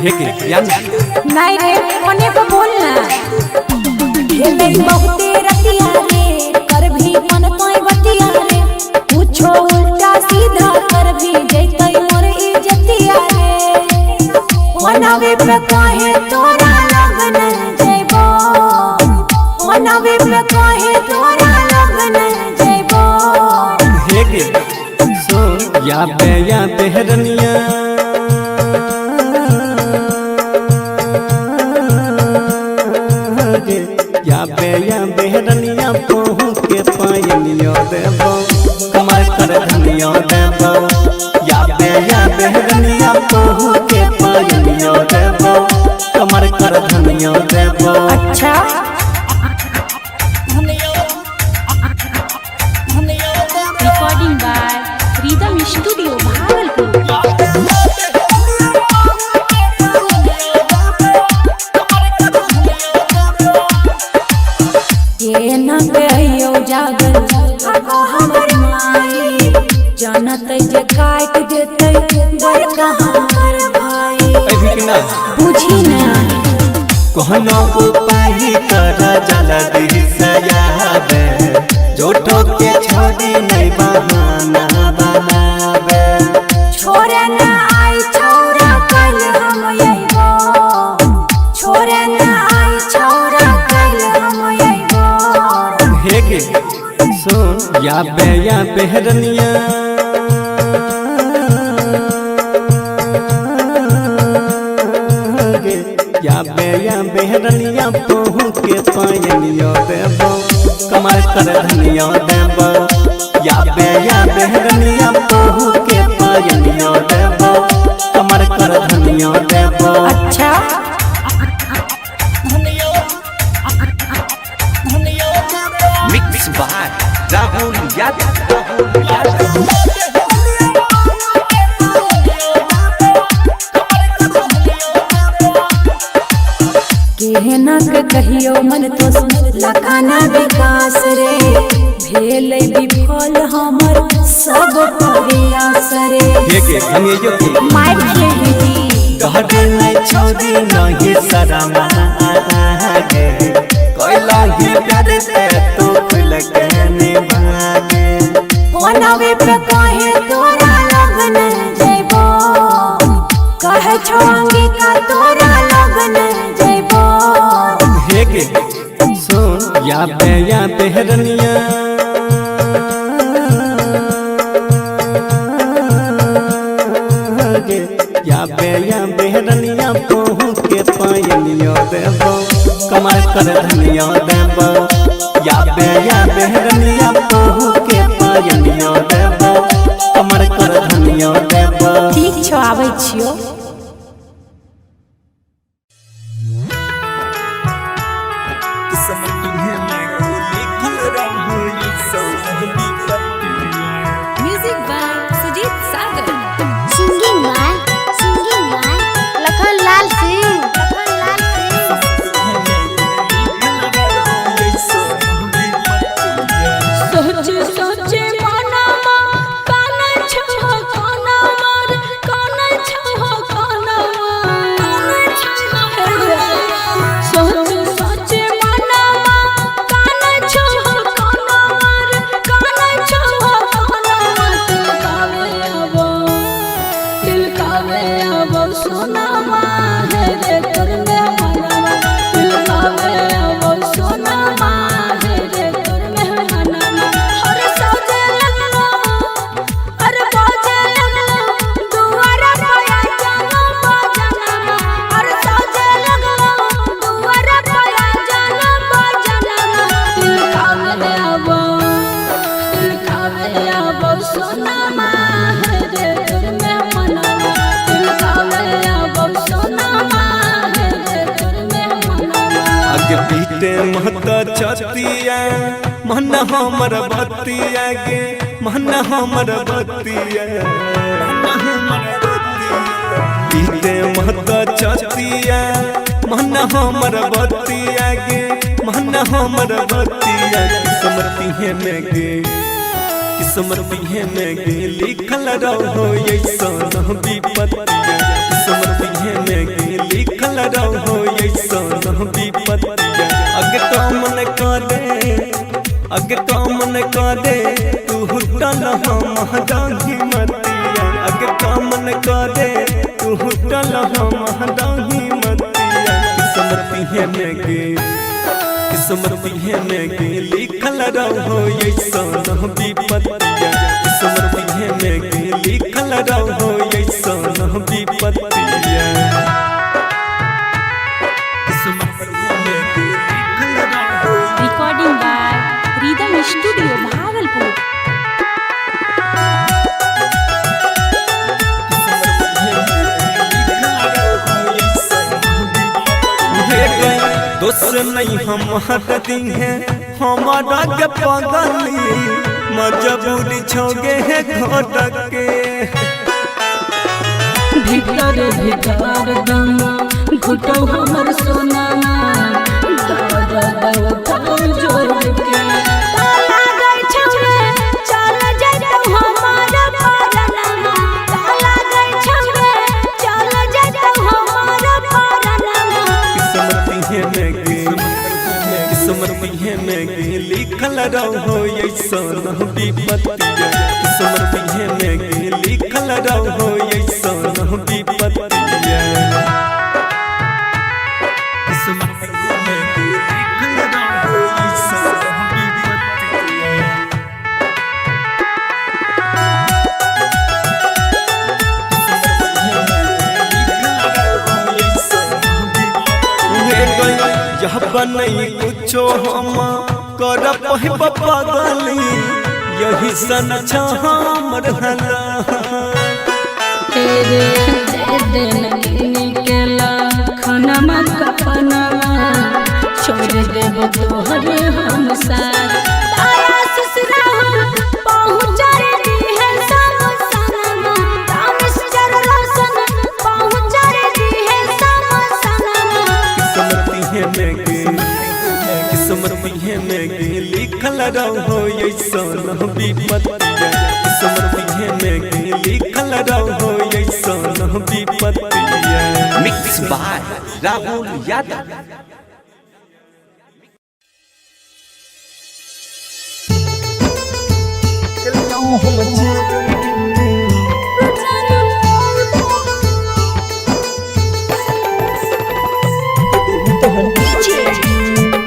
हे के यान नहीं रे ओने को बोल ना। भेलै बहुते रतिया रे, कर भी मन तोय बतिया रे, पूछो उल्टा सीधा कर भी जैतै मोर इज्जतिया रे। मनावे पे काहे तोरा लगन जैबो, मनावे पे काहे तोरा लगन जैबो। हे के सुन या बे या बेहरनिया या बे या बेहरनिया पहुँ के पायनियो देबो कमर कर धनियो देबो। या बे या बेहरनिया पहुँ के पायनियो देबो कमर कर धनियो देबो। अच्छा Recording by Rhythm Studio Bhagalpur. ये न कहियो जागल आगो हमर माई, जानत जे काट देतै बड़का हमर भाई। अभी के ना बुझी ना कोनो उपाय कर जल्दी सयाबे झूठो के छोड़ी नहीं बहाना बनाबे। छोड़े ना आई छौरा कल हम अइबो, छोड़े ना आई छौरा कल हम अइबो। हे के सुन या बे या बेहरनिया या बे या बेहरनिया पहुँ के पायनियो देबो कमर कर धनियो देबो। या बे या बेहरनिया पहुँ के पायनियो देबो कमर कर धनियो देबो। अच्छा Mix by Rahul Yadav. Rahul Yadav. केहना के कहियो मन तो लखाना विकास रे, भेलै विफल हमर सब प्रयास रे। हे के धनियो के मार खेली डहरे नहीं छोड़ी नहीं शरम आगे कोइला ही प्यार ते तू खुल के निभागे। मनावे पे काहे तोरा लगन जैबो, कहे छो अंगिका तोरा लगन जैबो। हे के सुन या बे या बेहरनिया या बे या बेहरनिया पहुँ के पायनियो देबो कमर कर धनियो देबो। या बे या बेहरनिया पहुँ के पायनियो देबो कमर कर धनियो देबो। ठीक छो आबै छियो। Music by Sujit Sagar. Singing by Lakhan Lal Singh. Lakhan Lal Singh. सोचे सोचे मनमा कान छो कान मार कान छो कान मार। सोचे सोचे मनमा कान छो कान मार कान छो कान मार। दिल कावे आवो सोना माहे रे तोर में मनवा। दिल कावे आवो सोना माहे रे तोर में मनवा। हर सजे लगलो अरे बाजे लगलो दुआरा पया जानो बजनवा। हर सजे लगलो दुआरा पया जानो बजनवा। दिल कावे आवो, दिल कावे आवो सोना माहे रे तोर में मनवा। दिल कावे आवो सोना माहे रे तोर में मनवा। आगे पीटे महत छतिया मन हमर बतिया गे मन हमर बतिया पीटे महत छतिया मन हमर बतिया गे मन हमर बतिया। किस्मती है में गे किस्मती है में गे लिखल रहो ऐसा विपत्तिया। किस्मती है में गे करे तू हुटल हम डाही मतिया। अगे कामन करे तू हुटल हम डाही मतिया। किस्मती है में गे, किस्मती है में गे लिखल रहो ऐसन विपत्तिया। किस्मती है में गे लिखल रहो ऐसन विपत्तिया। किस्मती है में गे लिखल रहो। Recording by Rhythm Studio Bhagalpur. दोष नहीं हम हटती हैं हमारा के पगली, मजबूरी छोगे है घोट के। भीतर भीतर दम घुटो हमर सोना दर्द जोड़ के। ताला गई छौरे चल जैतौ हमार परनमा। ताला गई छौरे चल जैतौ हमार परनमा। किस्मती है में गे, किस्मती है में गे लिखल रहो ऐसन विपत्तिया। किस्मती है में गे लिखल रहो ऐसन विपत्तिया। किस्मती है में गे लिखल रहो ऐसन विपत्तिया। यह बनई कुछो हम कर पहिब पगली, यही सन हमर हला। तेरे दे देन निकला खाना कपनवा छोड़ देबो तोहर हम साथ। ताया ससुरा पहुँचा दी है सब सनमा। मिस्टर रोशन पहुँचा दी है सब सनमा। किस्मती है में गे, किस्मती है में गे लिखल रहो ऐसन विपत्तिया। किस्मती है में गे लिखल रहो ऐसन विपत्तिया। Mix by Rahul Yadav.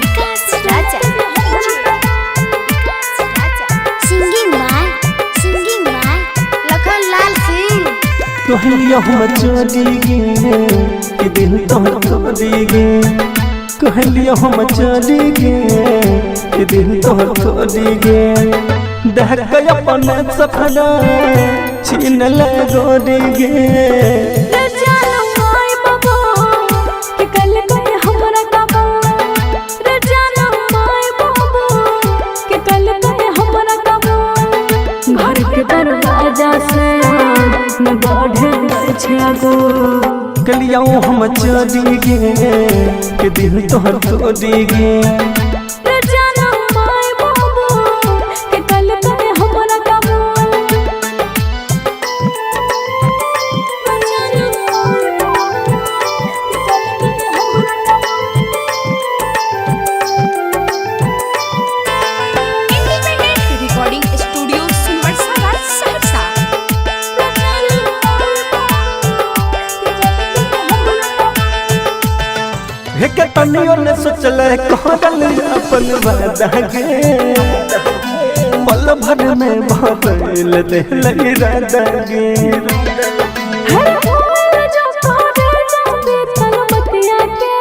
Vikas Raja. Vikas Raja. Singing by Lakhan Lal Singh. कहलियो हम चली गे कि दिल तोहर तोड़ी गे। कहलियो हम चली गे कि दिल तोहर तोड़ी गे। दहक अपन सपना छीन ले गोरी गे। रे जानो माय बाबू के कल गए हमरा काबू। रे जानो माय बाबू के कल गए हमरा काबू। घर के दरवाजा से न बढ़े छगो। कहलियो हम चली गे कि दिल तोहर तोड़ी गे। रे जानो माय बाबू के कल गए हमरा काबू। रे जानो माय बाबू के कल गए हमरा काबू। Independent recording studio Sonbarsa Saharsa. रे जानो माय बाबू के कल गए हमरा काबू। हे के तनियो ने सोचल कहल अपन वादा गे। पल भर में बदल देल इरादा गे। हर भूल जो पावे जाबे तलमतिया के।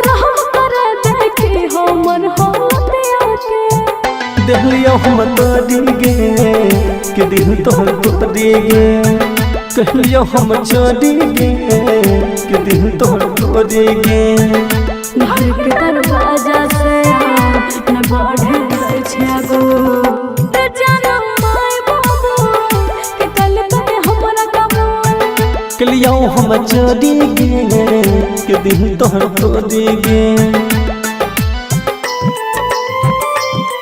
रहम कर देखे हमर होतिया के। देहलियो हम तोड़ी गे कि दिल तोहर तोड़ी गे। कहलियो हम चोरी गे कि दिल तोहर तोड़ी गे। घर के दरवाजा से न बढ़े छगो। रे जानो माय बाबू के कल गए हमरा काबू। कहलियो हम चोरी गे कि दिल तोहर तोड़ी गे।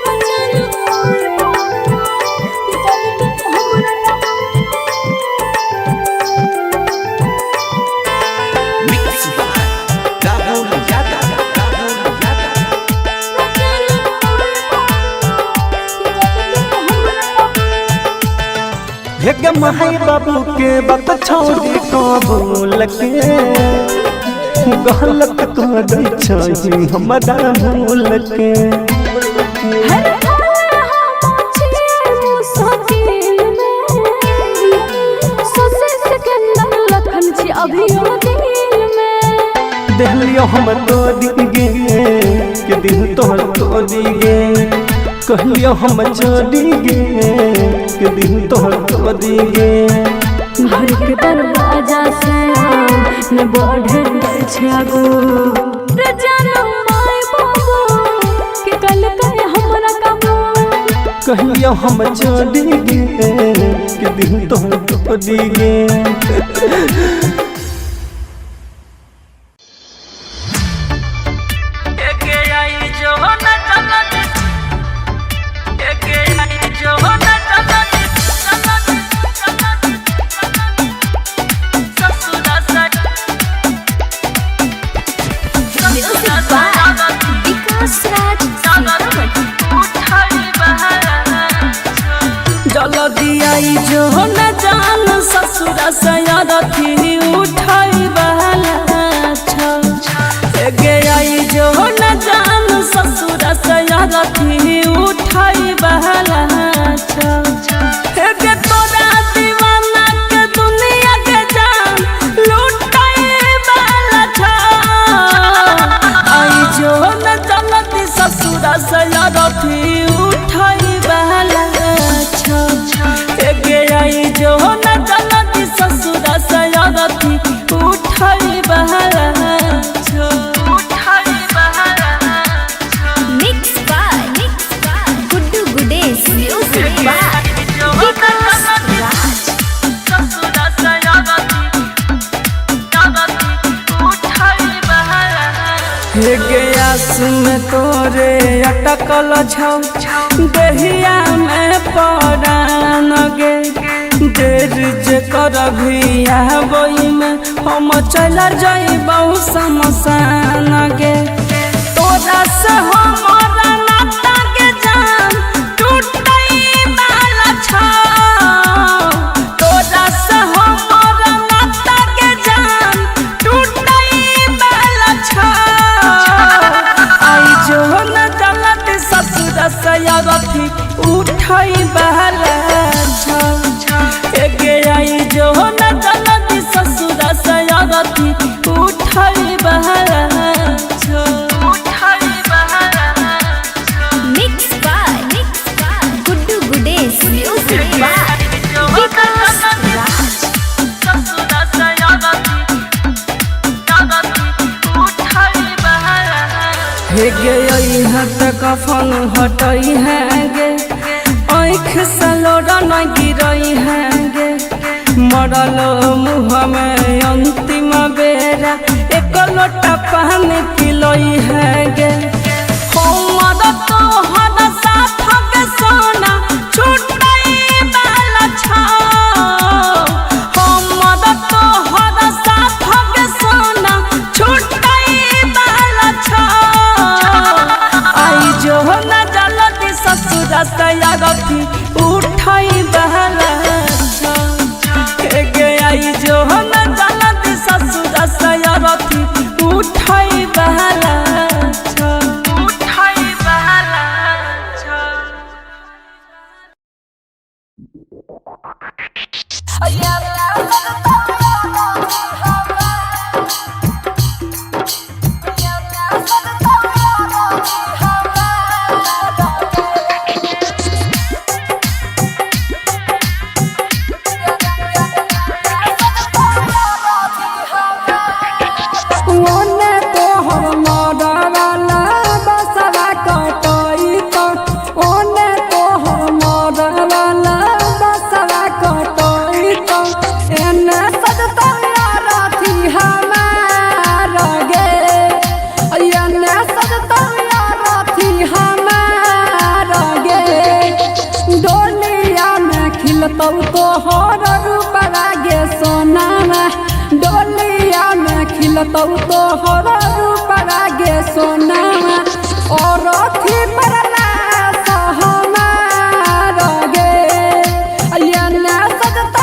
रे जानो माय बाबू के कल गए हमरा काबू। Mix by Rahul Yadav. Rahul Yadav. रे जानो माय बाबू के माई बाबू के बात छोड़ी कबूल के गलत कर छै हमरा भूल के। हर हम छिए मुसाकिल में, सोसे सिकंदर लखन छी अभियो दिल में। देहलियो हम तोड़ी गे के दिल तोहर तोड़ी गे, कहलियो हम छोड़ी गे के दिल तोहर तोड़ी गे। घर के दरवाजा से न बढ़े छै आगू रे जानो माय बाबू के कल कहे हमरा काबू। कहलियो हम छोड़ी गे के दिल तोहर तोड़ी गे। Music by Vikas Raj Sitamarhi. जल्दी आई जो न जान ससुरा सयारथी उठाई बहला गे आई जो न जान ससुरा सयारथी उठाई बहला गे तोरा दीवाना के दुनिया के जान लुटाई बहला आई जो न जल्दी ससुरा सयारथी उठाई बहला गे आई जो न जल्दी ससुरा सयारथी उठाई बहला। Mix by Guddu Gudesh. Music by Vikas Raj. हे गयास में तोरे अटकल छौ दहिया में परान गे, देर जे करभी आबई में हम चल जइबौ शमशान गे। तोरा से हमरा नाता के जान टूटई वाला छौ, तोरा से हमरा नाता के जान टूटई वाला छौ। आई जो न गलत ससुर सयारथी उठई बहला छौ गे आई जो न गलत ससुर सयारथी उठई बहला छौ। Mix by Guddu Gudesh. Music by Vikas Raj. हे गे हट कफन हटई है गे, आँख से लोरा न गिरई है गे, मरल मुँह में अंतिम बेरा एक लोटा पानी पिलई है गे। हमर तोहर साथ के सोना छुटई वाला छौ, हमर तोहर साथ के सोना छुटई वाला छौ। आई जो न जल्दी ससुर सयारथी उठई बहला छौ गे आई जो न जल्दी ससुर सयारथी उठई बहला छौ। उठई बहला छौ। ओने तोहर मरवाला बसवा कटई त, ओने तोहर मरवाला बसवा कटई त, एने सजतौ रथी हमार गे, एने सजतौ रथी हमार गे। डोलिया में खिलतौ तोहर रूपवा गे सोनामा, डोलिया में खिलतौ तोहर रूपवा गे सोनामा, और अथी पर हमार गे, एने सजतौ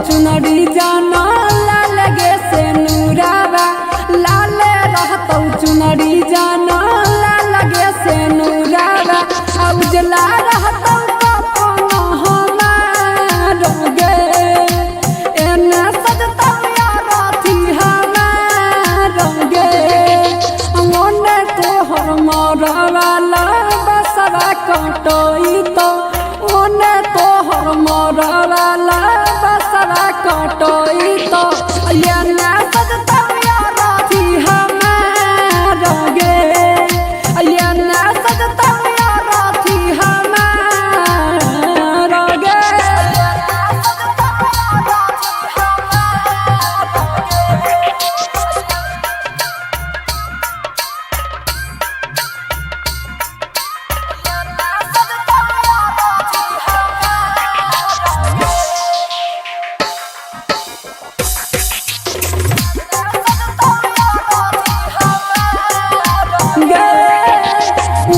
चुनरी जाना लाल गे से नूरावा, लाल रहतौ चुनरी जाना लाल गे से नूरावा, आ उजला रहतौ कफन हमार गे, एने सजतौ अरथी हमार गे, ओने तोहर मरवाला बसवा कटैतौ, ओने तोहर मरवाला बसवा कटैतौ, एने सजतौ अरथी हमार गे, एने सजतौ अरथी हमार गे। गे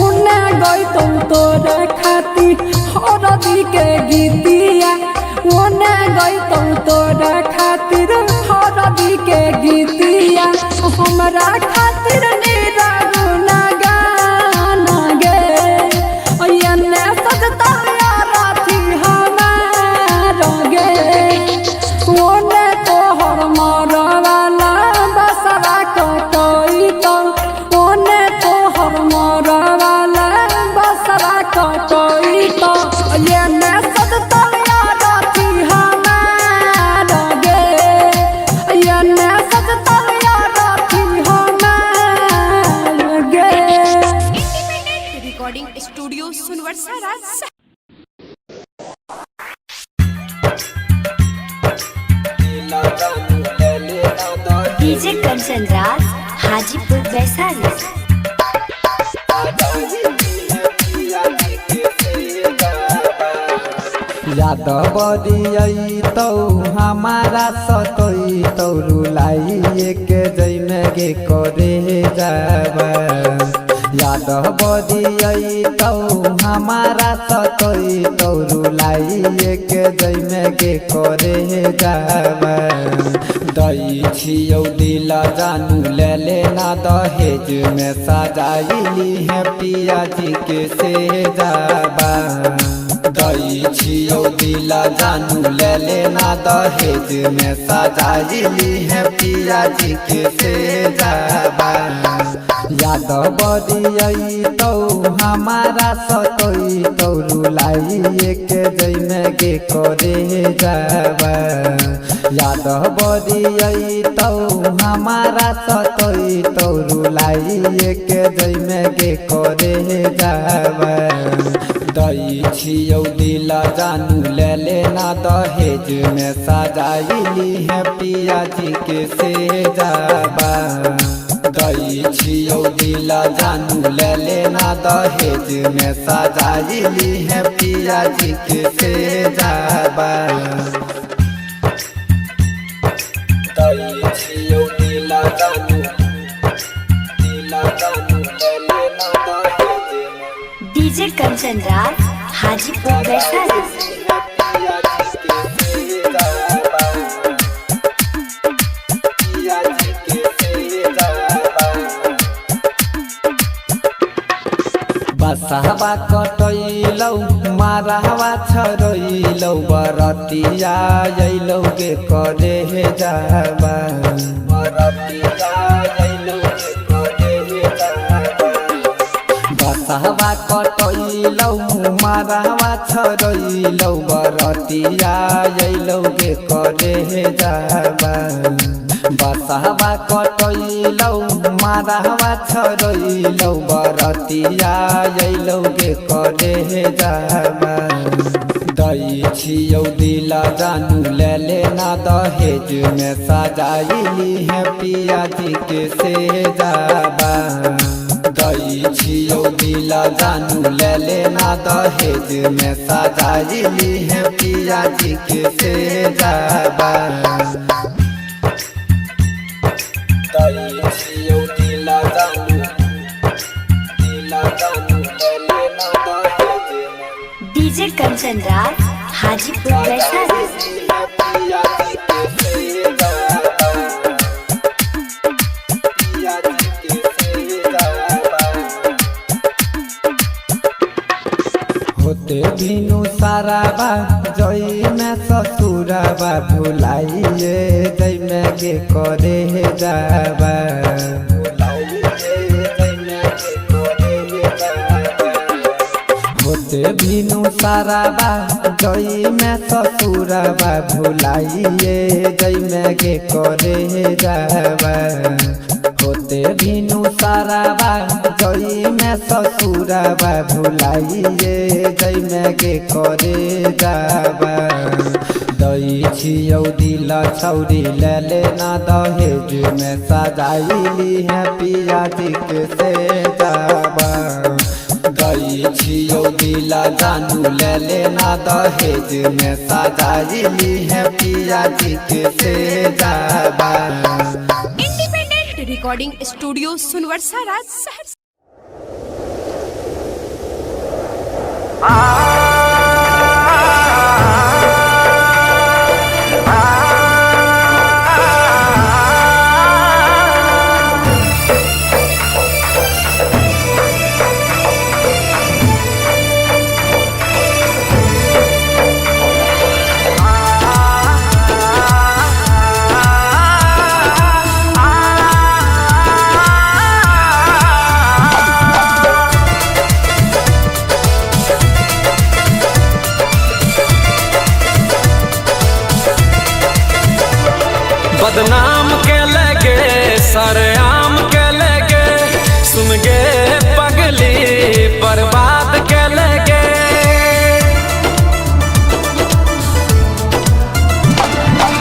उने गइतौ तोरे खातिर हरदी के गीतिया, उने गइतौ तोरे खातिर हरदी के गीतिया, हमरा खातिर निरा गुना गाना गे, एने सजतौ अरथी हमार गे, ओने तोहर मरवाला बसवा कटैतौ, ओने तोहर मरवाला बसवा कटैतौ, एने सजतौ अरथी हमार गे, एने सजतौ अरथी हमार गे। Independent recording studio Sonbarsa Raj. DJ Kanchan Raj Hajipur Vaishali. Yadav दियतौ हमारा सतैतौ रुलाई के जैमे गे करे जाब। यादव दियतौ हमारा सतैतौ रुलाई के जैमे गे करे जाब। दै छियौ दिल जानू ले लेना दहेज में सजाइली है पिया जी के से जाबा। दै छियौ दिल जानू ले लेना दहेज में सजाइली है पिया जी के से जाबा। यादव दियतौ हमारा सतैतौ रुलाई के जैमे गे करे जाबा। यादव दियतौ हमारा सतैतौ रुलाई के जैमे गे करे जाबा। दै छियौ दिल जानू ले लेना दहेज में सजाइली है पिया जी के से जाबा। दै छियौ दिल जानू ले लेना दहेज में सजाइली है पिया जी के से जाबा। दै छियौ दिल जानू दिल जानू ले लेना दहेज में डीजे कंचन राज हाजीपुर वैशाली। बसहबा कटैलौ मारहवा छरैलौ बरतिया अइलौ गे करे जाबा। बरतिया अइलौ गे करे जाबा। बसहबा कटैलौ मारहवा छरैलौ बरतिया अइलौ गे करे जाबा। बसहबा कटैलौ मारहवा छरैलौ बरतिया अइलौ गे करे जाबा। दै छियौ दिल जानू ले लेना दहेज में सजाइली है पिया जी के से जाबा। दै छियौ दिल जानू ले लेना दहेज में सजाइली है पिया जी के से जाबा। दै छियौ दिल जानू दिल जानू ले लेना दहेज में डीजे कंचन राज हाजीपुर वैशाली। पिया साराबा जई में ससुराबा भुलाइए जई में के करे जाबा होते भिनु साराबा जई में ससुराबा भुलाइए जई में के करे जाबा होते भिनु साराबा जई में ससुराबा भुलाइए जई में के करे जाबा दई छियौ दिल छौरी ले लेना दहेज में सजाइली है पिया जी के से जाबा दई छियौ दिल जानू ले लेना दहेज में सजाइली है पिया जी के से जाबा। Independent recording studio Sonbarsa Raj Saharsa. बदनाम के लगे सरेआम के लगे सुन गे पगली बर्बाद के लगे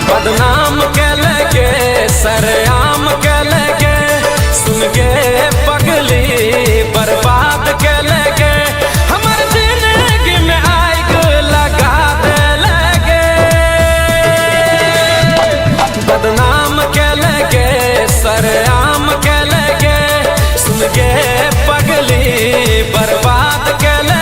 बदनाम के लगे सरेआम के लगे सुन गे पगली बर्बाद के लगे हमर जिंदगी में आग लगा दे लगे बदनाम के लगे सरेआम के लगे सुन के पगली बर्बाद के लगे।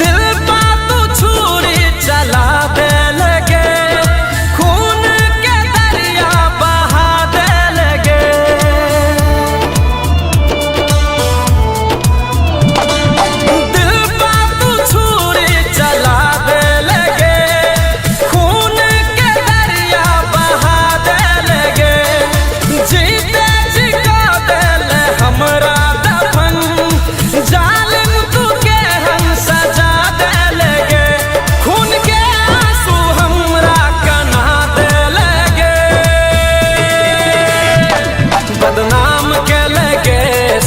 दिल पा तू छुरी चला दे लगे खून के दरिया बहा दे लगे दिल पा तू छुरी चला दे लगे खून के दरिया बहा दे लगे जीते जी का दिल हमरा दफन जालिम तू के हम सजा दे लगे खून के आंसू हमरा कना दे लगे बदनाम के लगे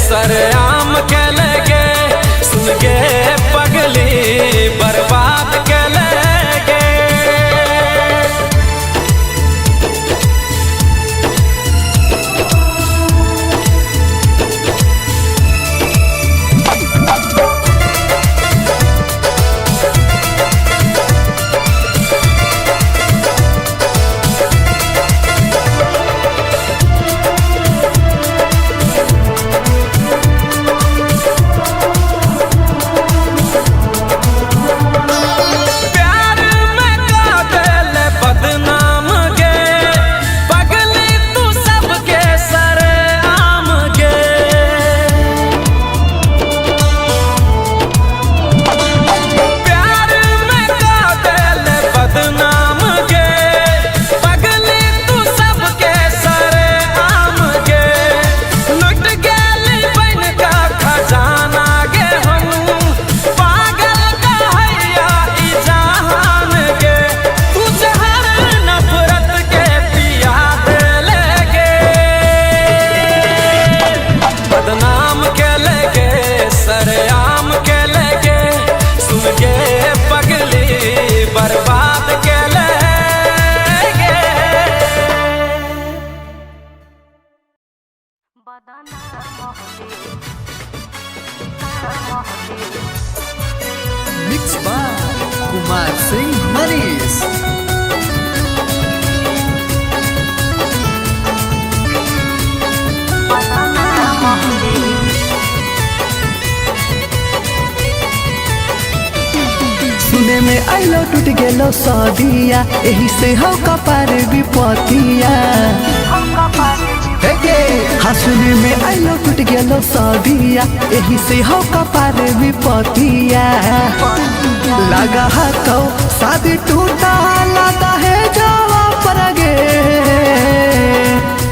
सरेआम के लगे सुन के पगली बर्बाद के लगे। प्यार में का दिल बदनाम गे पगली तू सबके सरेआम गे प्यार में का दिल बदनाम गे पगली तू सबके सरेआम गे लुट गेली बन का खजाना गे हम पागल कहैया ई जहान गे तू जहर नफरत के पिया दे लगे बदनाम के लगे सरेआम के लगे सुन के पगली बर्बाद के लगे। Mix by Kumar Singh Mani. में आइलो टूट गेलो सदिया एही से हो कपार विपतिया। हाँ सुने में आइलो टूट गेलो सदिया एही से हो कपार विपतिया। लगा हाथों शादी टूटा लादा है जावा पर गे।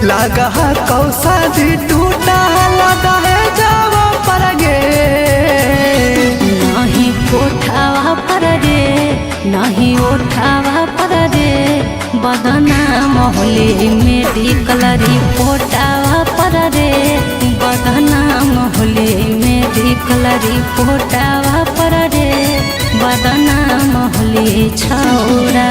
लगा हाथों शादी टूटा लादा है जावा पर गे। नहीं कोठावा पर रे नहीं ओठावा पर रे बदनाम होले मेडिकल रिपोर्टावा पर रे बदनाम होले मेडिकल रिपोर्टावा पर रे बदनाम होले छौरा।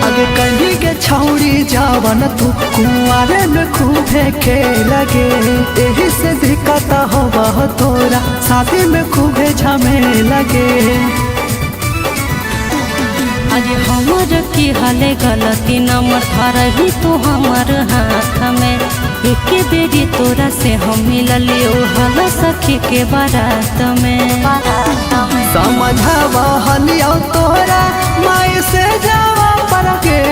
आगे कहीं के छौड़ी जावन तू कुआरे में खूबे खेल लगे एही से दिक्कत हो तोरा शादी में खूबे झमे लगे। आज हमर की हले गलती नंबर धरही तू हमर हाथ में एक बेरी तोरा से हम मिललियो हल सखी के बारात में। समझावा हलियो तोरा माई से जावा पर के।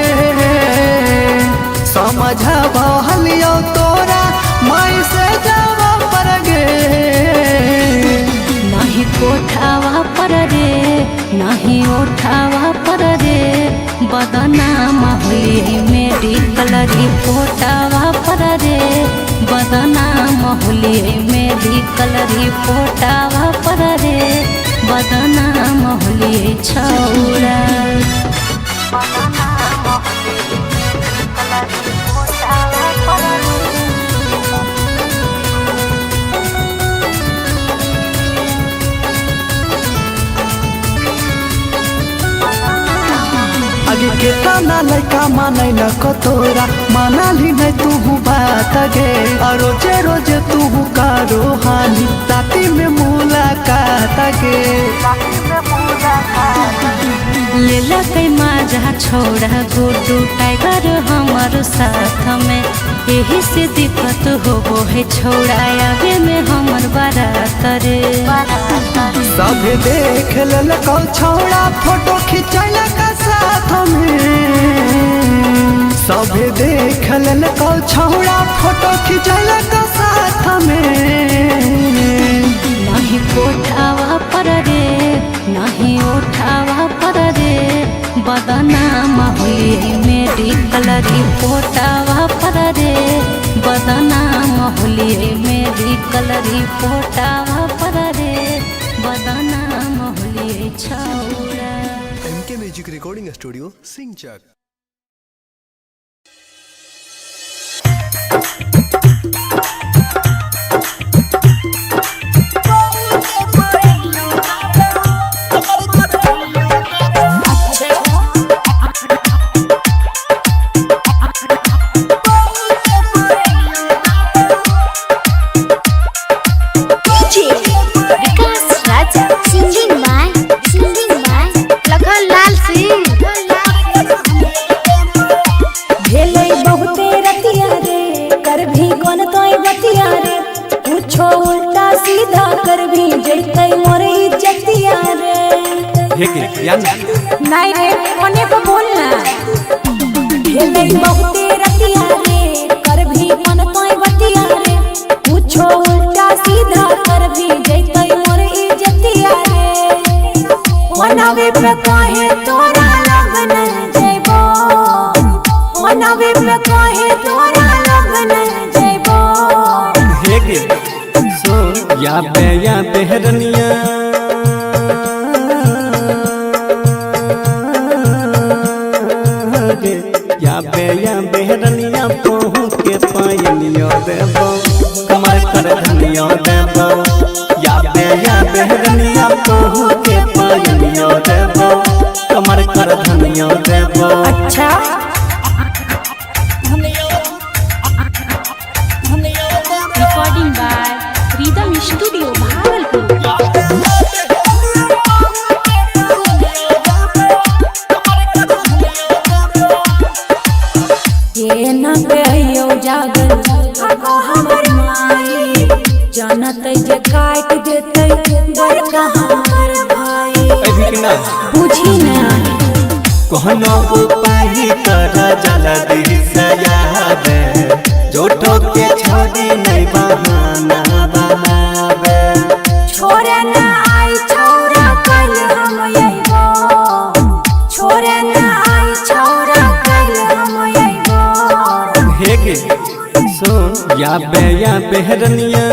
समझावा हलियो तोरा माई से जावा पर गे। नहीं कोठावा पर रे नहीं ओठावा पर रे बदनाम होली मेडिकल रिपोर्टावा पर रे बदनाम होली मेडिकल रिपोर्टावा पर रे बदनाम होली छौरा। आगे केतना लड़का मानै न तोरा मानली नहीं तू बात गे। और रोजे रोजे तू करो हानि राती में मुलाकात गे। लेला कै माजा छोड़ा गुड्डू टाइगर हमार साथ में एही से दिक्कत होबो है छोड़ा आवे में हमर बारात रे। सब देख ललको छौड़ा फोटो खिंचैलक साथ में। सब देख ललको छौड़ा फोटो खिंचैलक साथ में। नहीं कोठावा पर रे नहीं ओठावा पर रे बदनाम होली मेडिकल रिपोर्टावा पर रे बदनाम होली मेडिकल रिपोर्टावा पर रे बदनाम होली छौरा। MK music recording studio Singhchak. Vikas Raja singing by Lakhan Lal Singh. भेलै बहुते रतिया रे कर भी कोन तोय बतिया रे कुछो उल्टा सीधा कर भी जैतै मोर इज्जतिया रे। नहीं रे ओने को बोलना। भेलै बहुते रतिया रे कर भी कोन तोय बतिया रे कुछो उल्टा सीधा कर भी जैतै मोर इज्जतिया रे। मनावे पे काहे तोरा लगन जैबो मनावे पे काहे तोरा लगन जैबो। हे गे सो या बे या बेहरनिया गे या बे या बेहरनिया पहुँ के पायनियो देबो कमर कर धनियो देबो। या बे या बेहरनिया पहुँ के पायनियो देबो कमर कर धनियो देबो। अच्छा recording by कि ना? बुझी ना। कोनो उपाय कर जल्दी से आवे, झूठो के छोड़ी नहीं बहाना बनावे। छोरे ना आई छौरा कल हम अइबो, छोरे ना आई छौरा कल हम अइबो। हे गे सुन या बे या बेहरनिया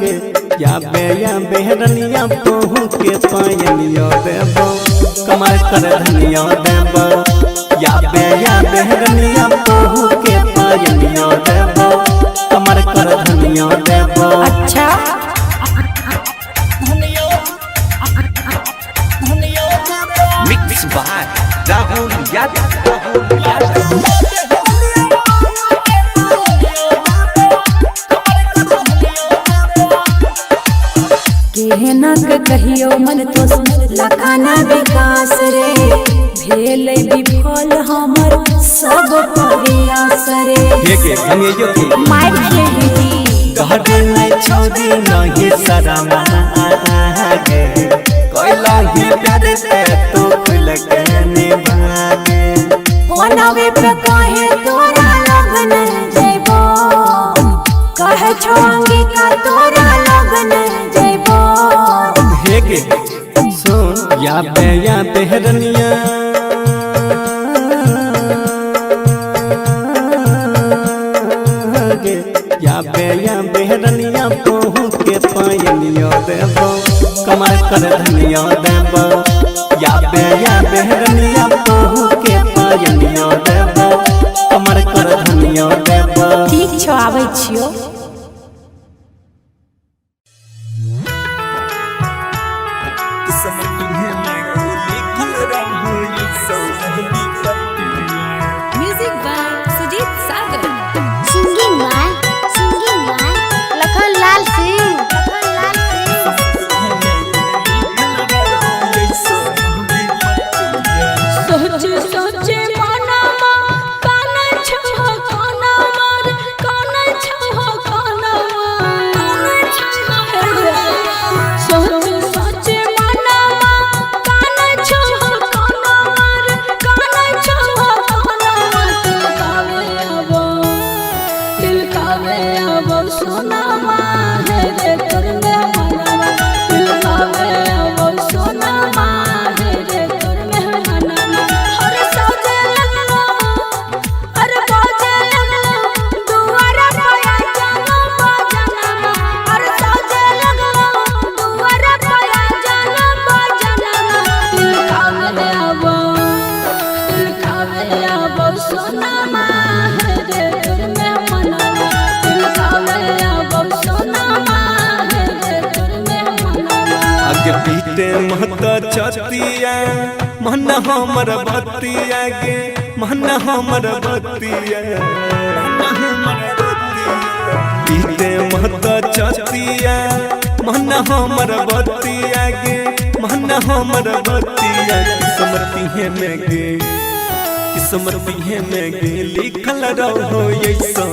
गे, या बे या बेहरनिया पहु के पायनिया देबो, कमर कर धनिया देबो। या बे या बेहरनिया पहु के पायनिया देबो, कमर कर धनिया देबो। अच्छा mix by Rahul Yadav. Rahul Yadav. केहनक कहियो मन तो लखाना विकास रे, भेल विफल हमर सब प्रयास रे। हे गे हम यो के मार खेली डहरे नहीं छोड़ी नहीं शर्म आगे, कोइला ही प्यार से तू खुल के निभागे। फोनवे पे कहे तोरा लगन जइबो, कहे छो अंगिका तोरा लगन जइबो। हे गे सुन या बे या बेहरनिया गे, या बे या बेहरनिया पहु के पायनिया देबो, कमर कर धनिया देबो। या बे या बेहरनिया पहु के पायनिया देबो, कमर कर धनिया देबो। ठीक छो आबै छियो। Music by Sujit Sagar. Singing by Lakhan Lal Singh. Lakhan Lal Singh. सोचे सोचे मनमा कान छो कान मार, कान छो कान मार। सोचे सोचे मनमा कान छो कान मार, कान छो कान मार। तिलकावे आवो, तिलकावे आवो सोनामा हे रे तोर में मनवा। तिलकावे आवो सोनामा हे रे तोर में मनवा। हर सजे लगलो अरे बाजे लगलो दुआरा पया जानो बजनमा। हर सजे लगलो दुआरा पया जानो बजनमा। तिलकावे आवो, तिलकावे आवो सोनामा हे रे तोर में मनवा। तिलकावे आवो सोनामा हे रे तोर में मनवा। आगे पीटे महत छतिया मन हमर बतिया गे, मन हमर बतिया। पीटे महत छतिया मन हमर बतिया गे, मन हमर बतिया। किस्मती है में गे, किस्मती है में गे लिखल रहो ऐसन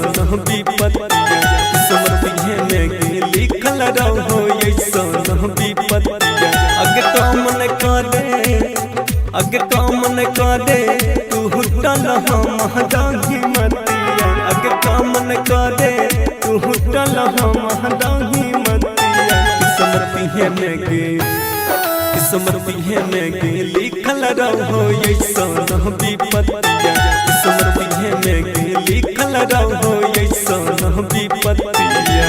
विपत्तिया। किस्मती है में गे लिखल रहो ऐसन विपत्तिया। अग काम न करे, अग काम न करे तू हुटल हम दाही मतिया। अग काम न करे तू हुटल हम दाही मतिया। किस्मती है में गे, किस्मती है में गे लिखल रहो ऐसन विपत्तिया। किस्मती है में गे लिखल रहो ऐसन विपत्तिया।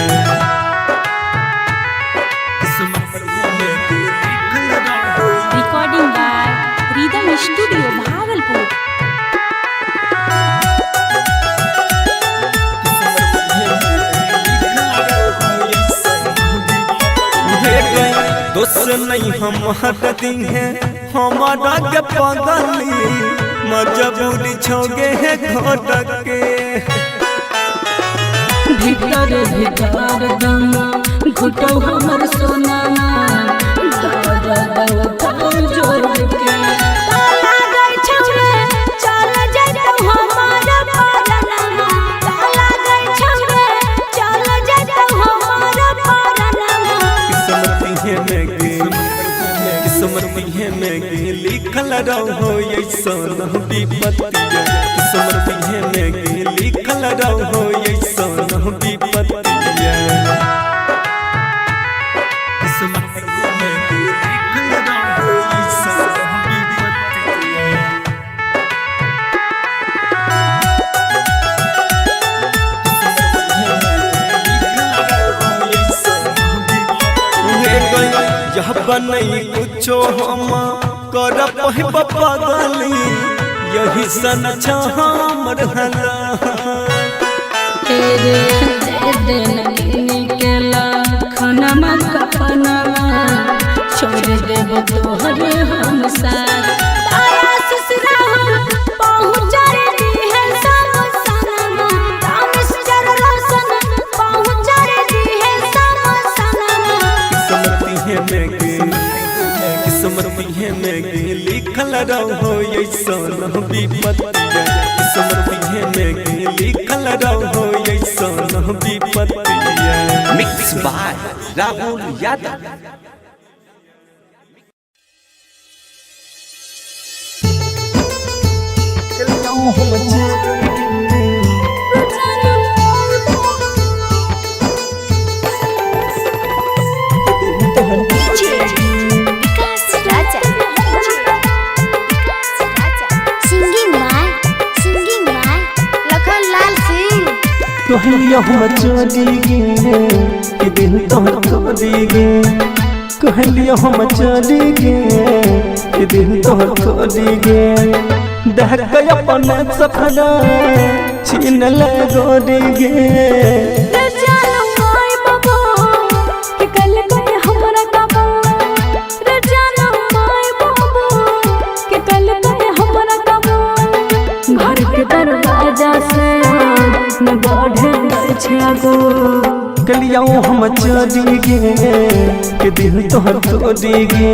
किस्मती है में गे लिखल रहो। Recording by Rhythm Studio Bhagalpur. दोष नहीं हम हटती हैं हमारा के पगली, मजबूरी छोगे है घोट के। भीतर भीतर दम घुटो हमर सोना, दर्द उठो जोर के। ताला गई छौरे चल जइतौ हमार परनमा। ताला गई छौरे चल जइतौ हमार रहो ऐसन विपत्तिया, किस्मत में गे लिखल रहो ऐसन विपत्तिया। किस्मत में गे लिखल रहो ऐसन विपत्तिया। यह बनई कुछो हम कर पगली, यही सन हमर हला। तेरे दिन निकला खाना कपनवा छोड़ देब तोहर हम साथ। तारा ससुरा पहुँचा दी है सब सनमा, रामेश्वर रोशन पहुँचा दी है सब सनमा। किस्मत में गे, किस्मत में गे लिखल रहो ऐसन विपत्तिया, किस्मत में गे लिखल रहो ऐसन विपत्तिया। Mix by Rahul Yadav. Vikas Raja. Vikas Raja. Singing by Lakhan Lal Singh. कहलियो हम चोरी गे कि दिल तोहर तोरी गे, कहलियो हम चोरी गे कि दिल तोहर तोरी गे। दहक अपन सपना छीन ले गोरी गे। घर के दरवाजा से न बढ़े गो। कहलियो हम चोरी गे कि दिल तोहर तोरी गे।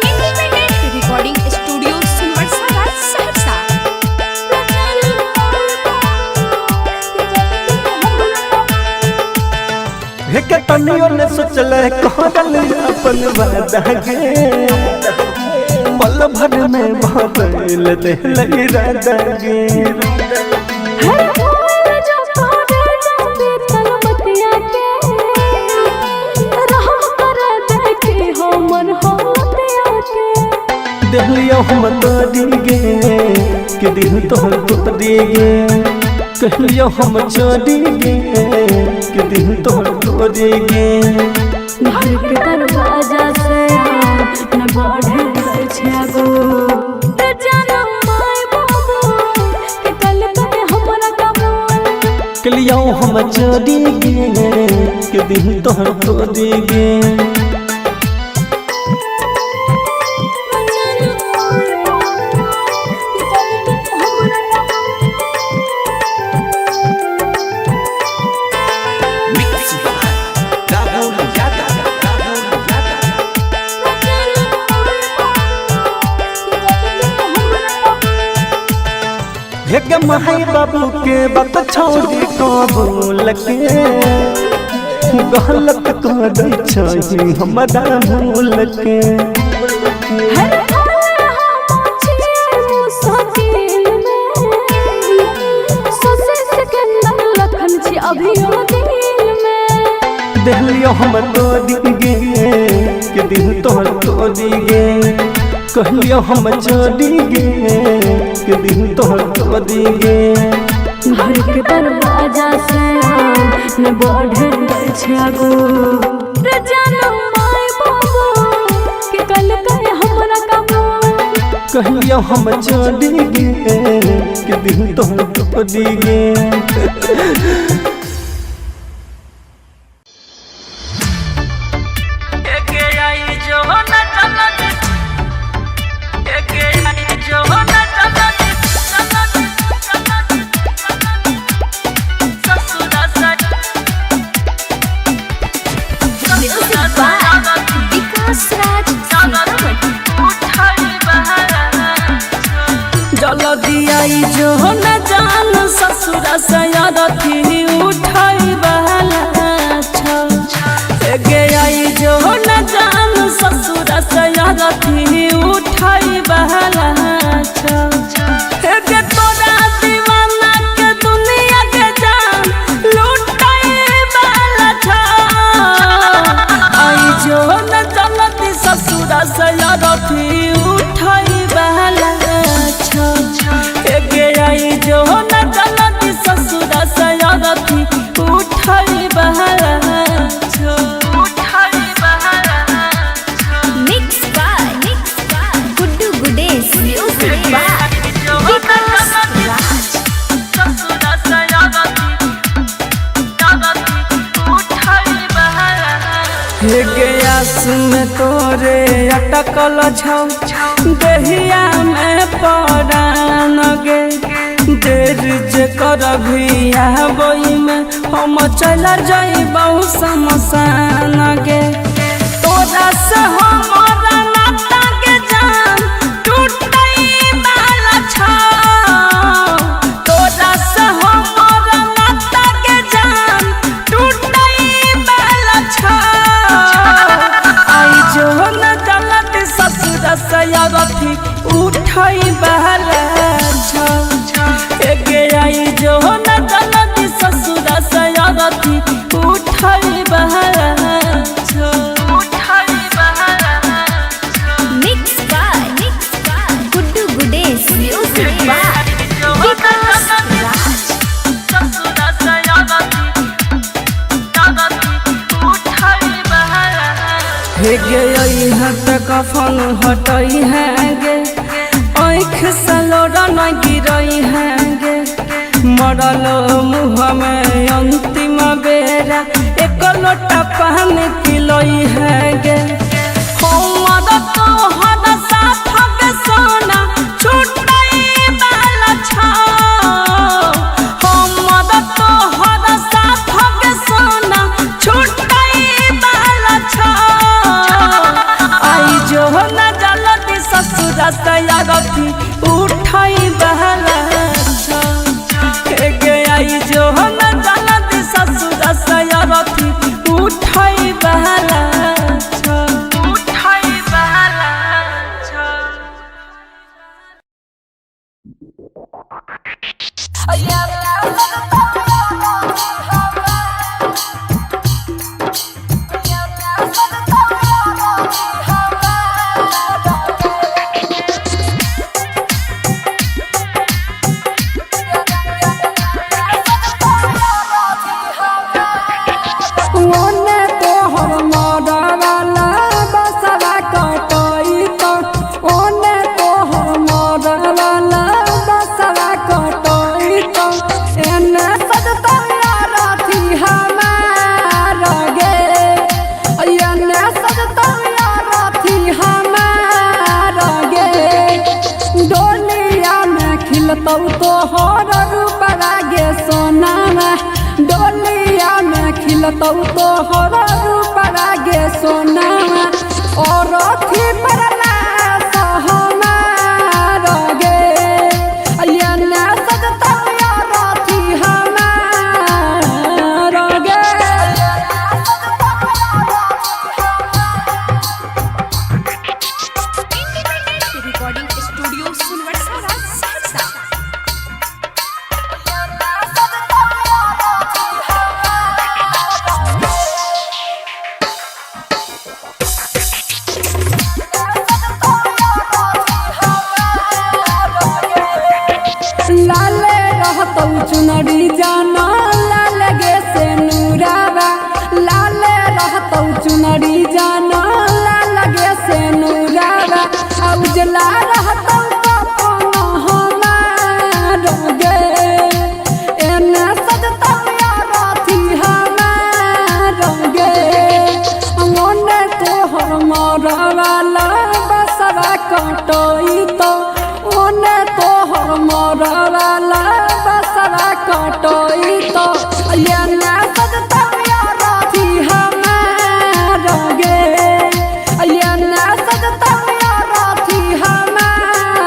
Independent recording studio Sunbarsa Saharsa. हे तनियो ने सोचल कहल अपन वादा गे, पल भर में बदल देल इरादा गे। देहलियो हम तोरी गे कि दिल तोहर तोरी गे, कहलियो हम चोरी गे कि दिल तोहर तोरी गे। घर के दरवाजा से न बढ़े गो। कहलियो हम चोरी गे कि दिल तोहर तोरी गे। Mix by Rahul Yadav. Rahul Yadav. हे माई बाबू के बात छोड़ी कबूल के, गलत कर छही हमरा भूल के। देहलियो हम तोरी गे कि दिल तोहर तोरी गे, कहलियो हम चोरी गे कि दिल तोहर तोरी गे। घर के दरवाजा से न बढ़े गो। कहलियो हम चोरी गे कि दिल तोहर तोरी गे। Music by Vikas Raj Sitamarhi. आई जो न जान ससुर सयारथी उठाई बहला छौ। गे आई जो न जान ससुर सयारथी उठाई बहला छौ। गे तोरा दीवाना के दुनिया के जान लुटाई बहला छौ। आई जो न चलती ससुर सयारथी उठाई बहला छौ। गे आई जो न चलती ससुर सयारथी उठाई बहला छौ। उठाई बहला mix by Guddu Gudesh music by Vikas Raj. हे आस में तोरे अटकल छौ दहिया में परान गे। देर जे करभी आबई में हम चल जइबौ शमशान गे। तोरा से हमरा नाता के जान टूटई वाला छौ। तोरा से हमरा नाता के जान टूटई वाला छौ। आई जो न गलत ससुर सयारथी उठई वाला छौ। गे आई जो न गलत ससुर सयारथी उठई वाला छौ। उठई वाला mix by Guddu Gudesh music by Vikas Raj. हे गे हट कफन हटई है गे, आँख से लोरा न गिरई है गे। मरल मुँह में अंतिम बेरा एक लोटा पानी पिलई है गे। हमर तोहर साथ के सोना छुटई वाला छौ। हमर तोहर साथ के सोना छुटई वाला छौ। आई जो न जलती ससुर सयारथी उठई बहला छौ। गे आई जो न जलती ससुर सयारथी उठई बहला छौ। उठई बहला छौ। ओने तोहर मरवाला बसवा कटई त, ओने तोहर मरवाला बसवा कटई त, एने सजतौ रथी हमार गे, एने सजतौ रथी हमार गे। डोलिया में खिलतौ तोहर रूपवा गे सोनामा, डोलिया में खिलतौ तोहर रूपवा गे सोनामा। और अथी परला सहमार गे, एने सजतौ रथी हमार गे। Independent recording studio Sonbarsa Raj Saharsa. लाले रहतौ चुनरी जाना लाल गे से नूरावा, लाले रहतौ चुनरी जाना लाल गे से नूरावा। आ उजला रहतौ कफन हमार गे, एने सजतौ रथी हमार गे। ओने तोहर मरवाला बसवा कटई त, ओने तोहर मरवाला बसवा कटई त, एने सजतौ रथी हमार गे, एने सजतौ रथी हमार।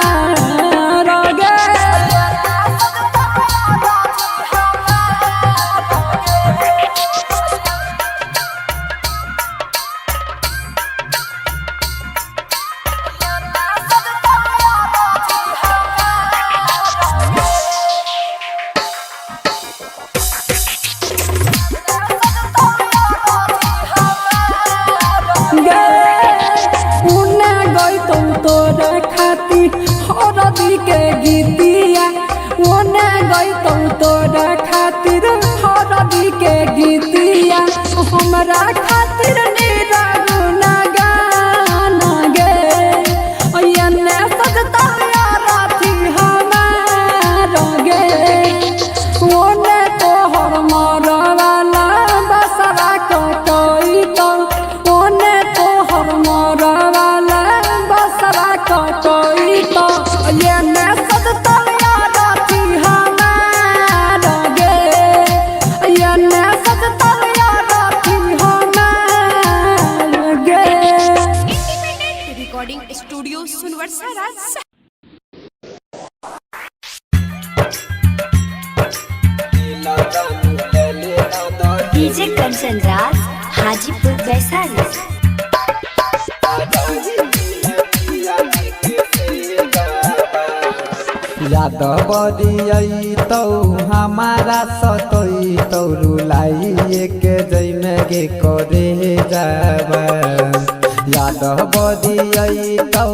के गीतिया ओने गईतौ तोरा खातिर हरदी के गीतिया हमरा खातिर नीरा गुना गाना गे ओयने सजता राथी हमार गे ओने तोहर मरवाला बसरा कटैतौ ओने तोहर मरवाला बसरा कटैतौ एने सजता राथी हमार गे एने सजता राथी हमार गे। Independent recording studio Sonbarsa Raj. DJ Kanchan Raj Hajipur Vaishali. Yadav दियतौ हमारा सतैतौ रुलाई के जैमे गे करे जाब। यादव दियतौ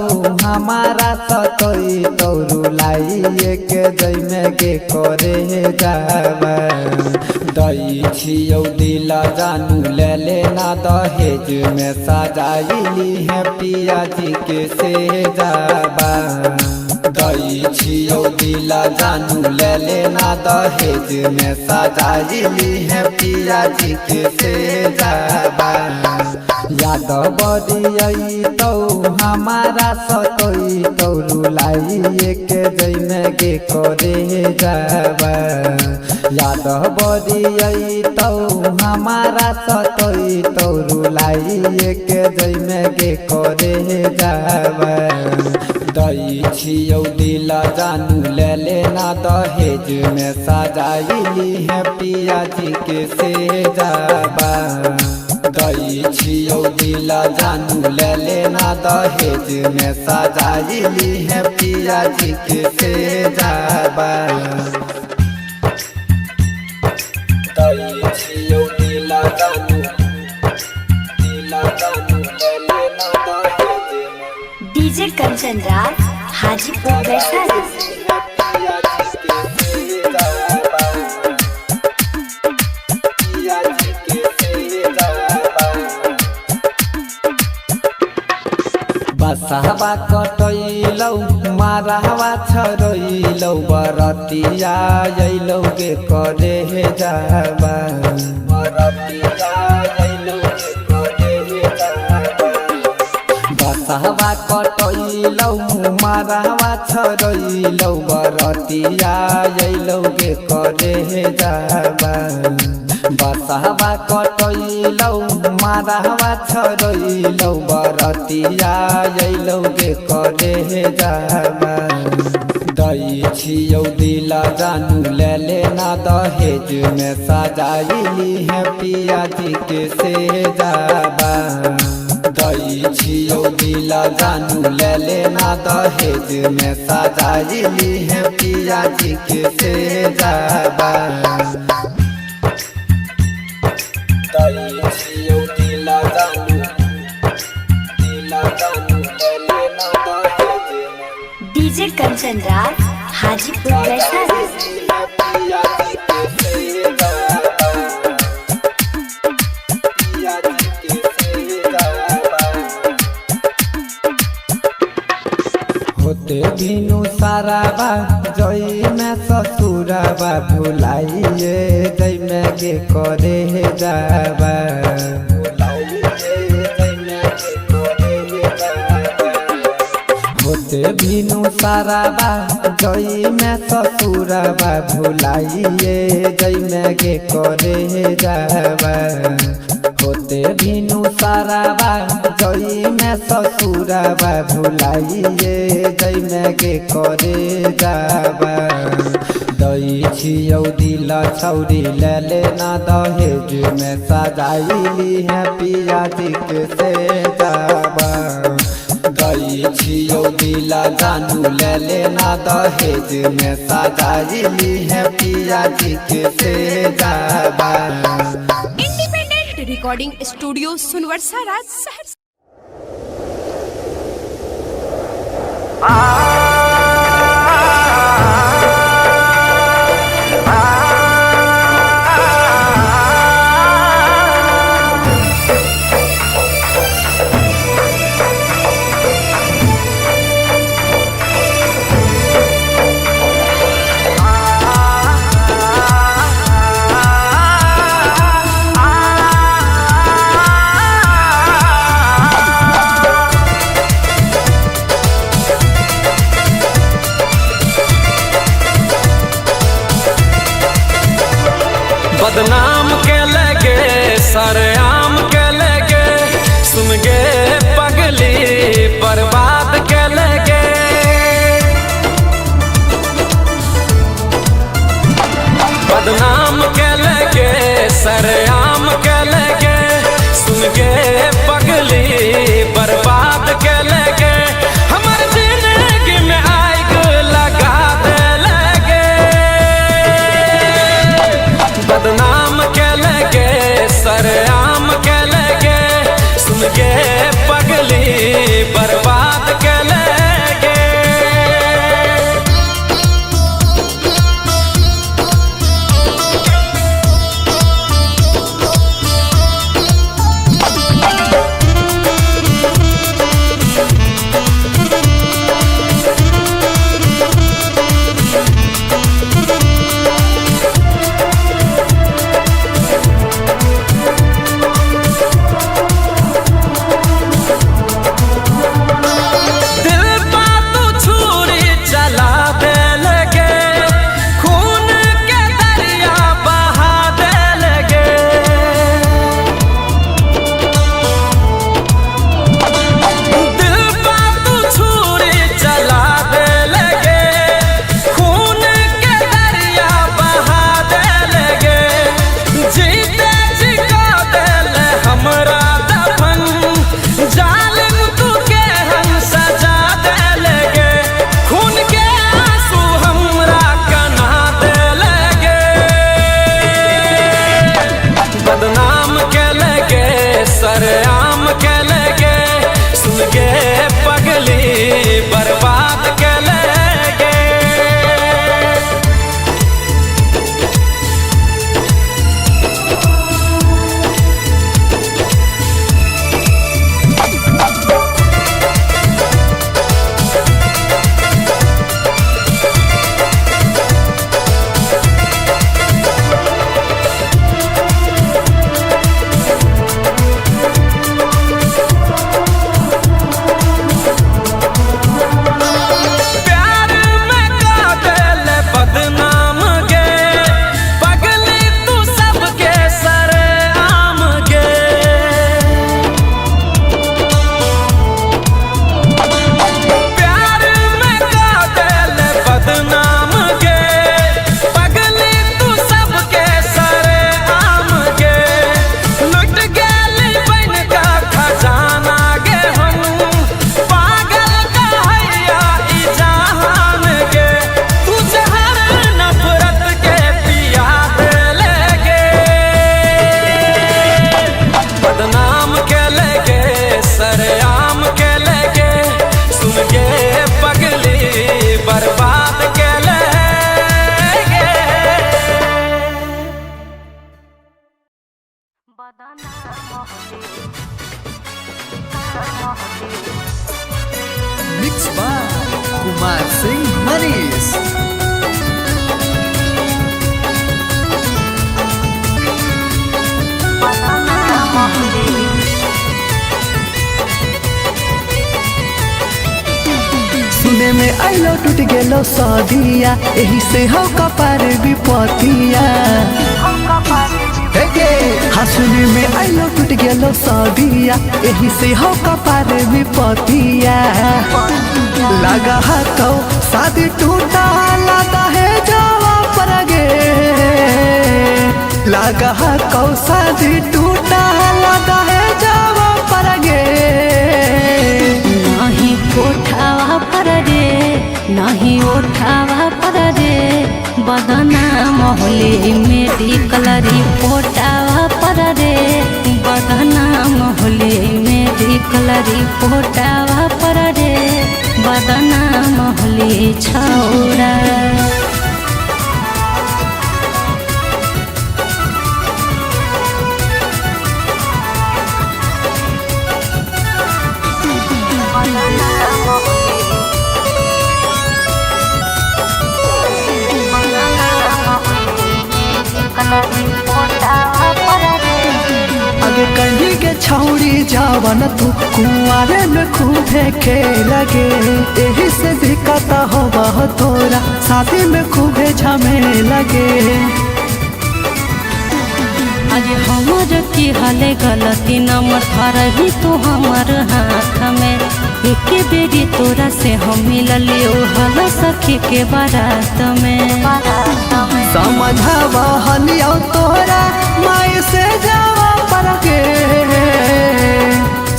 हमारा सतैतौ रुलाई के जैमे गे करे जाब। दै छियौ दिल जानू ले लेना दहेज में सजाइली है पिया जी के से जाबा। दै छियौ दिल जानू ले लेना दहेज में सजाइली है पिया जी के से जाबा। यादव दियतौ हमारा सतैतौ रुलाई के जैमे गे करे जाबा। यादव दियतौ हमारा सतैतौ रुलाई के जैमे गे करे जाबा। दै छियौ दिल जानू ले लेना दहेज में सजाइली है पिया जी के से जाबा। दै छियौ दिल जानू ले लेना दहेज में सजाइली है पिया जी के से जाबा। दै छियौ दिल जानू दिल जानू ले लेना दहेज में डीजे कंचन राज हाजीपुर वैशाली। बसहबा कटैलौ मारहवा छरैलौ बरतिया अइलौ गे करे जाबा। बरतिया अइलौ गे करे जाबा। बसहबा कटैलौ मारहवा छरैलौ बरतिया अइलौ गे करे जाबा। बसहबा कटैलौ मारहवा छरैलौ बरतिया अइलौ गे करे जाबा। दै छियौ दिल जानू ले लेना दहेज में सजाइली है पिया जी के से जाबा। दै छियौ दिल जानू ले लेना दहेज में सजाइली है पिया जी के से जाबा। दै छियौ दिल जानू दिल जानू ले लेना दहेज में डीजे कंचन राज हाजीपुर वैशाली। होते बिनु साराबा जई में ससुराबा भुलाइए जई में के करे जाबा। होते बिनु साराबा जई में ससुराबा भुलाइए जई में के करे जाबा। होते बिनु साराबा जई में ससुराबा भुलाइए जई में के करे जाबा। दै छियौ दिल छौरी ले लेना दहेज में सजाइली है पिया जी के से जाबा। दै छियौ दिल जानू ले लेना दहेज में सजाइली है पिया जी के से जाबा। Independent recording studio Sonbarsa Raj Saharsa. आ Mix by Kumar Singh Manish. सुने में आइलो टूट गेलो सदिया, एही से हो कपार विपतिया। हाँ, सुने में आइलो टूट गेलो सदिया, एही से हो कपार विपतिया। लगा हाथो शादी टूटा लादा है जावा पर गे। लगा हाथो शादी टूटा लादा है जावा पर गे। नहीं कोठावा पर रे, नहीं ओठावा पर रे, बदना मोहले मेडिकल रिपोर्टावा पर रे, बदना मोहले मेडिकल रिपोर्टावा पर रे, बदना मोहले छौरा। आगे कहीं के छौड़ी जावन तू कुआरे में खूबे खेल गे। एही से दिक्कत होबह तोरा शादी में खूबे झमेल गे। आज हमर की हले गलती नंबर धरही तू हमर हाथ में, एक बेरी तोरा से हम मिललियो हल सखी के बारात में। समझावा हलियो तोरा माई से जावा पर गे।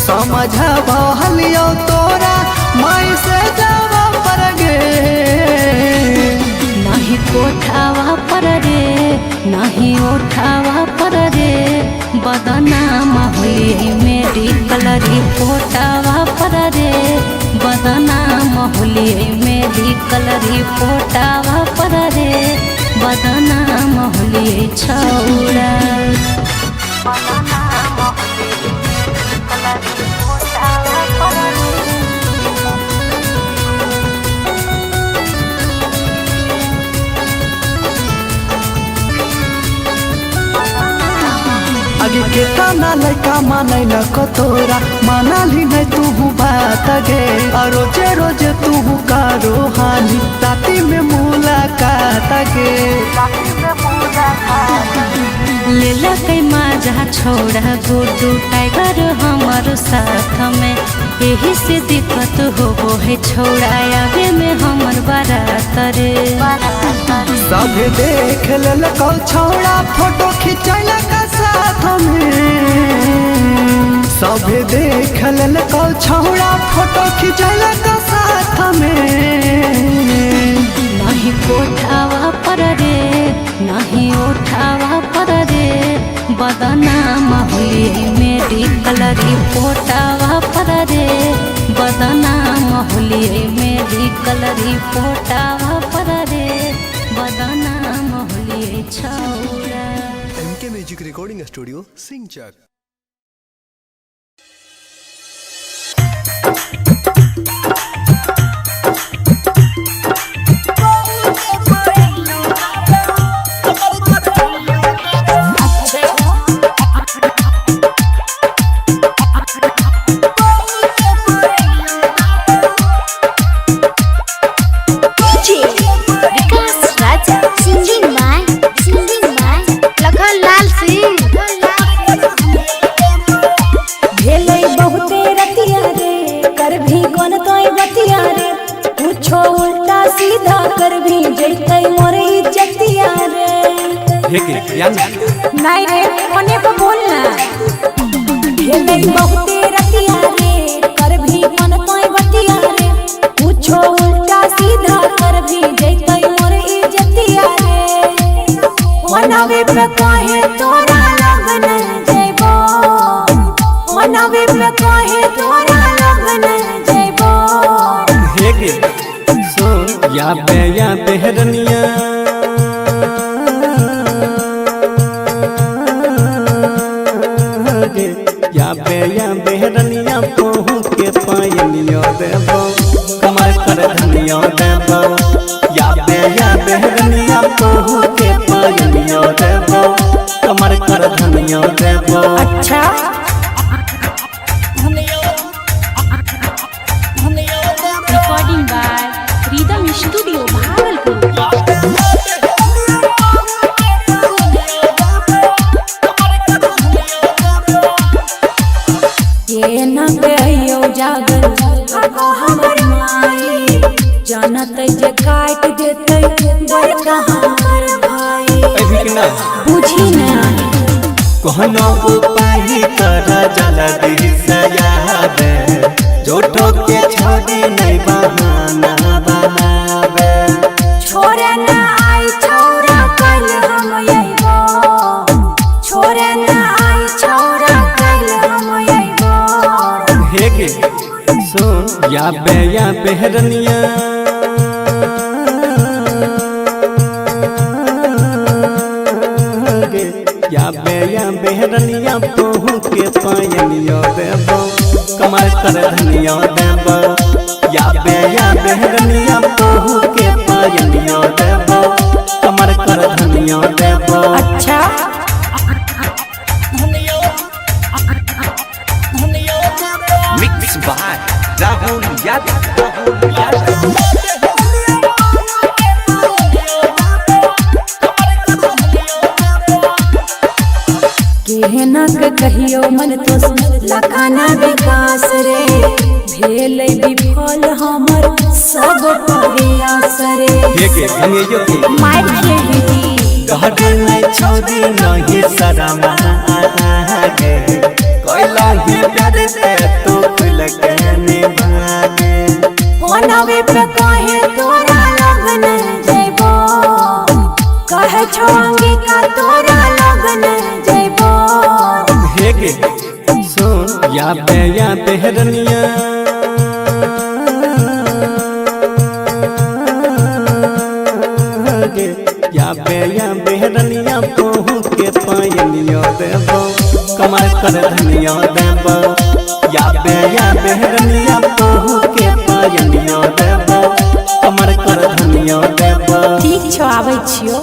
समझावा हलियो तोरा माई से जावा पर गे। नहीं कोठावा पर रे, नहीं ओठावा पर रे, बदना महुली मेडिकल रिपोर्टावा पर रे, बदना महुली मेडिकल रिपोर्टावा पर रे, बदना महुली छौरा। आगे के ताना लड़का मानै न तोरा, मानाली नहीं तू बात गे। और रोजे रोजे तू करो हानि राती में मुलाकात गे। लेला कै माजा छोड़ा गुड्डू टाइगर हमर साथ में, एही से दिक्कत होबो है छोड़ा आवे में हमर बारात रे। सब देख ललको छौड़ा फोटो खिंचैलक साथ में। सब देख ललको छौड़ा फोटो खिंचैलक साथ में। नहीं कोठावा पर रे, नहीं ओठावा पर रे, बदना महुली मेडिकल रिपोर्टावा पर रे, बदना महुली मेडिकल रिपोर्टावा पर रे, बदना महुली छौरा। MK music recording studio Singhchak. Vikas Raja singing by Lakhan Lal Singh. भेलै बहुते रतिया रे, कर भी कोन तोय बतिया रे, कुछो उल्टा सीधा कर भी जैतै मोर इज्जतिया रे। नहीं रे ओने पर बोलना। भेलै बहुते रतिया रे, कर भी कोन तोय बतिया रे, कुछो उल्टा सीधा कर भी जैतै मोर इज्जतिया रे। मनावे पे काहे तोरा लगन जैबो, मनावे पे काहे तोरा लगन जैबो। हे गे सुन या बे या बेहरनिया, बे या बेहरनिया पहु के पायनियो देबो कमर कर धनियो देबो। या बे या बेहरनिया पहु के पायनियो देबो कमर कर धनियो देबो। अच्छा recording by Rhythm Studio Bhagalpur. ये न कहियो जागल आगो हमर माई जानत जे काट देतै बड़का हमर भाई। अभी के ना बुझी ना कोनो उपाय कर जल्दी से याद झूठो के छोड़ी नहीं बहाना बनावे। छोड़े ना आई छौरा कल हम अइबो, छोड़े ना आई छौरा कल हम अइबो। हे गे सुन या बे या बेहरनिया गे या बे या बेहरनिया पहु के पायनियो देबो कमर कर धनियो देबो। या बे या बेहरनिया पहु के पायनियो देबो कमर कर धनियो देबो। अच्छा mix by Rahul Yadav Rahul Yadav. केहना के कहियो मन तो लखाना विकास रे भेल विफल हमर सब प्रयास रे। हे गे अंगेजो के मार खेली कहते नहीं छोड़ी नहीं शर्मा आगे कोइला ही प्यार से तू खुल के निभागे। फोनवे पे कहे तोरा लगन जइबो, कहे छो अंगिका तोरा लगन जइबो। हे गे सुन या बे या बेहरनिया गे या बे या बेहरनिया पहु के पायनियो देबो कमर कर धनियो देबो। या बे या बेहरनिया पहु के पायनियो देबो कमर कर धनियो देबो। ठीक छो आबै छियो।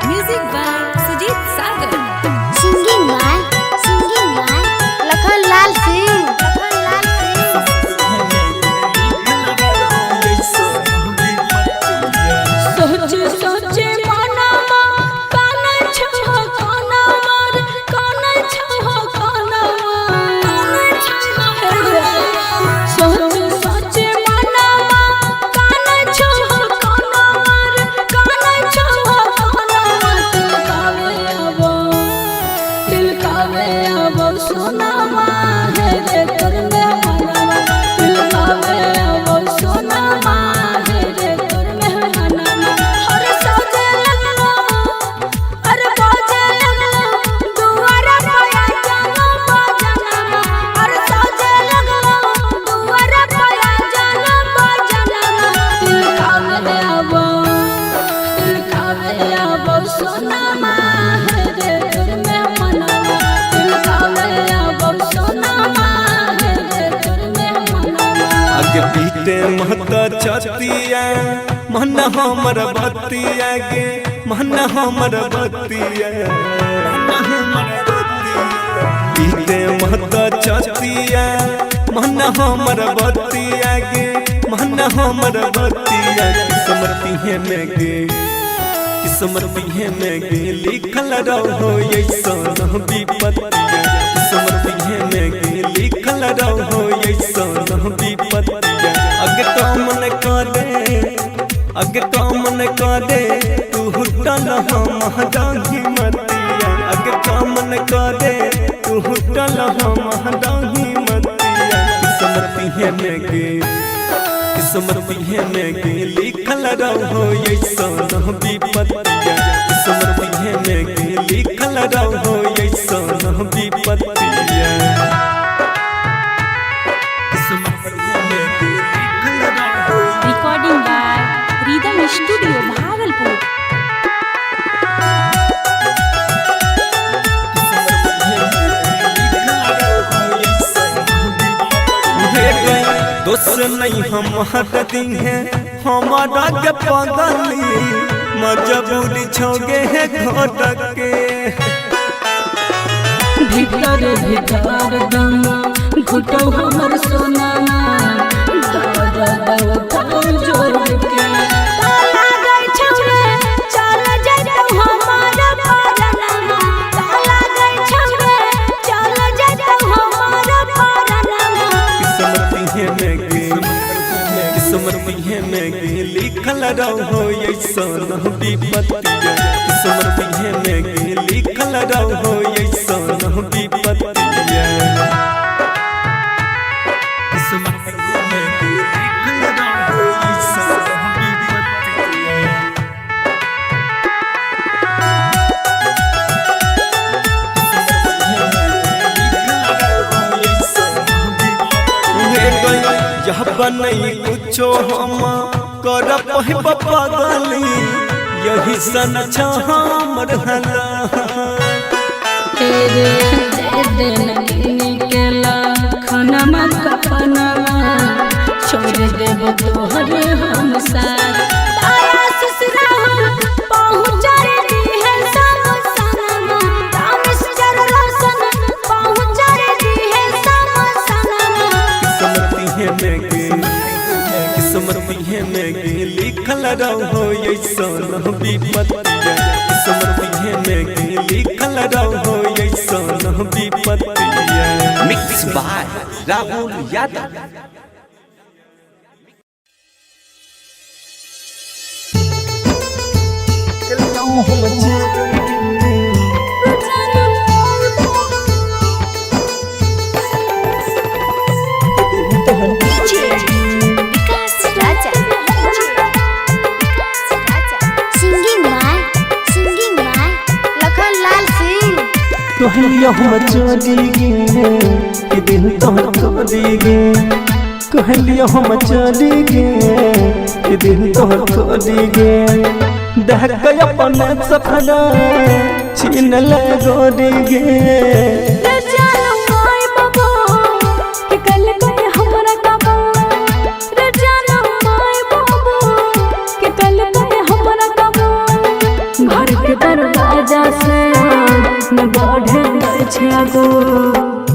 Music by Sujit Sagar. Singing by Lakhan Lal Singh. Lakhan Lal Singh. सोच सोच मनमा कान छो कान मार कान छो कान सोच सोच मनमा कान छो कान मार कान छो कान तिलकावे आवो सोनामा हे रे तोर मेहमानवा तिलकावे आवो सोनामा हे रे तोर मेहमानवा। हर साजे लगलो अरे बाजे लगलो दुआरा पया जानो बजनमा हर साजे लगलो दुआरा पया जानो बजनमा तिलकावे आवो सोनामा हे रे तोर मेहमानवा तिलकावे आवो सोनामा हे रे तोर मेहमानवा। आगे पीटे महत छतिया मन हमर बतिया गे मन हमर बतिया पीटे महत छतिया मन हमर बतिया गे मन हमर बतिया। किस्मती है में गे किस्मती है में गे लिखल रहो ऐसन विपत्तिया। किस्मती है में गे लिखल रहो ऐसन विपत्तिया। अग काम न करे अग काम न करे तू हुटल हम डाही मतिया। अग काम न करे तू हुटल हम डाही मतिया। किस्मती है में गे किस्मती है में गे लिखल रहो ऐसन विपत्तिया। किस्मती है में गे लिखल रहो ऐसन विपत्तिया। किस्मती है में गे लिखल रहो दोष नहीं हम दी है हमारा के पगली मजबूरी छोगे है घोट के। भीतर भीतर दम घुटो हमर सोना दर्द उठो जोर के ताला गई छौरे चल जैतौ हमार परनमा ताला गई छौरे चल जैतौ हमार परनमा। किस्मती है में गे किस्मती है में गे लिखल रहो ऐसन विपत्तिया। किस्मती है में गे लिखल रहो ऐसन विपत्तिया। किस्मती है में गे लिखल रहो ऐसन विपत्तिया। यह बनई कुछो हम कर पगली यही सन हमर हला। तेरे दे देन निकला खाना कपनवा छोड़ देब तोहर हम साथ। तारा ससुरा पहुँचा दी है सब सनमा रामेश्वर रोशन पहुँचा दी है सब सनमा। किस्मती है में गे किस्मती है में गे लिखल रहो ऐसन विपत्तिया। किस्मती है में गे लिखल रहो ऐसन विपत्तिया। Mix by Rahul Yadav. Vikas Raja. Singing by Lakhan Lal Singh. कहलियो हम चली गे कि दिल तोहर तोड़ी गे। कहलियो हम चली गे कि दिल तोहर तोड़ी गे। दहक अपन सपना छीन ले गोरी गे। घर के दरवाजा से न बढ़े गो।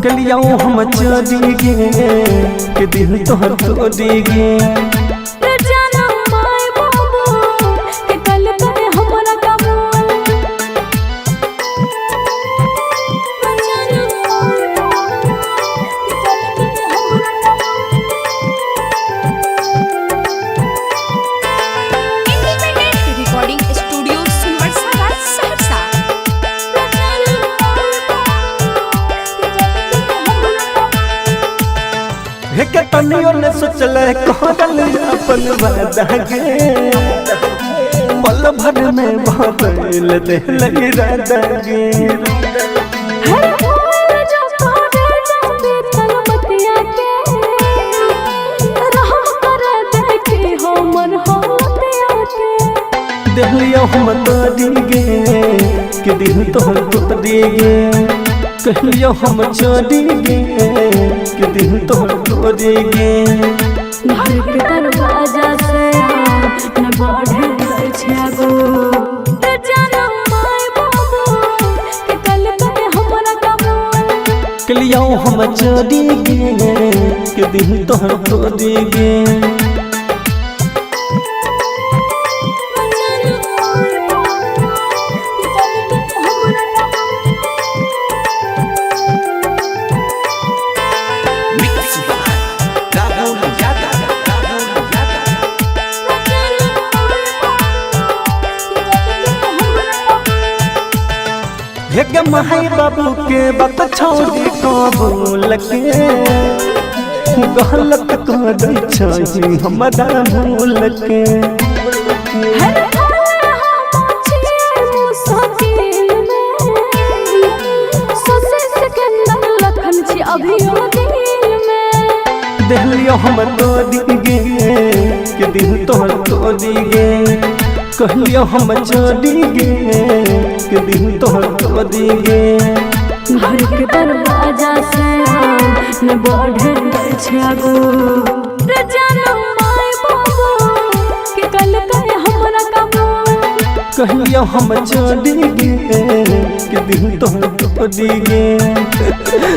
कहलियो हम चली गे कि दिल तोहर तोड़ी गे। Independent recording studio Sunbarsa Saharsa. हे तनियो ने सोचल कहल अपन वादा गे। पल भर में बदल देल इरादा गे। देहलियो हम तोड़ी गे कि दिल तोहर तोड़ी गे। कहलियो हम चोरी गे कि दिल तोहर तोड़ी गे। घर के दरवाजा से न बढ़े गो। कहलियो हम चोरी गे कि दिल तोहर तोड़ी गे। Mix by Rahul Yadav. Rahul Yadav. हे माई बाबू के बात छोड़ी कबूल के गलत कर छही हमरा भूल के। देहलियो हम तोड़ी गे कि दिल तोहर तोड़ी गे। कहलियो हम चोरी गे कि दिल तोहर तोड़ी गे। घर के दरवाजा से न बढ़े गो। कहिया हम छोड़ी गे कि दिल तोहर तोड़ी गे।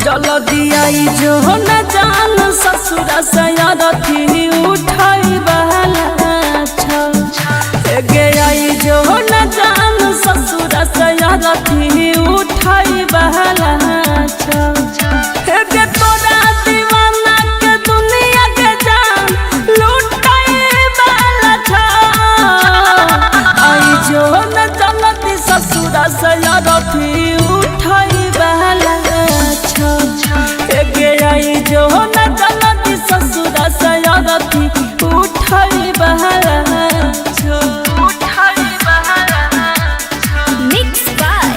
जलदियाई जो न जान ससुरा सयारथी उठाई बहला गे आई जो न जान ससुरा सयारथी उठाई बहला गे तोरा दीवाना के दुनिया के जान लुटाई बहला आई जो न जलती ससुरा सयारथी उठाई बहला गे आई जो न जलती ससुरा सयारथी उठाई बहला। Mix by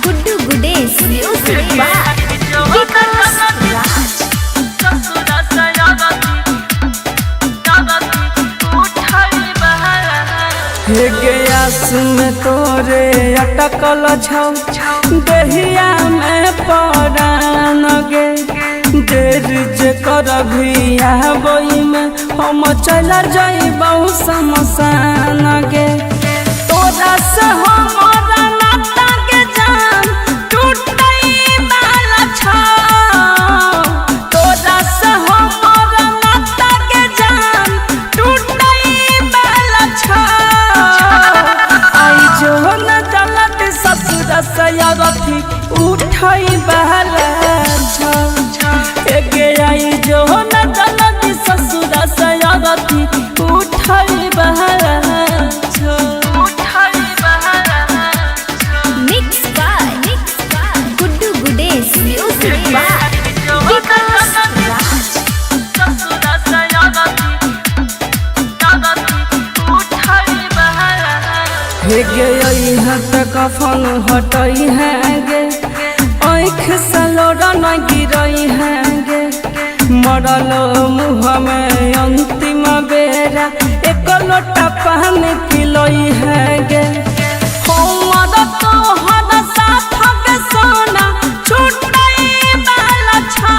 Guddu Gudesh music by Vikas Raj. हे गयास में तोरे अटकल छौ दहिया में परान गे देर जे करभी आबई में हम चल जइबौ शमशान गे तोरा से हमरा नाता के जान टूटई वाला छौ तोरा से हमरा नाता के जान टूटई वाला छौ आई जो न जलत ससुर सयारथी उठई बहला छौ गे आई जो न जलत ससुर सयारथी उठई बहला छौ। Mix by Guddu Gudesh music by Vikas Raj. हे गे है त कफन हटई है गे आँख से लोरा न गिरई है गे मरल मुँह में अंतिम बेरा एक लोटा पानी पिलई है गे हमर तोहर साथ के सोना छुटई वाला छौ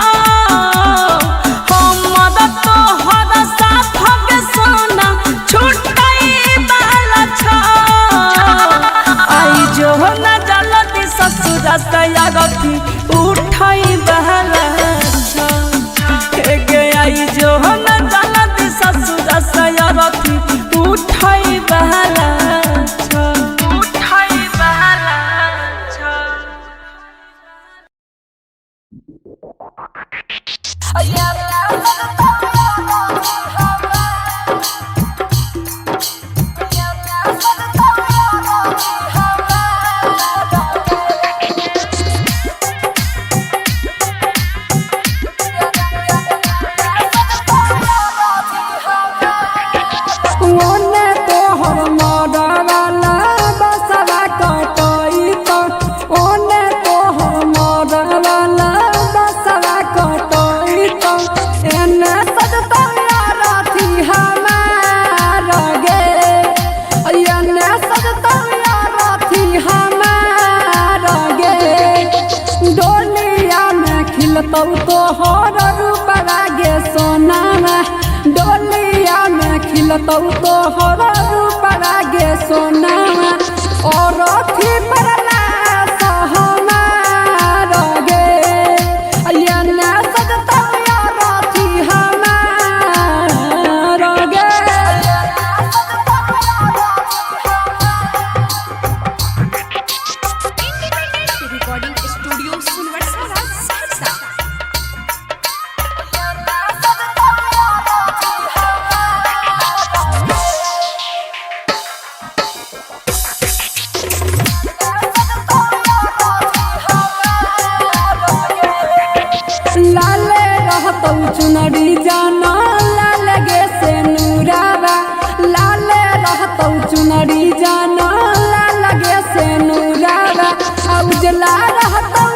हमर तोहर साथ के सोना छुटई वाला छौ आई जो न जलती ससुरा सयारथी उठई बहला छौ गे आई जो न जलती ससुरा सयारथी उठई बहला छौ। उठई बहला छौ। ओने तोहर मरवाला बसवा कटई त ओने तोहर मरवाला बसवा कटई त एने सजतौ रथी हमार गे एने सजतौ रथी हमार गे डोलिया में खिलतौ तोहर रूपवा गे सोनामा डोलिया में खिलतौ तोहर रूपवा गे सोनामा और अथी परला सहमार गे एने सजतौ रथी हमार गे। Recording studio Sonbarsa Saharsa. लाले रहतौ चुनरी जाना लाल गे से नूरावा लाले रहतौ चुनरी जाना लाल गे से नूरावा आ उजला रहतौ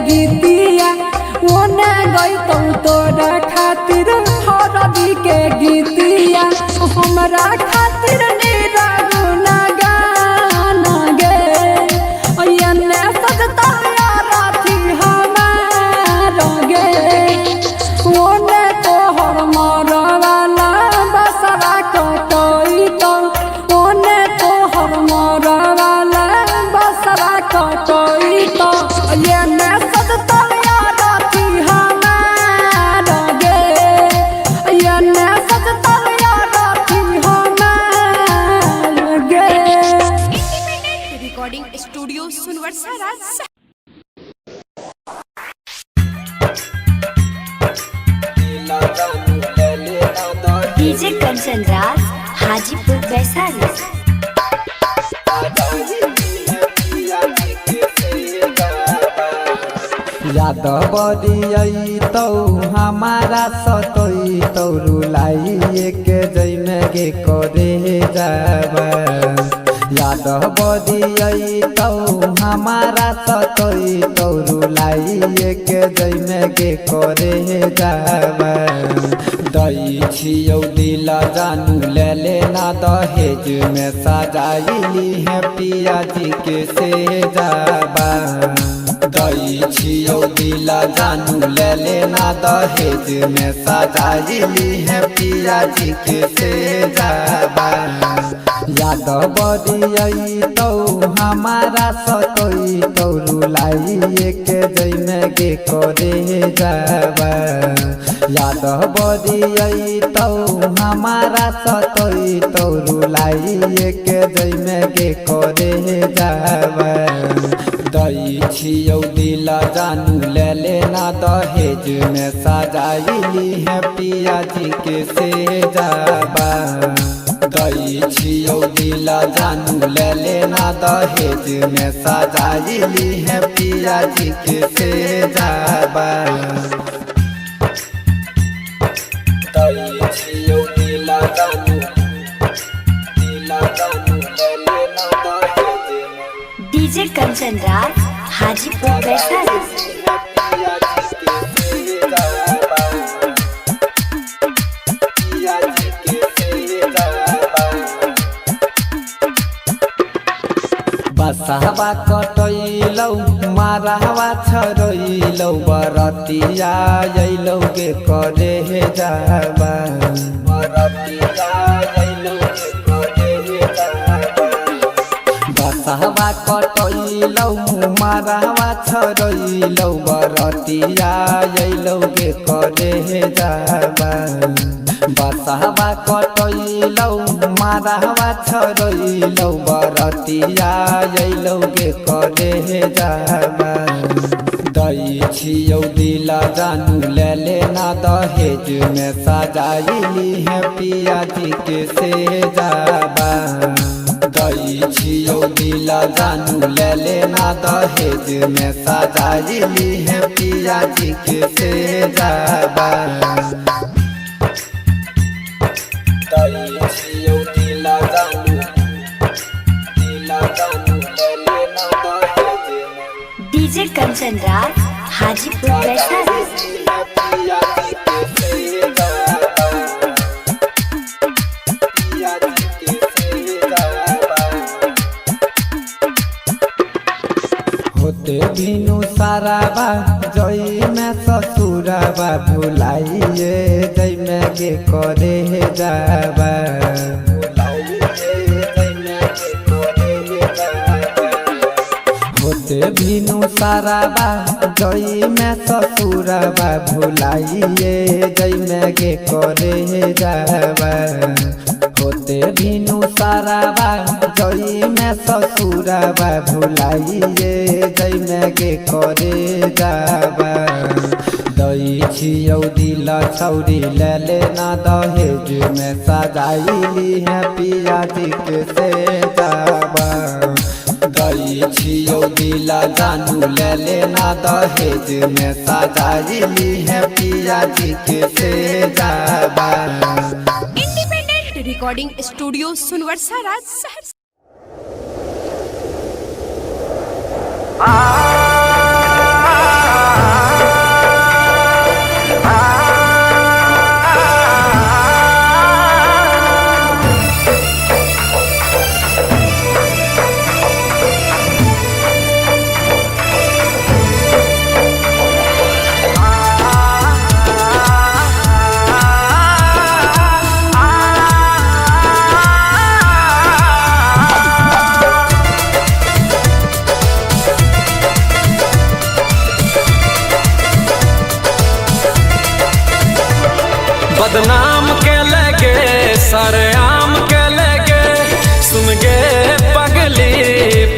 गीतिया ओने गईतौ तोरा खातिर हरदी के गीतिया हमरा खातिर नीरा गुना गाना गे एने सजता राथी हमार गे ओने तोहर मरवाला बसरा कटैतौ ओने तोहर मरवाला बसरा कटैतौ एने सजता राथी हमार गे एने सजता राथी हमार गे। इंडिपेंडेंट रिकॉर्डिंग स्टूडियो सुनवर्षा राज। डीजे कंचन राज, हाजीपुर, वैशाली। यादव दियतौ हमारा सतैतौ रुलाइए के जैमे गे करे जाब। यादव दियतौ हमारा सतैतौ रुलाइए के जैमे गे करे जाब। दै छियौ दिल जानू ले लेना दहेज में सजाइली है पिया जी के से जाबा। दै छियौ दिल जानू ले लेना दहेज में सजाइली है पिया जी के से जाबा। यादव दियतौ हमारा सतैतौ रुलाइए के जैमे गे करे जाबा। यादव दियतौ हमारा सतैतौ रुलाइए के जैमे गे करे जाबा। दै छियौ दिल जानू ले लेना दहेज में सजाइली है पिया जी के से जाबा। दै छियौ दिल जानू ले लेना दहेज में सजाइली है पिया जी के से जाबा। दै छियौ दिल जानू दिल जानू ले लेना दहेज में डीजे कंचन राज, हाजीपुर, वैशाली। बसहबा कटैलौ मारहवा छरैलौ बरतिया अइलौ गे करे जाबा। बरतिया अइलौ गे करे जाबा। बसहबा कटैलौ मारहवा छरैलौ बरतिया अइलौ गे करे जाबा। बसहबा कटैलौ मारहवा छरैलौ बरतिया अइलौ गे करे जाबा। दै छियौ दिल जानू ले लेना दहेज में सजाइली है पिया जी के से जाबा। दै छियौ दिल जानू ले लेना दहेज में सजाइली है पिया जी के से जाबा। दै छियौ दिल जानू दिल जानू ले लेना दहेज में डीजे कंचन राज, हाजीपुर, वैशाली। होते बिनु साराबा जई में ससुराबा भुलाइए जई में के करे जाबा। होते बिनु साराबा जई में ससुराबा भुलाइए जई में के करे जाबा। होते बिनु साराबा जई में ससुराबा भुलाइए जई में के करे जाबा। दै छियौ दिल छौरी ले लेना दहेज में सजाइली है पिया जी के से जाबा। दै छियौ दिल जानू ले लेना दहेज में सजाइली है पिया जी के से जाबा। इंडिपेंडेंट रिकॉर्डिंग स्टूडियो सुनवर्षा राज सहरसा। आ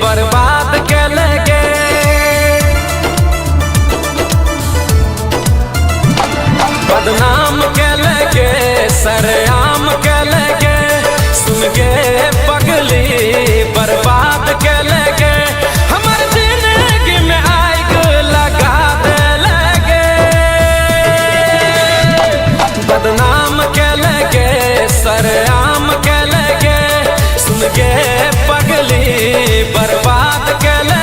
बर्बाद के लगे। बदनाम के लगे सरेआम के लगे, सुन गे पगली बर्बाद के लगे। हमर जिंदगी में आग लगा दे लगे। बदनाम के लगे सरेआम के लगे, सुन गे पगली बर्बाद के लगे।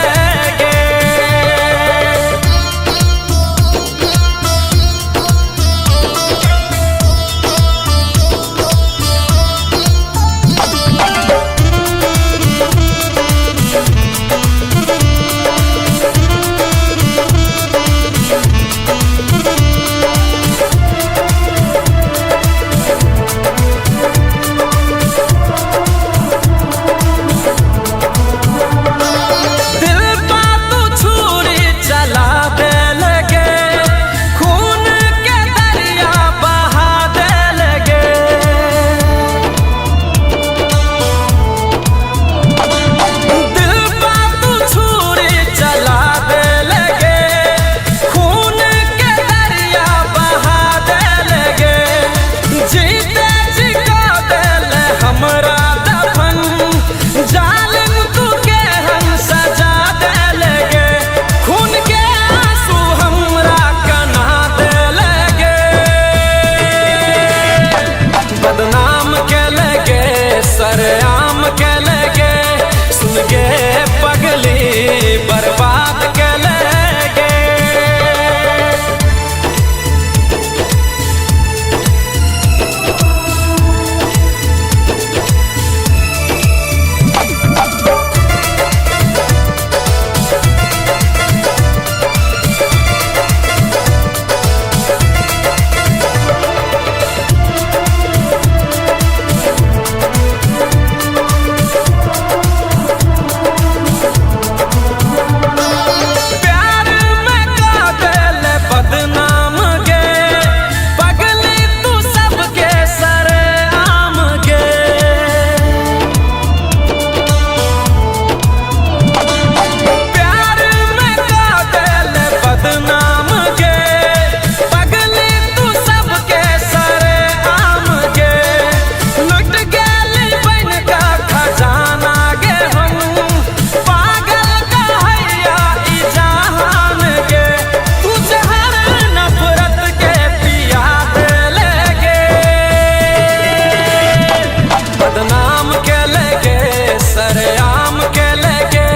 सरेआम के लगे,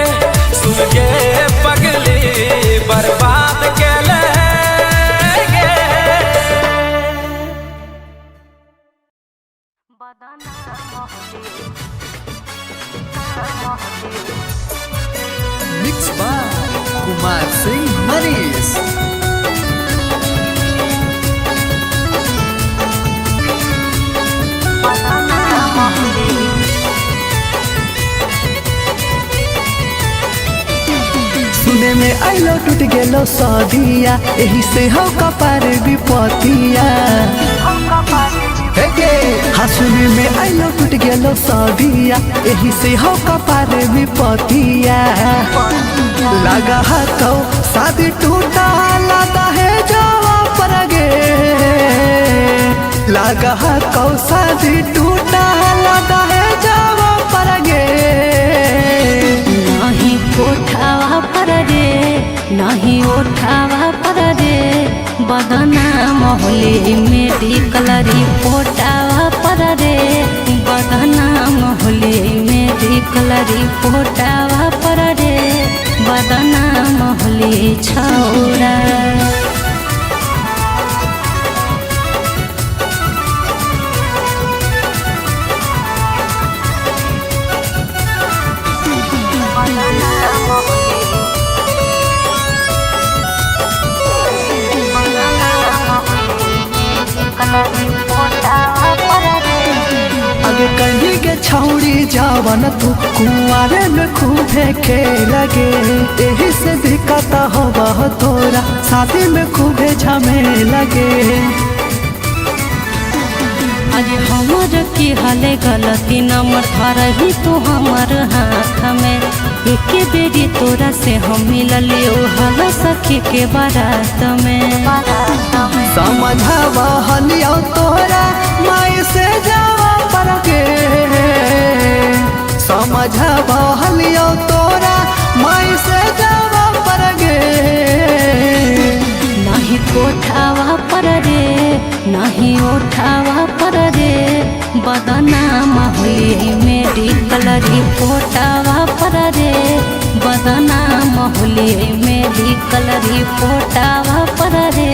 सुन गे पगली बर्बाद के लगे। Mix by Kumar Singh Manish. सुने में आइलो टूट गेलो सदिया, एही से हो कपार विपतिया। हाँ सुने में आइलो टूट गेलो सदिया, एही से हो कपार विपतिया। लगा हाथों शादी टूटा लाता है जावा पर गे। लगा हाथों शादी टूटा लाता है जावा पर गे। नहीं कोठावा पर रे, नहीं ओठावा पर रे, बदनाम होली मेडिकल रिपोर्टावा पर रे। बदनाम होली मेडिकल रिपोर्टावा पर रे, बदनाम होली छौरा। आगे कहीं के छौड़ी जावन तू कुंवारे में खूबे खेल गे। एही से दिक्कत होबह तोरा शादी में खूबे झमेल गे। आज हमर की हाले गलती नंबर धरही तू हमर हाथ में। एके बेरी तोरा से हम मिललियो हल सखी के बारात में। समझावा हलियो तोरा माई से जावा पर के, समझावा हलियो तोरा माई से जावा पर गे। नहीं कोठावा पर रे, नहीं उठावा पर रे, बदनाम होली मेडिकल रिपोर्टावा पर रे, बदनाम होली मेडिकल रिपोर्टावा पर रे,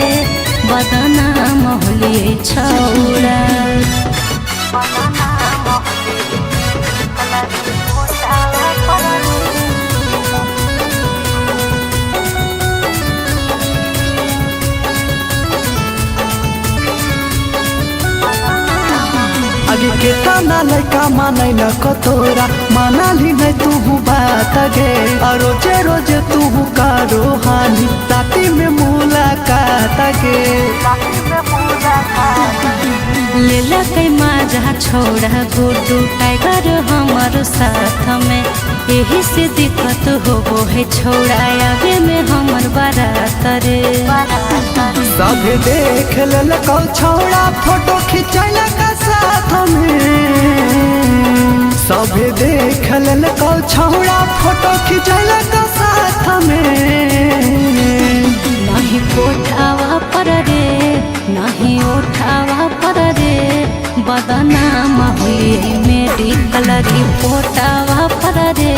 बदनाम होली छौड़ा। आगे के ताना लड़का मानै न कतोरा, मानाली नहीं तू बात गे, आ रोजे रोजे तू करो हानि राती में मुलाकात गे। लेला कै माजा छोड़ा गुड्डू टाइगर हमार साथ में, यही से दिक्कत होबो है छोड़ा आवे में हमर बारात रे। सब देख ललको छौड़ा फोटो खिंचैलक साथ में, सब देख ललको छौड़ा फोटो खिंचैलक साथ में। नहीं कोठावा पर रे, नहीं उठावा पर रे, बदनाम होली मेडिकल रिपोर्टावा पर रे,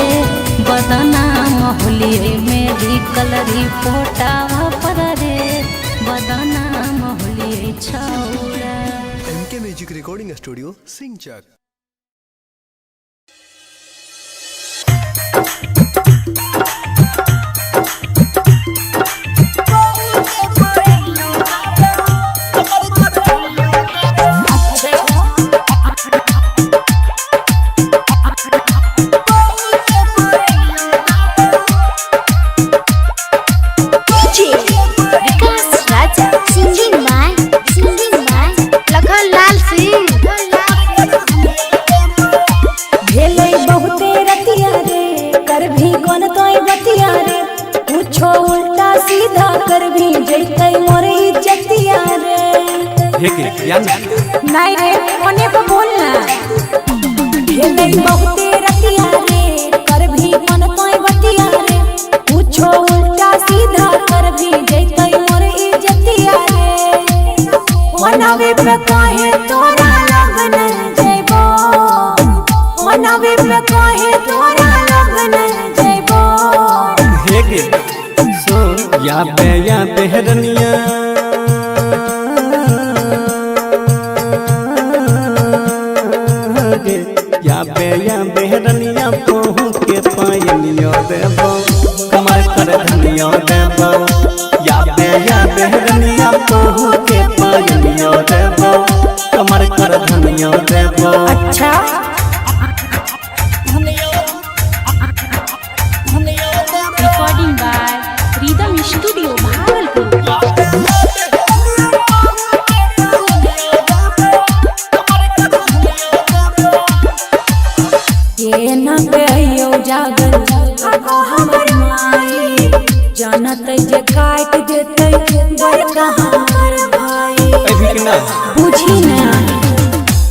बदनाम होली मेडिकल रिपोर्टावा पर रे, बदनाम होली छौड़ा। MK music recording studio Singchak. Vikas Raja singing by Lakhan Lal Singh. भेलै बहुते रतिया रे, कर भी कोन तोय बतिया रे, कुछो उल्टा सीधा कर भी जैतै मोर इज्जतिया रे। हे के या ना नहीं रे ओने पर बोलना। भेलै बहुते रतिया रे, कर भी कोन तोय बतिया रे, कुछो उल्टा सीधा कर भी जैतै मोर इज्जतिया रे। मनावे पे काहे तोरा लगन जइबो, मनावे पे काहे तोरा लगन जइबो। हे के सुन या बे या बेहरनिया गे, या बे या बेहरनिया पहु के पायनियो देबो, कमर कर धनियो देबो, या बे या बेहरनिया पहु के पायनियो देबो, कमर कर धनियो देबो। अच्छा recording by Rhythm studio Bhagalpur. के न कहियो जागल आगो हमर माई, जानत जे काट देतै बड़का हमर भाई। अभी के ना बुझी ना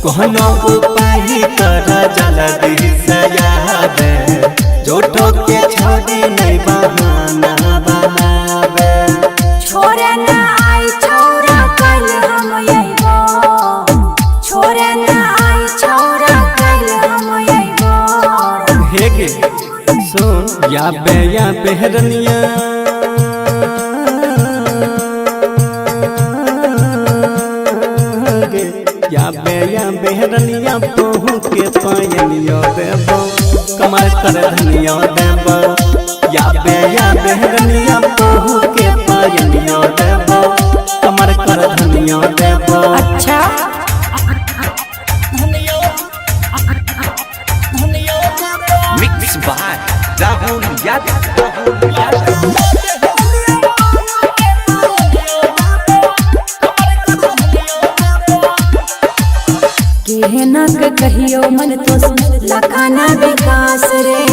कोनो उपाय कर जल्दी से याद, झूठो के छोड़ी नहीं बहाना बनावे। छोड़े ना आई छौरा कल हम अइबो, छोड़े ना आई छौरा कल हम अइबो। हे गे सुन या बे या बेहरनिया गे, या बे या बेहरनिया पहु के पायनियो देबो, कमर कर धनियो देबो, या बे या बेहरनिया पहु के पायनियो देबो, कमर कर धनियो देबो। अच्छा mix by Rahul Yadav. Rahul Yadav. केहना के कहियो मन तो लखाना विकास रे,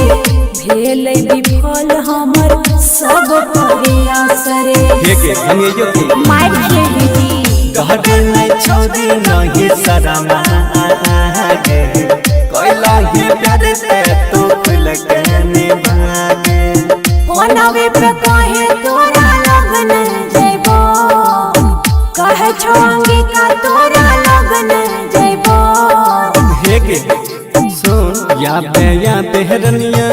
भेलै विफल हमर सब प्रयास रे। हे गे अंगेयो के मार खेली डहर नहीं छोड़ी नहीं शरमा गे, कोइला ही प्यार से तू खुल के निभागे। फोनवे पे कहे तोरा लगन जइबो, कहे छोंगी का तोरा लगन जइबो। हे गे सुन या बे या बेहरनिया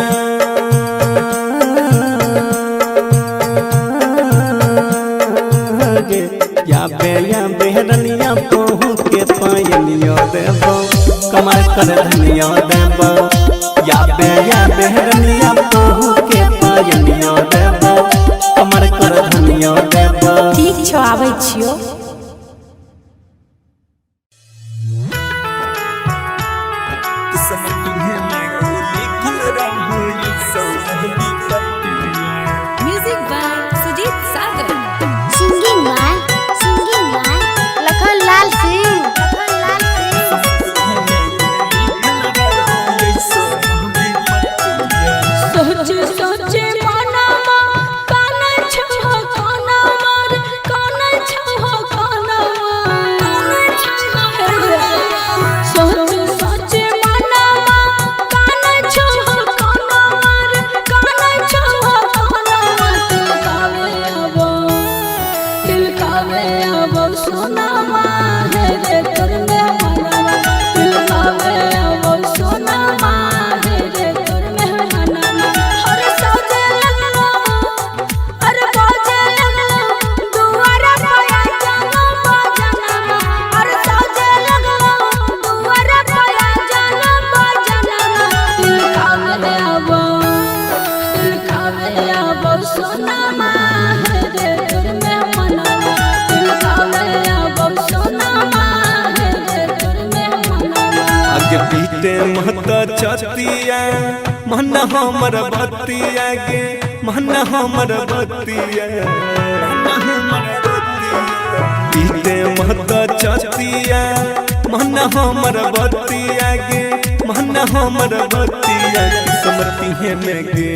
गे, या बे या बेहरनिया पहु के पायनियो देबो, कमर कर धनियो देबो। या बे या बेहरनिया पहु के पायनियो देबो, कमर कर धनियो देबो। ठीक छो, आबै छियो। Music by Sujit Sagar. Singing by Lakhan Lal Singh. Lakhan Lal Singh. सोच सोच मनमा कान छो काना मार, कान छो काना मार। सोच सोच मनमा कान छो काना मार, कान छो काना मार। तिलकावे आवो सोना माहे रे तोर मेहमानवा। तिलकावे आवो सोना माहे रे तोर मेहमानवा। हर सजे लगलो अरे बाजे लगलो दुआरा पाया जानो बजनमा। हर सजे लगलो दुआरा पाया जानो बजनमा। तिलकावे आवो सोना माहे रे तोर मेहमानवा। तिलकावे आवो सोना माहे रे तोर मेहमानवा। आगे पीटे महत छतिया मन हमर बतिया गे, मन हमर बतिया। पीटे महत छतिया मन हमर बतिया गे, मन हमर बतिया। किस्मती है में गे,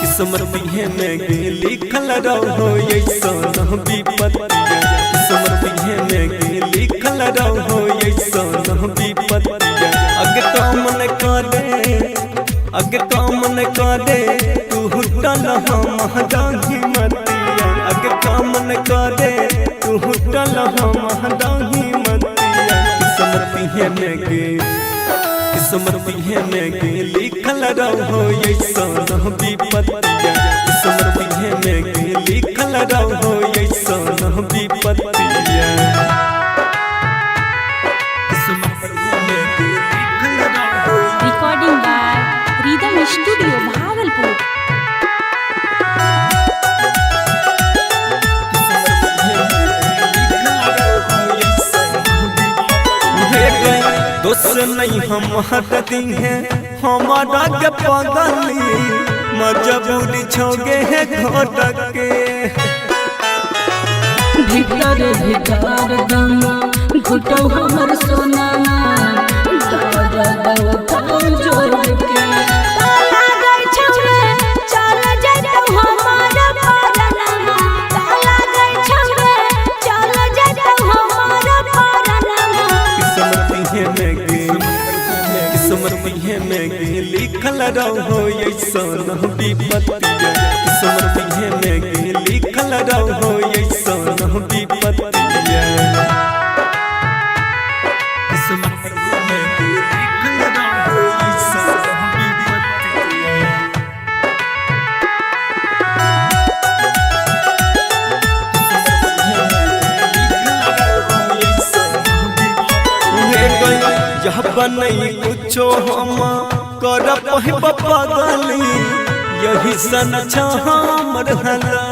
किस्मती है में गे लिखल रहो ऐसन विपत्तिया। किस्मती है में गे लिखल रहो ऐसन विपत्तिया। अग काम न करे, अग काम न करे तू हुटल हम डाही मतिया। अग काम न करे तू हुटल हम डाही मतिया। किस्मती है में गे, किस्मती है में गे लिखल रहो ऐसन विपत्तिया। किस्मती है में गे लिखल रहो ऐसन विपत्तिया। Recording by Rhythm Studio Bhagalpur. दोष नहीं हम हटती हैं हमारा के पगली, मजबूरी छोगे है घोट के। भीतर भीतर दम घुटो हमर सोना दर्द उठो जोर के। ताला गई छौरे चल जइतौ हमार परनमा। ताला गई छौरे चल जइतौ हमार परनमा। किस्मती है में गे, किस्मती है में गे लिखल रहो ऐसन विपत्तिया। किस्मती है में गे लिखल रहो ऐसन विपत्तिया। किस्मती है में गे लिखल रहो ऐसन विपत्तिया। यह बनई कुछो हम कर पगली, यही सन हमर हला।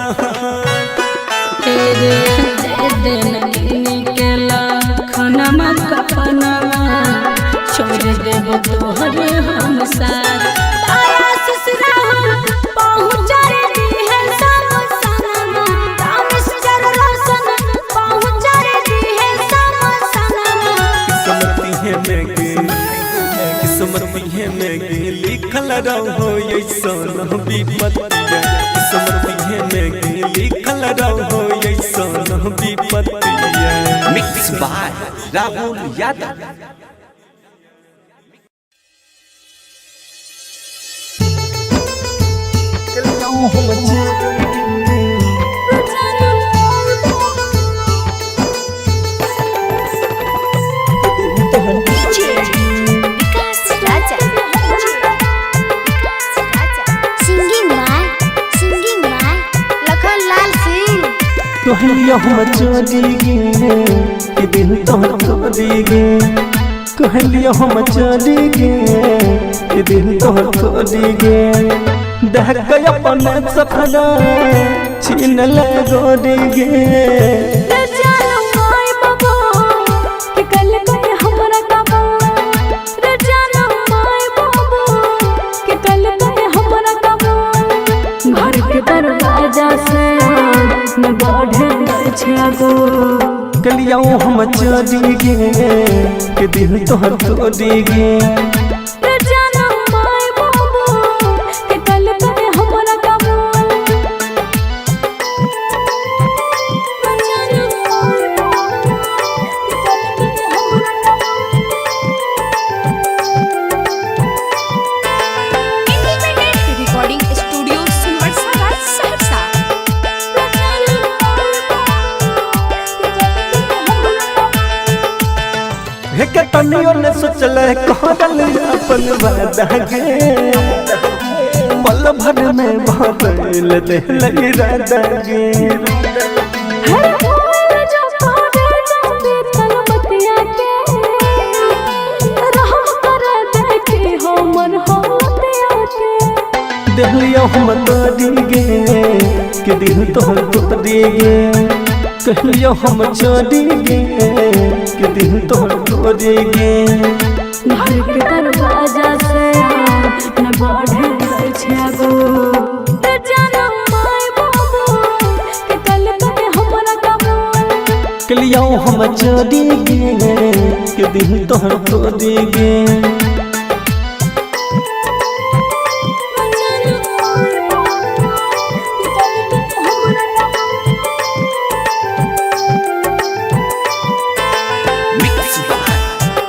तेरे दे दिन केला खाना कफनवा, छोड़ देब तोहर हम साथ। ताया ससुरा पहुँचा दी है सब सनमा। रामेश्वर रोशन पहुँचा दी है सब सनमा। किस्मती है में गे, किस्मती है में गे लिखल रहो ऐसन विपत्तिया, किस्मतिये में लिखल रहो ऐसन विपत्तिया। Mix by Rahul Yadav. Vikas Raja. Singing by Lakhan Lal Singh. कहलियो हम चोरी गे कि दिल तोहर तोरी गे, कहलियो हम चोरी गे कि दिल तोहर तोरी गे। दहक अपन सपना छीन ले गोरी गे। घर के दरवाजा से न बढ़े गो। कहलियो हम चोरी गे कि दिल तोहर तोरी गे। Recording studio Sonbarsa Saharsa. हे तनियो ने सोचल कहल अपन वादा गे, पल भर में बदल देल इरादा गे। देहलियो हम तोरी गे कि दिल तोहर तोरी गे, कहलियो हम चोरी गे कि दिल तोहर तोरी गे। घर के दरवाजा से न बढ़े गो। कहलियो हम चोरी गे कि दिल तोहर तोरी गे। Mix by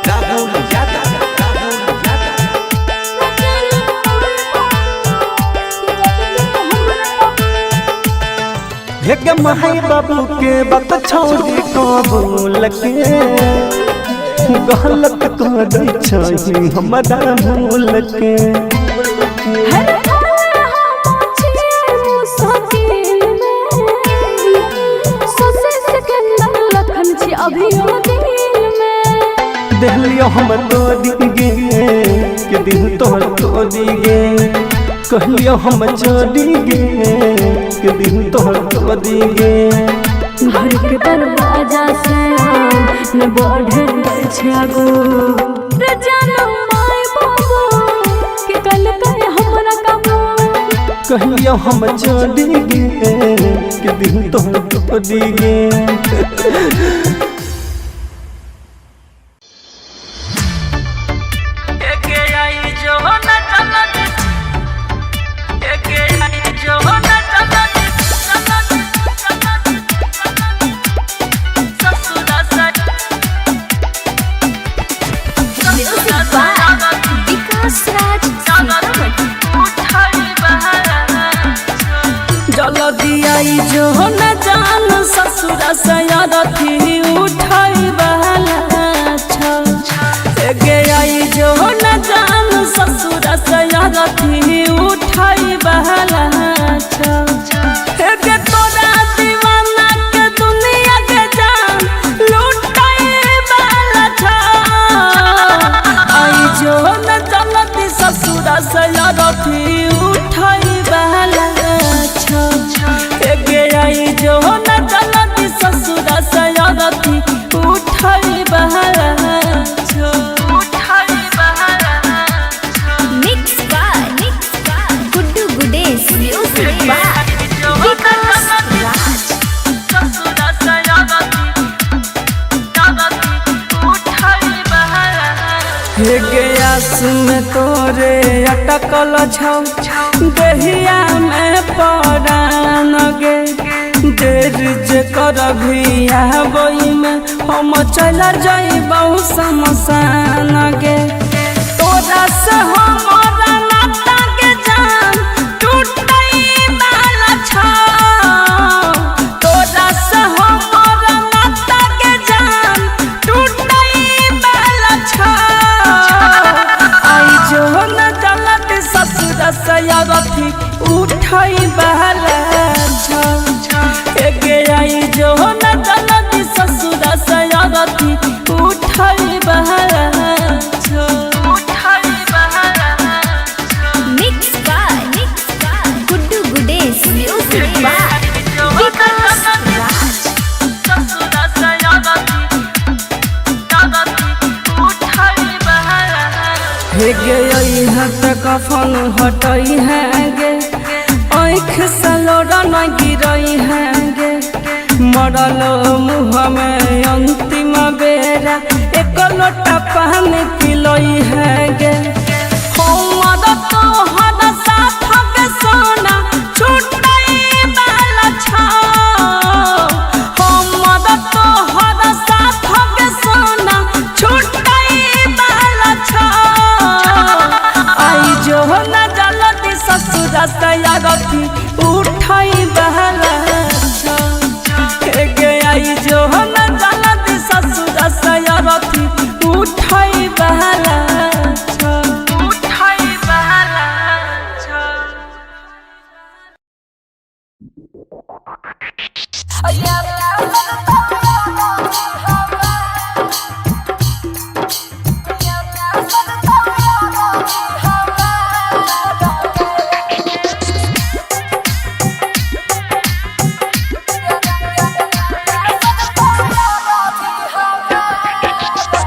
Rahul Yadav. Rahul Yadav. हे माई बाबू के बात छोड़ी कबूल के, गलत कर छही हमरा भूल के। देहलियो हम तोरी गे कि दिल तोहर तोरी गे, कहलियो हम चोरी गे कि दिल तोहर तोरी गे। घर के दरवाजा से न बढ़े गो। कहलियो हम चोरी गे कि दिल तोहर तोरी गे। Vikas Raj Sitamarhi. जल्दी आई जो न जान ससुरा सयारथी उठाई बहला गे। आई जो न जान ससुरा सयारथी उठाई बहला गे। तोरा दीवाना के दुनिया के जान लुटाई बहला। आई जो न जल्दी ससुरा सयारथी उठाई बहला गे। आई जो न जल्दी ससुरा सयारथी उठाई बहला। Mix by Guddu Gudesh. Music by Vikas Raj. हे गयास में तोरे अटक अटकल छौ देहिया में परान गे। देर जे करभी आबई में हम चल जइबौ शमशान गे। तोरा से हमरा नाता के जान टूटई वाला छौ, तोरा से हमरा नाता के जान टूटई वाला छौ। आई जो न जलत ससुर से अरथी उठई वाला छौ। एगे आई जो न जलत ससुर से अरथी उठई वाला छौ। Mix by Guddu Gudesh, music by Vikas Raj. हे गे है त कफन हटई है गे, आँख से लोरा न गिरई है गे। मरल मुँह में अंतिम बेरा एक लोटा पानी पिलई है गे। हमर तोहर साथ के सोना छूटई वाला छौ, हमर तोहर साथ के सोना छूटई वाला छौ। आई जो न जलती ससुर से अरथी उठई वाला छौ। गे आई जो न जलती ससुर से अरथी उठई वाला छौ। उठई वाला छौ।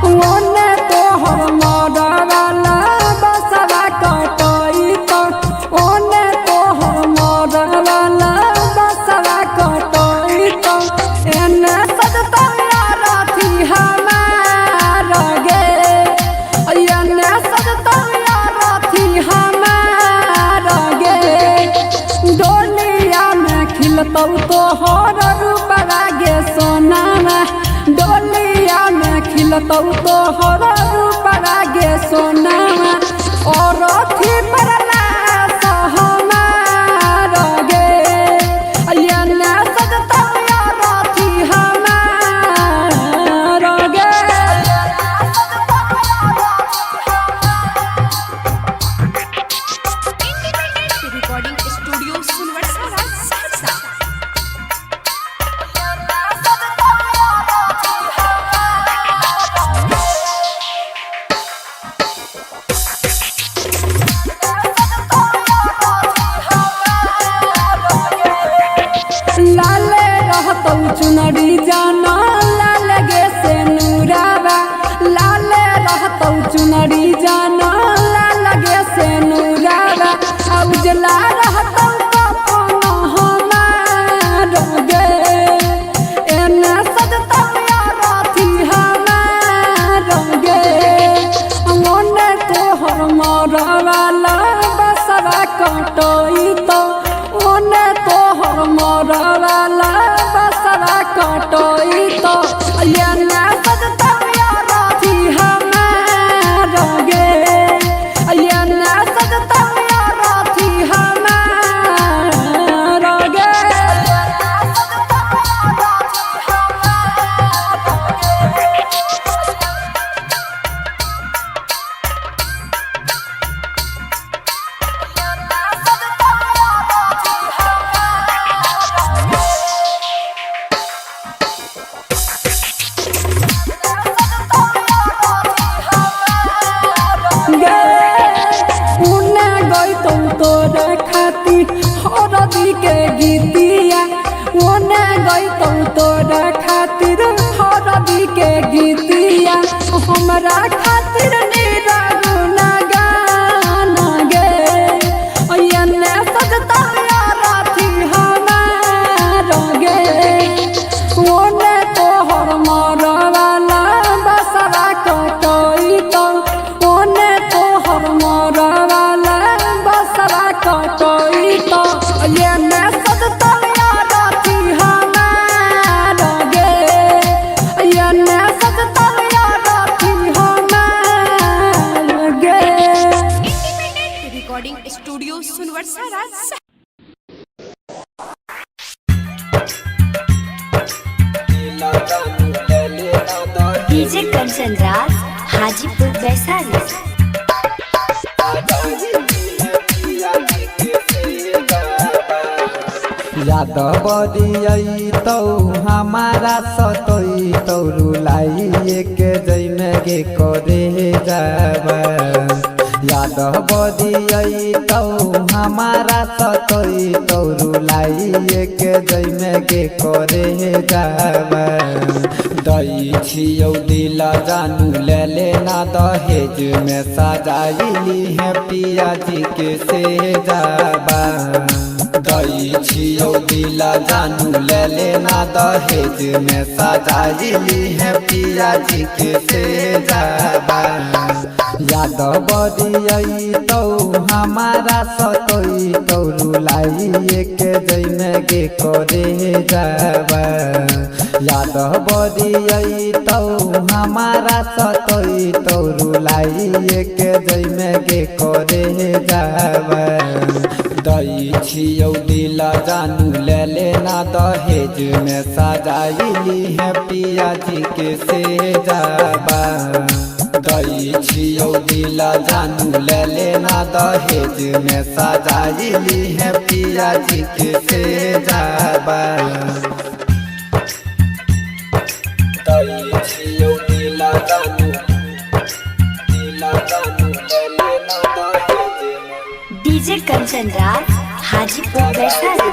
ओने तोहर मरवाला बसवा कटई त, ओने तोहर मरवाला बसवा कटई त, एने सजतौ रथी हमार गे, एने सजतौ रथी हमार गे। डोलिया में खिलतौ तोहर रूपवा गे सोनामा, डोलिया में खिलतौ तोहर रूपवा गे सोनामा। और अथी परला सहमार गे, एने सजतौ रथी हमार गे। Recording studio Sunvarsha Saharsa. लाले रहतौ चुनरी जाना लाल गे से नूरावा, लाले रहतौ चुनरी जाना लाल गे से नूरावा। आ उजला रहतौ कफन हमार गे, एने सजतौ रथी हमार गे। ओने तोहर मरवाला बसवा कटई त, ओने तोहर मरवाला बसवा कटई त, एने सजतौ रथी हमार गे, एने सजतौ रथी हमार गे। गे उने गइतौ तोरा खातिर हरदी के गीतिया, उने गइतौ तोरा खातिर हरदी के गीतिया। हमरा खातिर निरगुना गाना गे, एने सजतौ रथी हमार गे। ओने तोहर मरवाला बसवा कटई त, ओने तोहर मरवाला Recording studio Sonbarsa Raj. DJ Kanchan Raj Hajipur Vaishali. Yadav दियतौ हमारा सतोई तौ रुलाई के जैमे गे करे जाब। यादव दियतौ हमारा सतोई तौ रुलाई के जैमे गे करे जाब। दई छियौ दिल जानू ले लेना दहेज में सजाइली है पिया जी के से जाबा। दई छियौ दिल जानू ले लेना दहेज में सजाइली है पिया जी के से जाबा। यादव दियतौ हमारा सतोई तौ रुलाई के जैमे गे करे जाबा। यादव दियतौ हमारा सतोई तौ रुलाई के जैमे गे करे जाबा। दई छियौ दिल जानू ले लेना दहेज में सजाइली है पिया जी के से जाबा। दई छियौ दिल जानू ले लेना दहेज में सजाइली है पिया जी के से जाबा। दई छियौ दिल जानू ले लेना दहेज में। डीजे कंचन राज हाजीपुर वैशाली।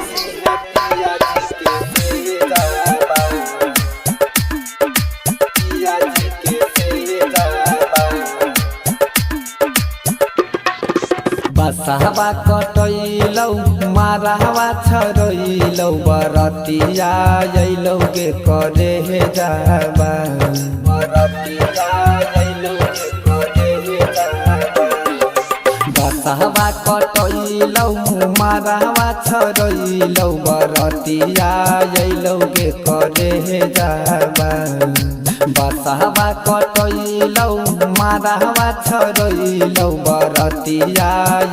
बसहवा कटैलौ मारहवा छरैलौ बरतिया अइलौ गे करे जाबा। बरतिया अइलौ गे करे जाबा। बसहवा कटैलौ मारहवा छरैलौ बरतिया अइलौ गे करे जाबा। बसहवा कटैलौ मारहवा छरैलौ बरतिया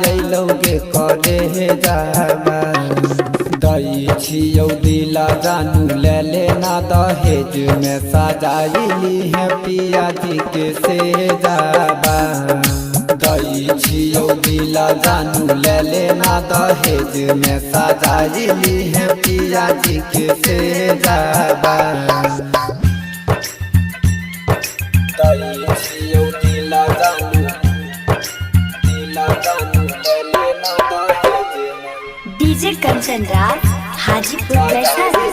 अइलौ गे करे जाबा। दई छियौ दिल जानू ले लेना दहेज में सजाइली है पिया जी के से जाबा। दई छियौ दिल जानू ले लेना दहेज में सजाइली है पिया जी के से जाबा। दई छियौ दिल जानू ले लेना दहेज में। डीजे कंचन राज हाजीपुर वैशाली।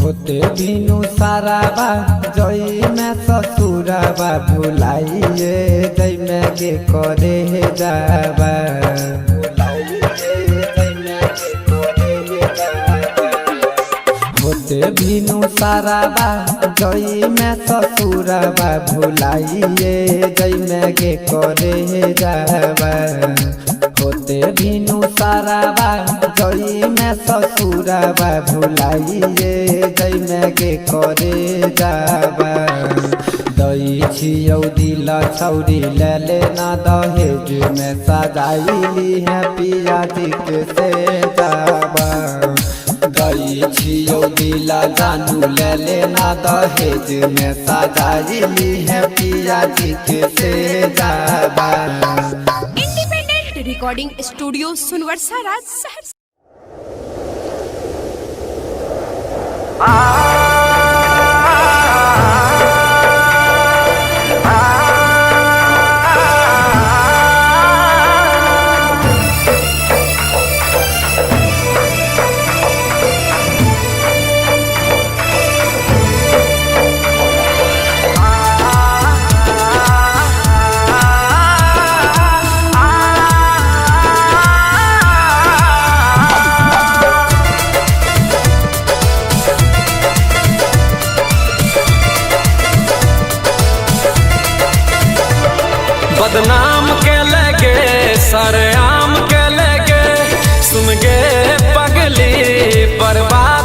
होते बिनु साराबा जई में ससुराबा भुलाइए जई में गे करे जाबा। होते बिनु साराबा जई में ससुराबा भुलाइए जई में गे करे जाबा। होते बिनु साराबा जई में ससुराबा भुलाइए जई में गे करे जाबा। दई छियौ दिल छौरी ले लेना दहेज में सजाइली है पिया जी के से जाबा। दई छियौ दिल जानू ले लेना दहेज में सजाइली है पिया जी के से जाबा। Independent recording studio Sonbarsa Raj Saharsa. बदनाम के लगे सरेआम के लगे, सुन गे पगली बर्बाद।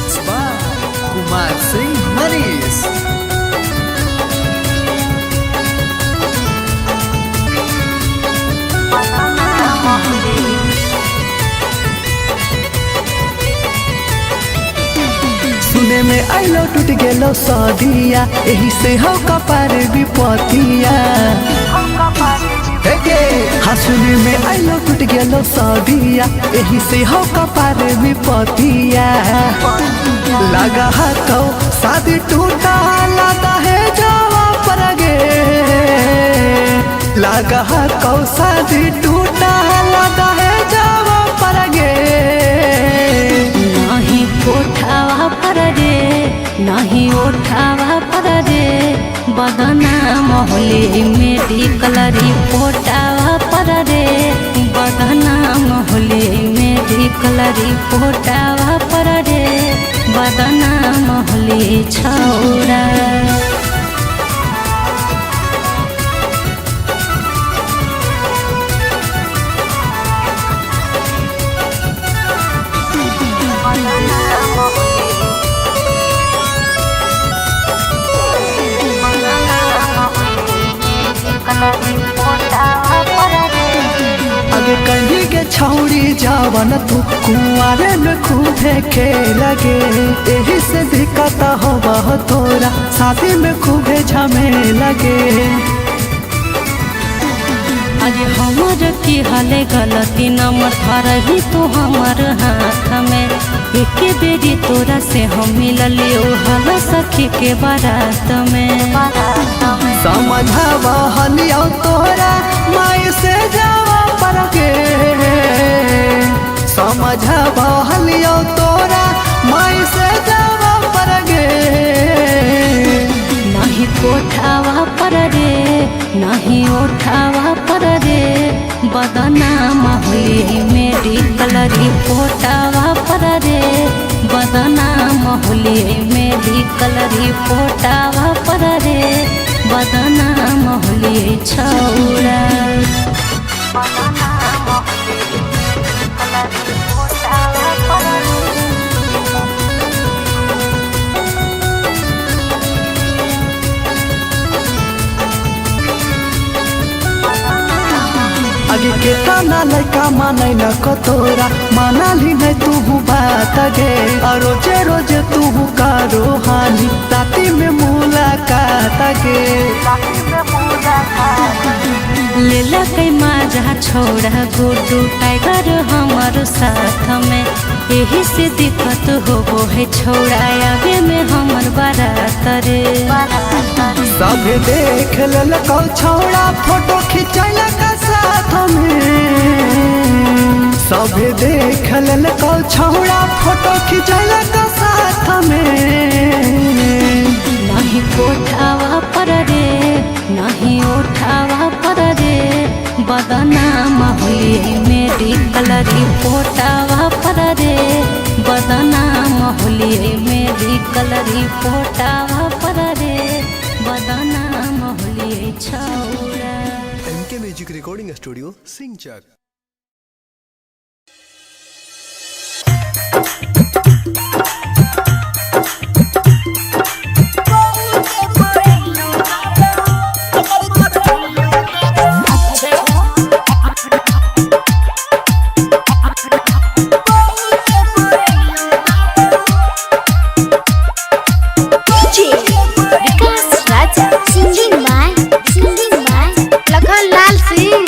Mix by Kumar Singh Manish. सुने में आइलो टूट गेलो सदिया, एही से हो कपार विपतिया। हाँ सुने में आइलो टूट गेलो सदिया, एही से हो कपार विपतिया। लगा हाथों शादी टूटा लाता है जावा पर गे, लगा हाथों शादी टूटा लाता है जावा पर गे। नहीं कोठावा पर रे, नहीं ओठावा पर रे, बदनाम होली मेडिकल रिपोर्टावा पर रे, बदनाम होली मेडिकल रिपोर्टावा पर रे, बदनाम होली छौरा। आगे कहीं के छौड़ी जावन तू कुआरे में खूबे खेल गे, एही से दिक्कत हो तोरा शादी में खूबे झमेल गे। अरे हमर की हले गलती नंबर धरही तू हमर हाथ में, एक बेरी तोरा से हम मिलली ओ हल सखी के बारात में। समझावा हलियो तोरा माई से जावा पर गे, समझावा हलियो तोरा माई से जावा पर गे। नहीं कोठावा पर रे, नहीं ओठावा पर रे, बदनाम होली मेडिकल रिपोर्टावा पर रे, बदनाम होली मेडिकल रिपोर्टावा पर रे, बदनाम होली छौरा। आगे के ताना लड़का मानै न कतोरा, मानाली नहीं तू बात गे, और रोजे रोजे तू करो हानि राती में मुलाकात गे। लेला कै माजा छोड़ा गुड्डू टाइगर हमार साथ में, एही से दिक्कत होबो है छोड़ा आवे में हमर बारात रे। सब देख ललकौ छौड़ा फोटो खिंचैलक साथ में, सब देख ललकौ छौड़ा फोटो खिंचैलक साथ में। नहीं कोठावा पर रे, नहीं ओठावा पर रे, बदनाम होली मेडिकल रिपोर्टावा पर रे, बदनाम होली मेडिकल रिपोर्टावा पर रे, बदनाम होली छौरा। MK music recording studio Singhchak. Vikas Raja. Singing by Lakhan Lal Singh.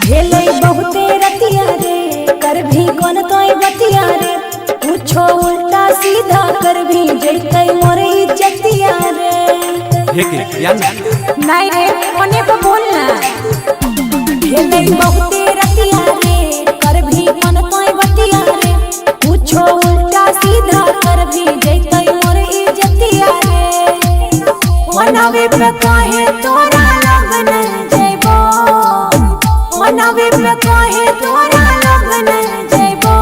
भेलै बहुते रतिया रे, कर भी कोन तोय बतिया रे, कुछो उल्टा सीधा कर भी जैतै मोर इज्जतिया रे। हे गे या ना नहीं रे ओने पर बोलना। भेलै बहुते रतिया रे, कर भी कोन तोय बतिया रे, कुछो उल्टा सीधा कर भी जैतै मोर इज्जतिया रे। मनावे पे काहे तोरा लगन जैबो, मनावे पे काहे तोरा लगन जैबो।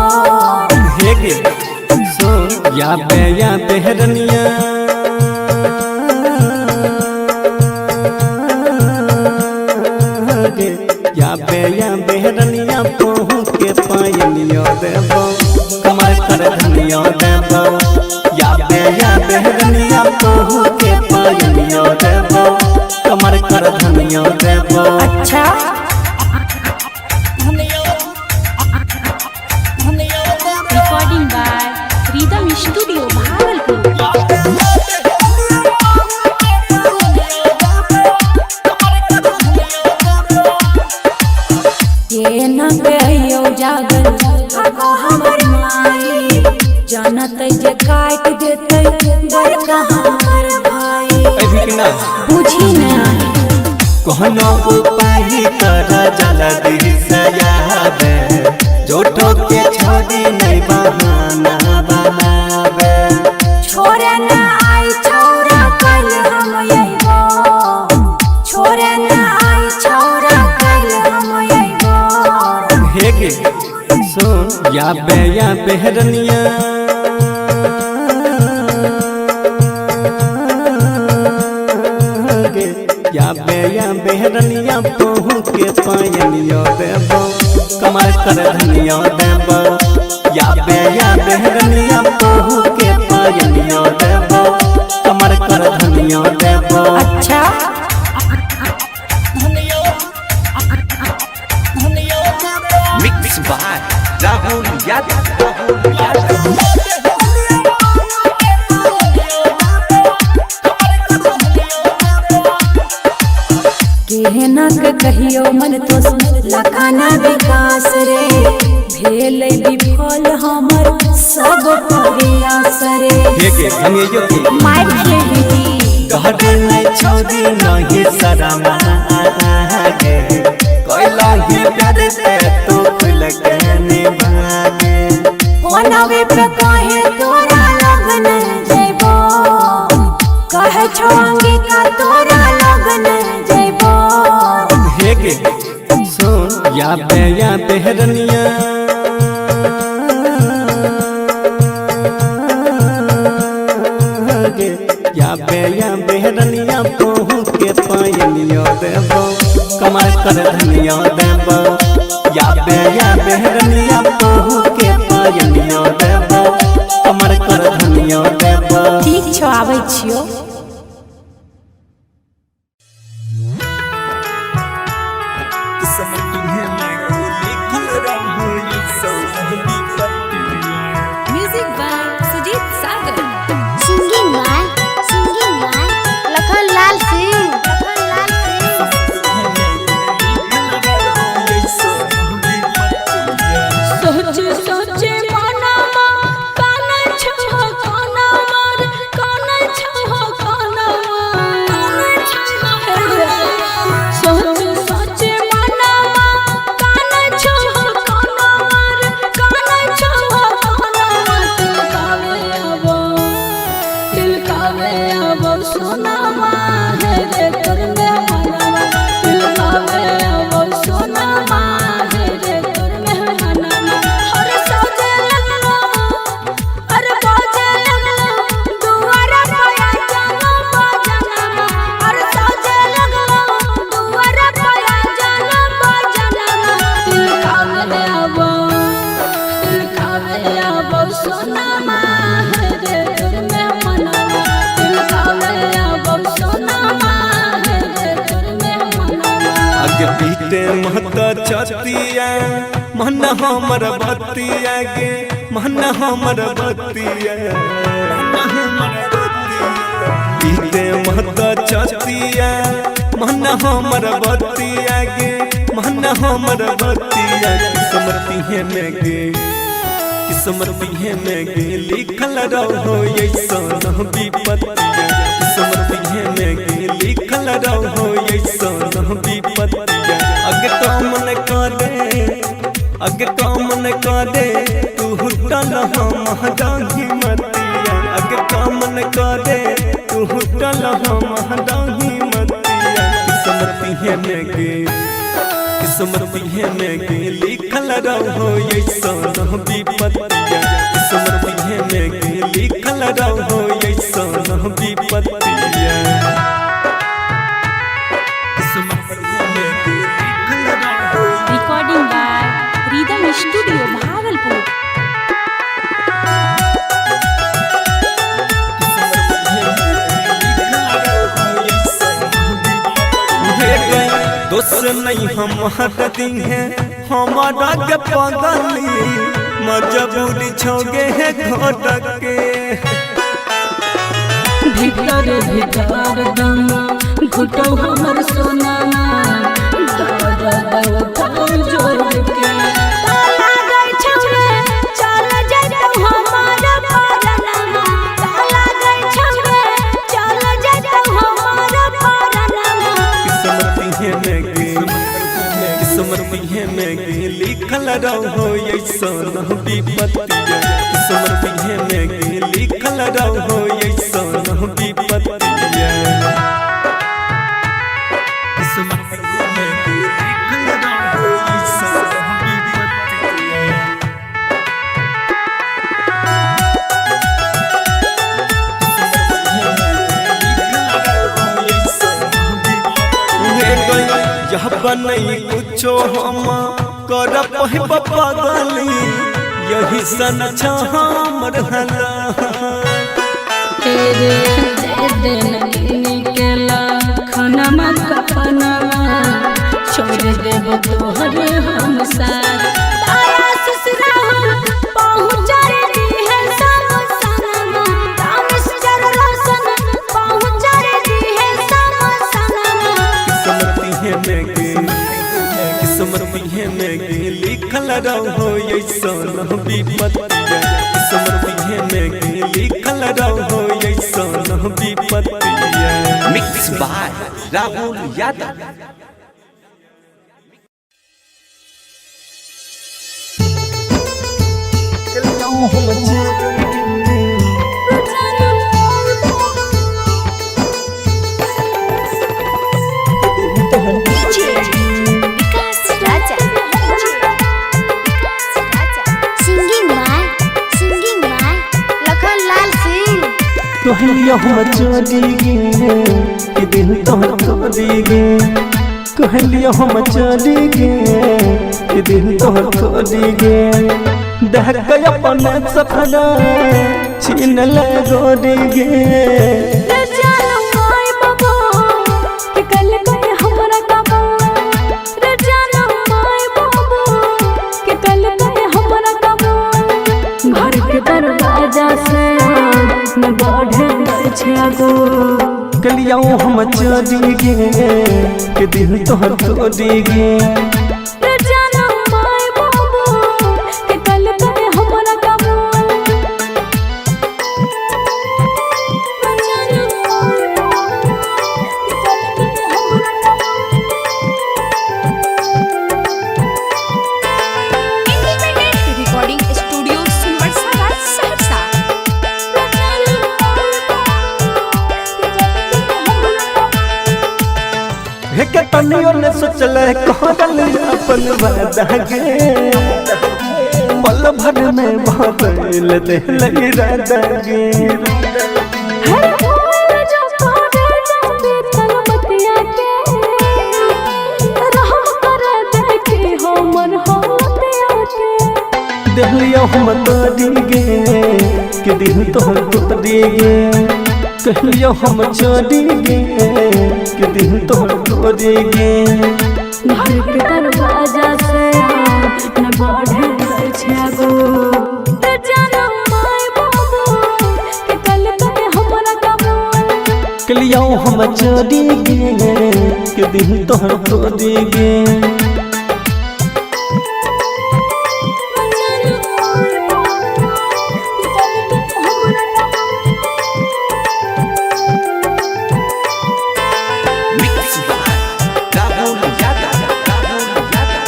हे गे सो या बे या बेहरनिया गे, या बे या बेहरनिया पहुँ के पायनियो देबो। या बेहरनिया पहु के पायनिया देबो कमर कर धनिया देबो। अच्छा Recording by Rhythm Studio Bhagalpur. ये न कहियो जागल आगो हमर माई जानत जे काट देतै बड़का हमर भाई। अभी के ना बुझी ना कोनो उपाय कर जल्दी से आवे झूठो के छोड़ी नहीं बहाना बनावे। छोड़े ना आई छौरा कल हम अइबो छोड़े ना आई छौरा कल हम अइबो। हे गे सुन या बे या बेहरनिया गे या बे या बेहरनिया पहु के पायनिया देबो कमर कर धनिया देबो। या बे या बेहरनिया पहु के पायनिया देबो कमर कर धनिया देबो। अच्छा mix by Rahul Yadav Rahul Yadav. केहना के कहियो मन तो लखाना विकास रे भेल विफल हमर सब प्रयास रे। हे गे धनिया के मार खेली डर नहीं छोड़ी नहीं शरम आगे कोइला ही प्यार से तू खुल के निभागे। फोनवे पे कहे तोरा लगन जइबो कहे छोंगी का तोरा लगन जइबो। हे गे सुन या बे या बेहरनिया गे या बे या बेहरनिया पहु के पायनिया देबो कमर कर धनिया देबो। या बे या बेहरनिया पहु के पायनिया देबो कमर कर धनिया देबो। ठीक छौ आबै छियो। Music by Sujit Sagar. Singing by Lakhan Lal Singh. Lakhan Lal Singh. सोचे सोचे मनमा कान छो काना मार कान छो काना सोचे सोचे मनमा कान छो काना मार कान छो काना तिल कावे आवो सोना है रे तोर में मनवा तिल कावे आवो सोना है रे तोर में मनवा। हर सजे लगलो अरे बाजे लगलो दुआरा पया जानो बजाना हर सजे लगलो दुआरा पया जानो बजाना तिल कावे आवो सोना है रे तोर में मनवा तिल कावे आवो सोना है रे तोर में मनवा। आगे पीते महत छतिया मन हमर बतिया गे मन हमर बतिया पीते महत छतिया मन हमर बतिया गे मन हमर बतिया। किस्मती है में गे किस्मती है में गे लिखल रहो ऐसन विपत्तिया। किस्मती है में गे लिखल रहो ऐसन विपत्तिया। अग काम न करे अग काम न करे तू हुटल हम डाही मतिया। अग काम न करे तू हुटल हम डाही मतिया। किस्मती है में गे किस्मती है में गे लिखल रहो ऐसन विपत्तिया। किस्मती है में गे लिखल रहो ऐसन विपत्तिया। किस्मती है में गे लिखल रहो। Recording by Rhythm Studio Bhagalpur. नहीं हम हट है हमारा के पगली मजबूरी छोगे है घोट के। भीतर भीतर दम घुटो हमर सोना दर्द जोड़ के ताला गई छौरे चल जैतौ हमार परनमा। ताला गई छौरे चल जैतौ हमार परनमा। किस्मत है में गे लिखल रहो ऐसन विपत्तिया। किस्मत है में गे लिखल रहो ऐसन विपत्तिया। किस्मत है में गे लिखल रहो ऐसन विपत्तिया। यह बनई कुछो हम कर पगली यही सन हमर हला। तेरे दे दिन केला खाना कपनवा छोड़ देब तोहरे हम साथ। ताया ससुरा पहुँचा दी है सब सनमा। रामेश्वर रोशन पहुँचा दी है सब सनमा। किस्मत है में गे लिखल रहो ऐसन विपत्तिया। किस्मत है में गे लिखल रहो ऐसन विपत्तिया। Mix by Rahul Yadav. Vikas Raja. Singing by Lakhan Lal Singh. कहलियो हम चोरी गे कि दिल तोहर तोरी गे। कहलियो हम चोरी गे कि दिल तोहर तोरी गे। दहक अपन सपना छीन ले गोरी गे। घर के दरवाजा से न बढ़े गो। कहलियो हम चोरी गे कि दिल तोहर तोरी गे। Recording studio Sonbarsa Saharsa. हे तनियो ने सोचल कहल अपन वादा गे। पल भर में बदल देल इरादा गे। देहलियो हम तोरी गे कि दिल तोहर तोरी गे। कहलियो हम चोरी गे कि दिल तोहर तोरी गे। घर के दरवाजा से न बढ़े गो। कहलियो हम चोरी गे कि दिल तोहर तोरी गे। Mix by Rahul Yadav. Rahul Yadav.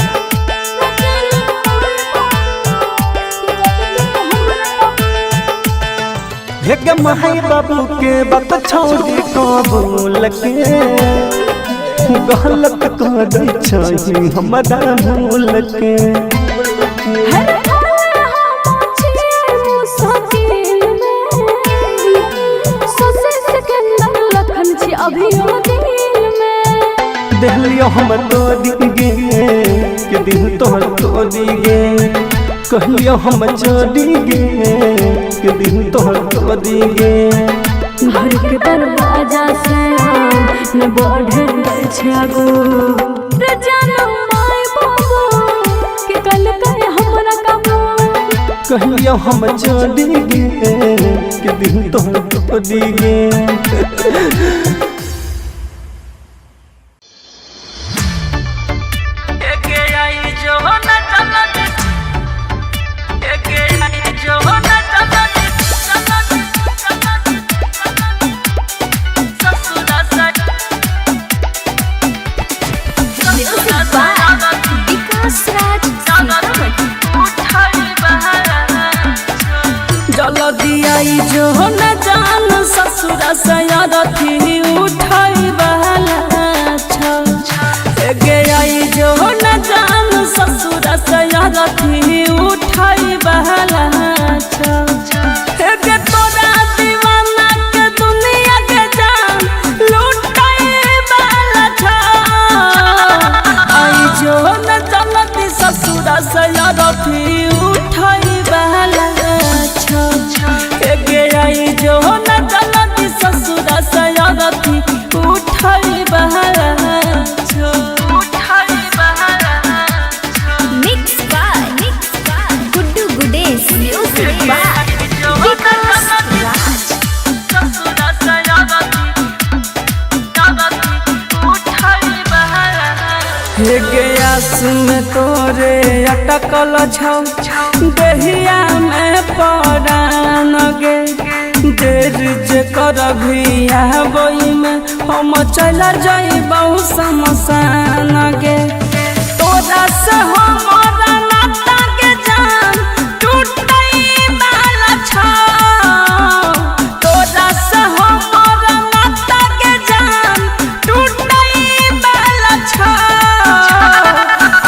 हे माई बाबू के बात छोड़ी कबूल के गलत कर छही हमरा भूल के। देहलियो हम तोरी गे कि दिल तोहर तोरी गे। कहलियो हम चोरी गे कि दिल तोहर तोरी गे। घर के दरवाजा से न बढ़े गो। रे जानो माय बाबू के कल कहे हमरा काबू। कहिया हम छोड़ी गे कि दिल तो तोड़ी गे। विकास राज सीतामढ़ी। जलदियाई जो न जान ससुरा सयारथी उठाई बहला गे आई जो न जान ससुरा सयारथी उठाई बहला गे तोरा दीवाना के दुनिया के जान लूटाई बहला आई जो न चलती ससुरा सयारथी उठाई बहला गे आई जो न चलती ससुरा सयारथी उठाई बहला। Mix by Guddu Gudesh. Music by Vikas Raj. हे गयास में तोरे अटकल छौ दहिया में परान गे देर जे करभी आबई में हम चल जइबौ शमशान गे। तोरा से हमरा नाता के जान टूटई वाला छौ, तोरा से हमरा नाता के जान टूटई वाला छौ।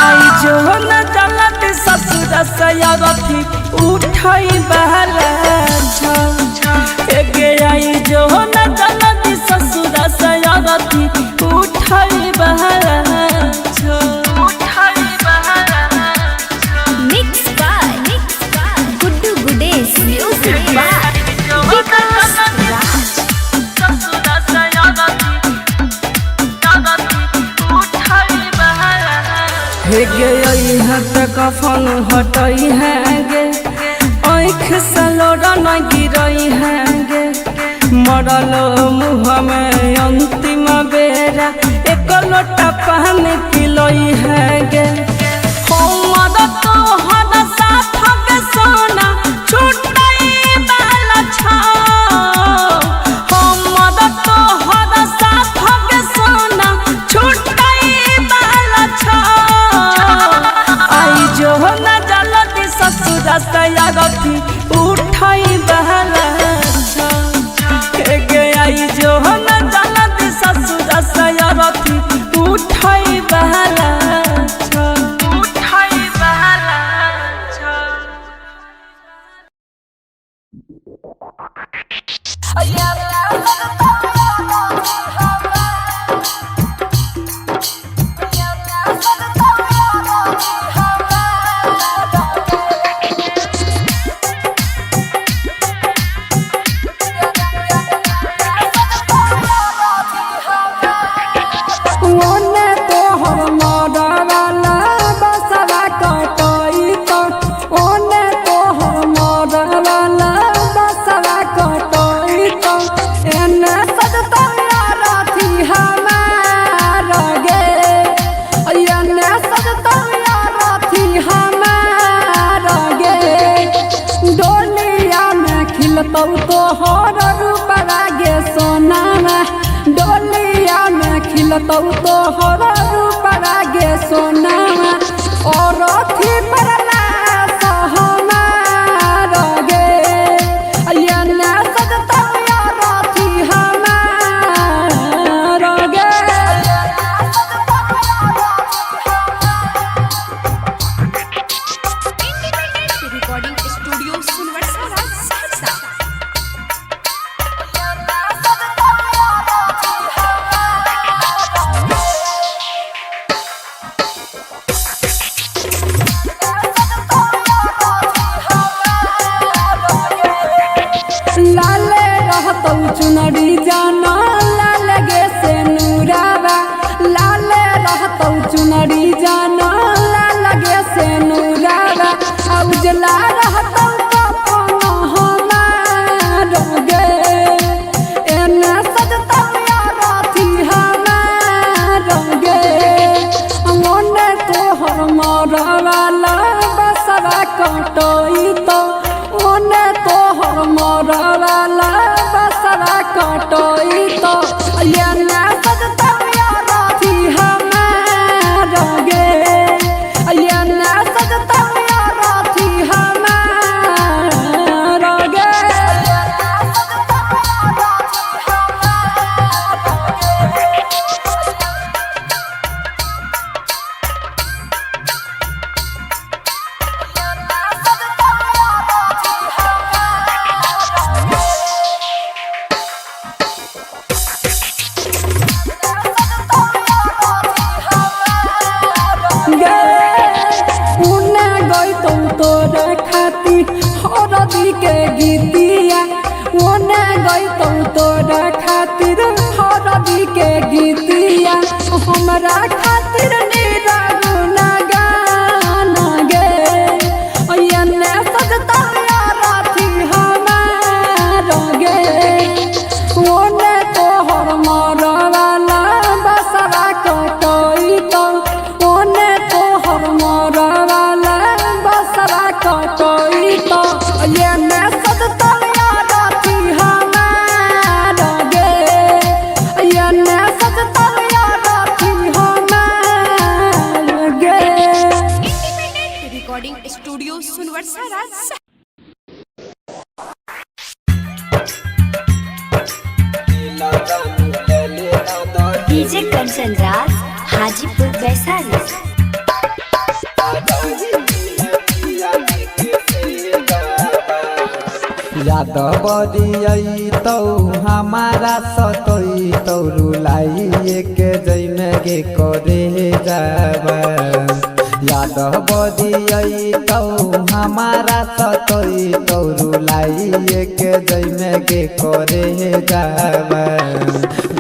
आई जो न चलत ससुर सयारथी उठई बहला छौ गे आई जो न चलत ससुर सयारथी उठई बहला छौ। Mix by Guddu Gudesh. Music by Vikas Raj. हे गे हत कफन हटई है गे आँख से लोरा न गिरई है गे मरल मुँह में अंतिम बेरा एक लोटा पानी पिलई है गे। हमर तोहर साथ के सोना छूटई वाला छौ, हमर तोहर साथ के सोना छूटई वाला छौ। आई जो न जलती ससुर सयारथी उठई बहला छौ गे आई जो न जलती ससुर सयारथी उठई बहला छौ। ओने तोहर मरवाला बसवा कटई त, ओने तोहर मरवाला बसवा कटई त, एने सजतैया रथी हमार गे, एने सजतैया रथी हमार गे। डोलिया में खिलतौ तोहर रूपवा गे सोनामा, डोलिया में खिलतौ तोहर रूपवा गे सोनामा, और अथी परला सहमार गे, एने सजतौ रथी हमार गे। Recording studio Sunvarsha Saharsa. लाले रहतौ चुनरी जाना लाल गे से नूरावा, लाले रहतौ चुनरी चुनरी जाना ला लगे से नूरावा आ उजला रहतौ कफन हमार गे एने सजतौ अरथी हमार गे ओने तोहर मरवाला बसवा कटई तो ओने तोहर मरवाला बसवा कटई तो एने सजतौ अरथी हमार गे एने सजतौ अरथी हमार गे। गे उने गइतौ तोरा खातिर हरदी के गीतिया ओने गइतौ तोरा खातिर हरदी के गीतिया हमरा खातिर निरा गुना गाना गे एने सजतौ अरथी हमार गे ओने तोहर मरवाला बसवा कटई तो ओने तोहर मरवाला बसवा कटई तो एने सजतौ अरथी हमार गे एने सजतौ अरथी हमार गे। इंडिपेंडेंट रिकॉर्डिंग स्टूडियो सुनवरसा राज। डीजे कंचन राज हाजीपुर वैशाली। यादव दियतौ हमारा सतैतौ रुलाई के जैमे गे करे जाब। यादव दियतौ हमारा सतैतौ रुलाई के जैमे गे करे जाब।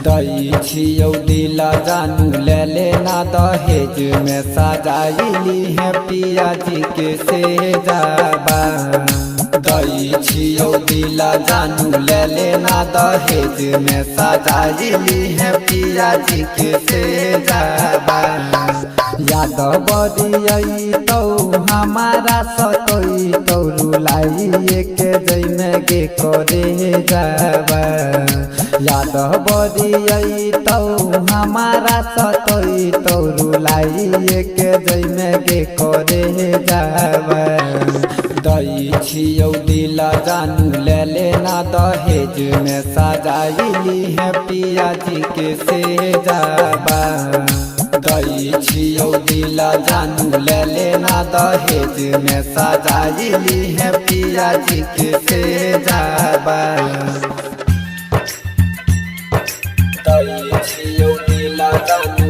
दै छियौ दिल जानू ले लेना दहेज में सजाइली है पिया जी के से जाबा। दै छियौ दिल जानू ले लेना दहेज में सजाइली है पिया जी के से जाबा। यादव दियतौ हमारा सतैतौ रुलाई के जैमे गे करे जाबा। यादव दियतौ हमारा सतैतौ रुलाई के जैमे गे करे जाबा। दै छियौ दिल जानू ले लेना दहेज में सजाइली है पिया जी के से जाबा। दै छियौ दिल जानू ले लेना दहेज में सजाइली है पिया जी के से जाबा। दै छियौ दिल जानू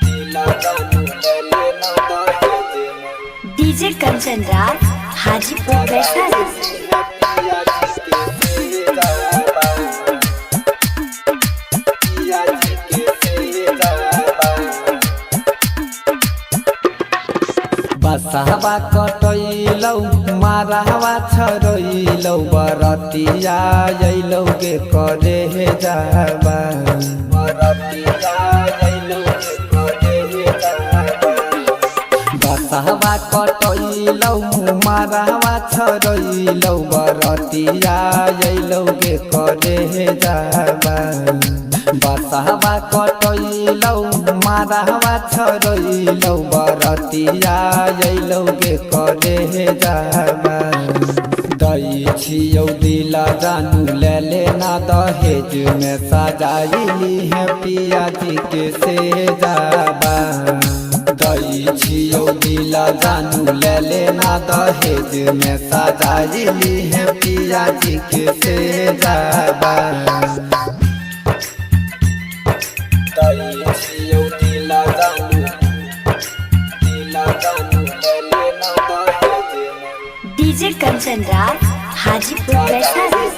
दिल जानू ले लेना दहेज में। डीजे कंचन राज हाजीपुर वैशाली। बसहबा कटैलौ मारहवा छरैलौ बरतिया अइलौ गे करे जाबा। बरतिया अइलौ गे करे जाबा। बसहबा कटैलौ मारहवा छरैलौ बरतिया अइलौ गे करे जाबा। बसहबा कटैलौ मारहवा छरैलौ बरतिया अइलौ गे करे जाबा। दै छियौ दिल जानू ले लेना दहेज में सजाइली है पिया जी के से जाबा। दै छियौ दिल जानू ले लेना दहेज में सजाइली है पिया जी के से जाबा। दै छियौ दिल जानू दिल जानू ले लेना दहेज में। डीजे कंचन राज हाजीपुर वैशाली।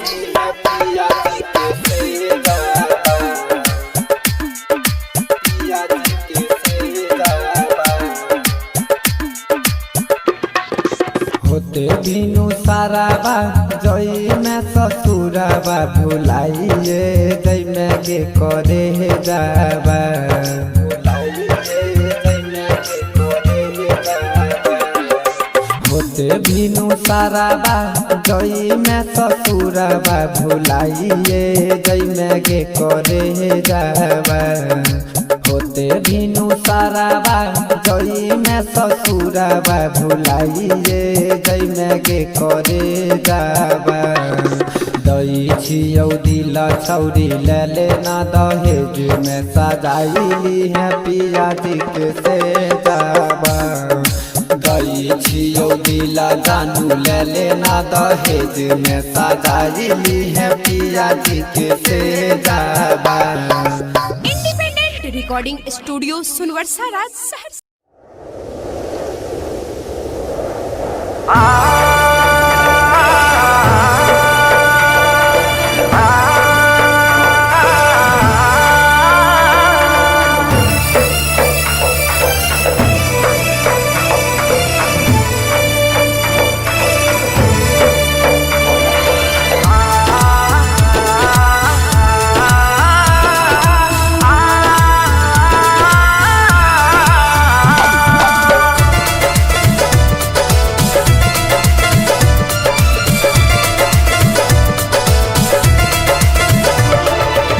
पिया जी के से जाबा। पिया जी के से होते बिनु साराबा जई में ससुराबा भुलाइए जई में के करे जाबा। होते बिनु साराबा जई में ससुराबा भुलाइए जई में के करे जाबा। होते बिनु साराबा जई में ससुराबा भुलाइए जई में के करे जाबा। दई छियौ दिल छौरी ले लेना दहेज में सजाइली है पिया जी के से जाबा। दई छियौ दिल जानू ले लेना दहेज में सजाइली है पिया जी के से जाबा। इंडिपेंडेंट रिकॉर्डिंग स्टूडियो सुनवर राज सहरसा।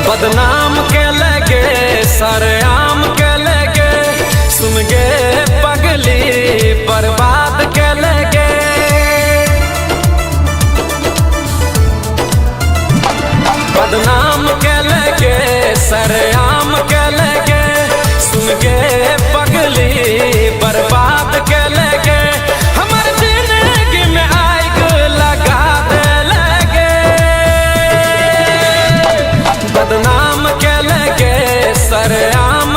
बदनाम के लगे सरेआम के लगे सुन गे पगली बर्बाद के लगे। बदनाम के लगे सरेआम के लगे सुन गे पगली बर्बाद के लगे। हमर जिंदगी में आग लगा दे लगे। बदनाम के लगे सरेआम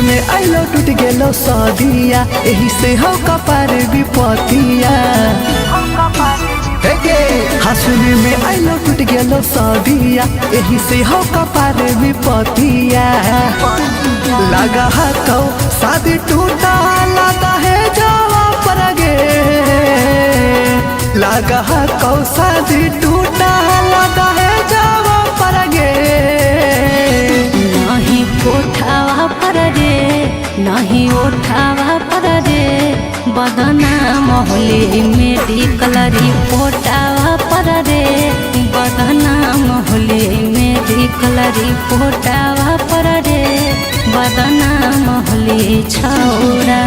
में आइलो टूट गेलो सदिया, एही से हो कपार विपतिया। हसुनी में आइलो टूट गेलो सदिया, एही से हो कपार विपतिया। लगा हाथों शादी टूटा लाता है जावा पर गे, लगा हाथों शादी टूटा लाता है जावा पर गे। नहीं कोठावा पर रे, नहीं ओठावा पर रे, बदनाम होले मेडिकल रिपोर्टावा पर रे, बदनाम होले मेडिकल रिपोर्टावा पर रे, बदनाम होले छौरा।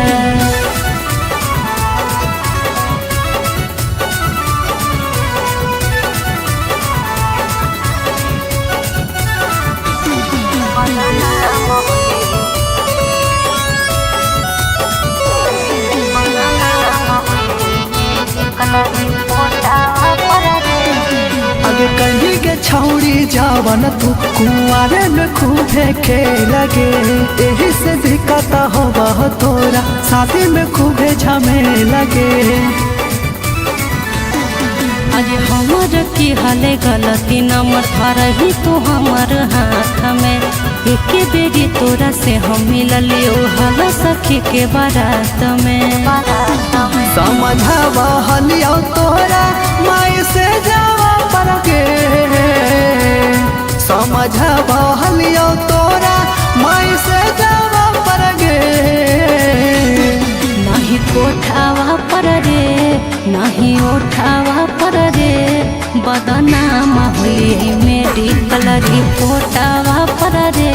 आगे कहीं के छौड़ी जावन तू कुंवारे में खूबे खेल गे, एही से दिक्कत होबह तोरा शादी में खूबे झमेल गे। अरे हमर की हले गलती नंबर थरही तू हमर हाथ में, एक बेरी तोरा से हम मिलली हल सखी के बारात में। समझावा हलियो तोरा माई से जावा पर गे, समझावा हलियो तोरा माई से जावा पर गे। नहीं कोठावा पर रे, नहीं ओठावा पर रे, बदनाम होली मेडिकल रिपोर्टावा पर रे,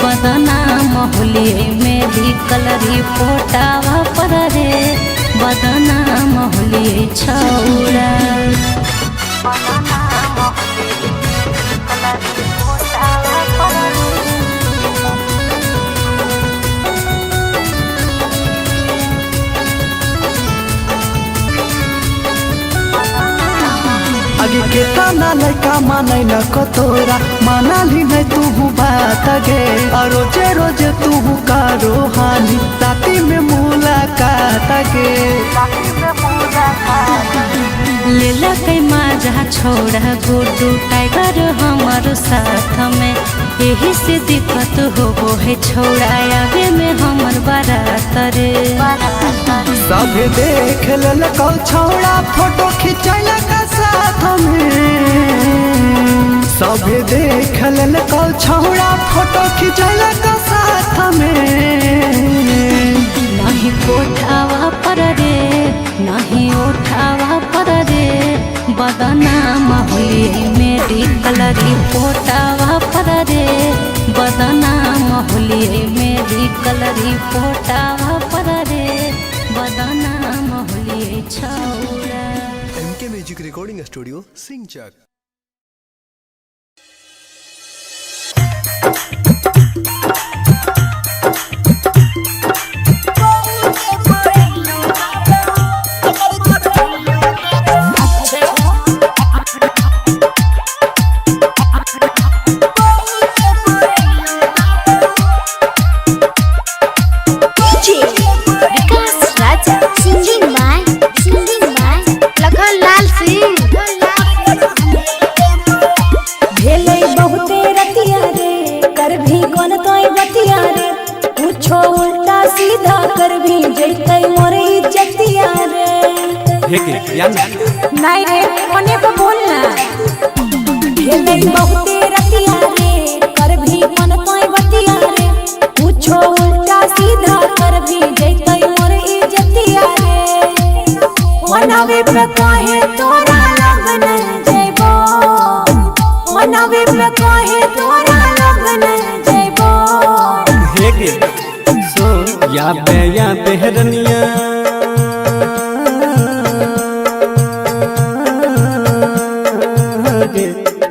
बदनाम होली मेडिकल रिपोर्टावा पर रे, बदनाम होली छौरा। आगे के ताना लड़का मानै न तोरा, मानाली नहीं तू बात गे, और रोजे रोजे तू करो हानि राती में मुलाकात गे। लेला के माजा छोड़ा गुड्डू टाइगर हमार साथ में, यही से दिक्कत होबो है छोड़ा आगे में हमर बारात रे। सब देख ललको छौड़ा फोटो खिंचैलक साथ में, सब देख ललको छौड़ा फोटो खिंचैलक साथ में। नहीं कोठावा पर रे, नहीं ओठावा पर रे, बदनाम होली मेडिकल रिपोर्टावा पर रे, बदनाम होली मेडिकल रिपोर्टावा पर रे, बदनाम होली छौरा। MK music recording studio Singhchak. Vikas Raja, singing by Lakhan Lal Singh. भेलै बहुते रतिया रे, कर भी कोन तोय बतिया रे, कुछो उल्टा सीधा कर भी जैतै मोर इज्जतिया रे। नहीं रे ओने पे बोलना। भेलै बहुते रतिया रे, कर भी कोन तोय बतिया रे, कुछो उल्टा सीधा कर भी जैतै मोर इज्जतिया रे। मनावे पे काहे तोरा लगन जैबो, मनावे पे काहे तोरा लगन जैबो। हे गे सो या बे या बेहरनिया,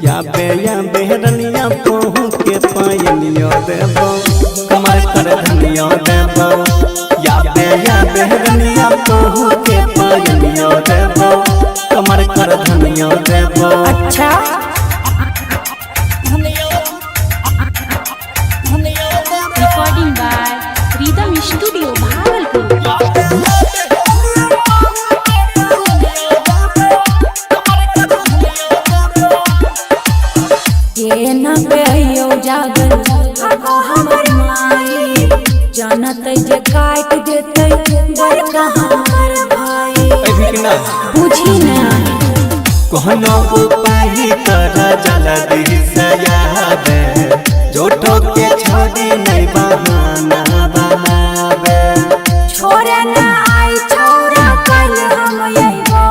या बे या बेहरनिया पहुँ के पायनियो देबो, कमर कर धनियो देबो, या बे या बेहरनिया पहुँ के पायनियो देबो, कमर कर धनियो देबो। अच्छा recording by छोरा हमर भाई। अभी कि ना बुझी ना। कोनो उपाय कर जल्दी से आवे, झूठो के छोड़ी नहीं बहाना बनावे। छोरा ना आई छोरा कल हम अइबो,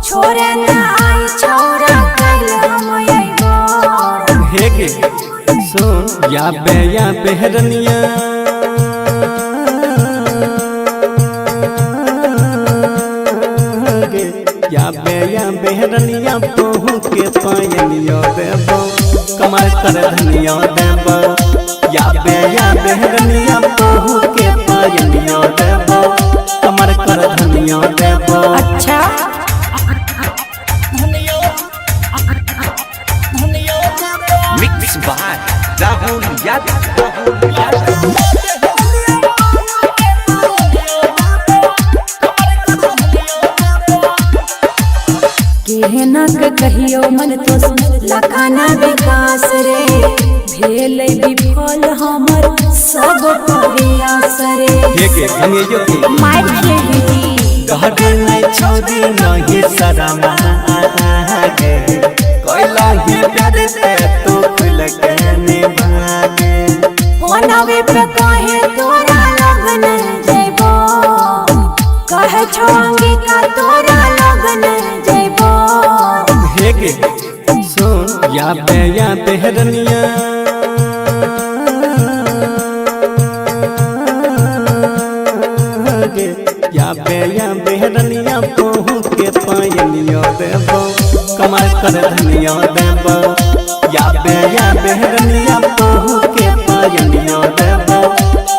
छोरा ना आई छोरा कल हम अइबो। हे गे सुन या बे या बेहरनिया गे, या बे या बेहरनिया पहु के पायनिया देबो, कमर कर धनिया देबो। या बे या बेहरनिया पहु के पायनिया देबो, कमर कर धनिया देबो। अच्छा mix by Rahul Yadav. Rahul Yadav. केहनक कहियो मन तो लखाना विकास रे, भेल विफल हमर सब प्रयास रे। हे गे धनियो के मार खेली डहरे नहीं छोड़ी नहीं शर्मा गे, कोइला ही प्यार से तू खुल के निभागे। फोनवे पे कहे तोरा लगन जइबो, कहे छो अंगिका तोरा लगन जइबो। हे गे सुन या बे या बेहरनिया गे, या बे या बेहरनिया पहु के पायनिया देबो, कमर कर धनिया देबो। या बे या बेहरनिया पहु के पायनिया देबो,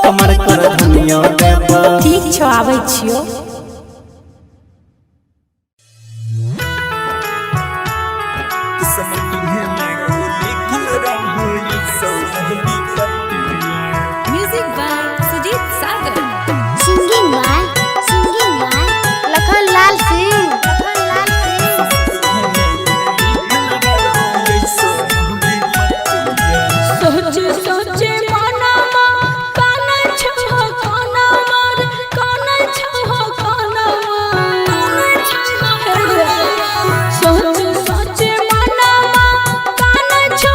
कमर कर धनिया देबो। ठीक छो आबै छियो। Music by Sujit Sagar. Singing by Lakhan Lal Singh. Lakhan Lal Singh. सोचे सोचे मनमा कान छो कान मार, कान छो कान मार। सोचे सोचे मनमा कान छो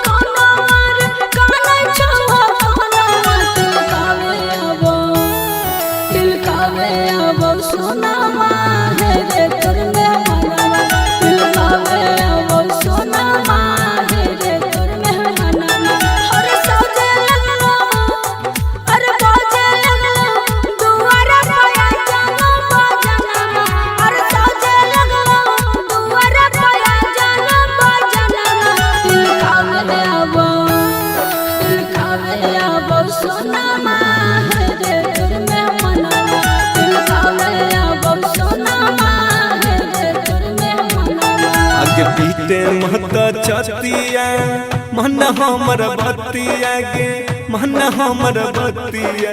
कान मार, कान छो कान मार। दिल कावे आवो सोना माहे रे तोर में मनवा, दिल कावे आवो सोना माहे रे तोर में मनवा। हर सजे लगलो अरे बाजे लगलो दुआरा पया जानो बजनमा, हर सजे लगलो दुआरा पया जानो बजनमा। दिल कावे आवो, दिल कावे आवो सोना माहे रे तोर में मनवा, दिल कावे आवो सोना माहे रे तोर में मनवा। आगे पीते महत छतिया मन हमर बतिया गे, मन हमर बतिया।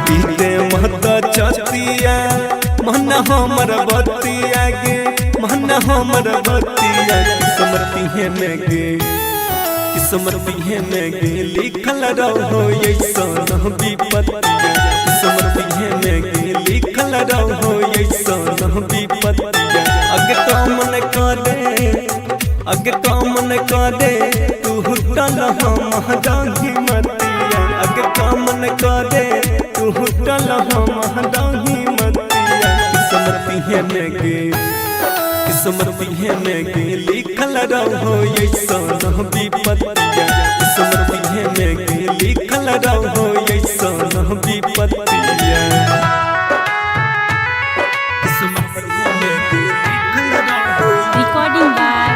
पीते महत छतिया मन हमर बतिया गे, मन हमर बतिया। किस्मती है में गे, किस्मती है में गे लिखल रहो ऐसन विपत्तिया। किस्मती है में गे लिखल रहो ऐसन विपत्तिया। अग काम न करे, अग काम न करे तू हुटल हम डाही मतिया। अग काम न करे तू हुटल हम डाही मतिया। किस्मती है में गे, किस्मती है में गे लिखल रहो ऐसन विपत्तिया। किस्मती है में गे लिखल रहो ऐसन विपत्तिया। किस्मती है में गे लिखल रहो। Recording by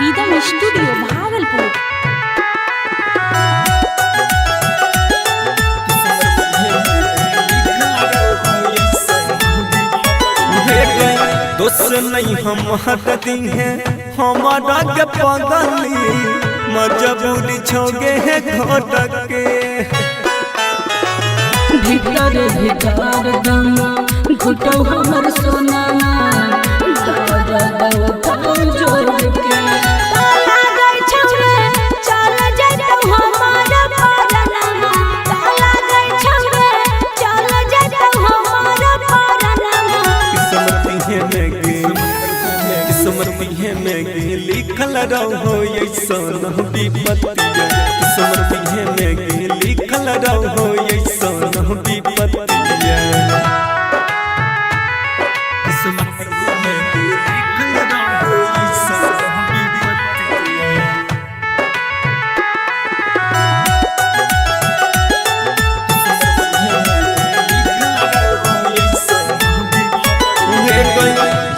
Rhythm Studio Bhagalpur. दोष नहीं हम हटती हैं हमारा के पगली, मजबूरी छोगे है घोट के। भीतर भीतर दम घुटो हमर सोना दर्द जोर के। ताला गई छौरे चल जइतौ हमर परनमा, ताला गई छौरे लिखल रहो ऐसन विपत्तिया, किस्मत में गे लिखल रहो ऐसन विपत्तिया। किस्मत में गे लिखल रहो ऐसन विपत्तिया।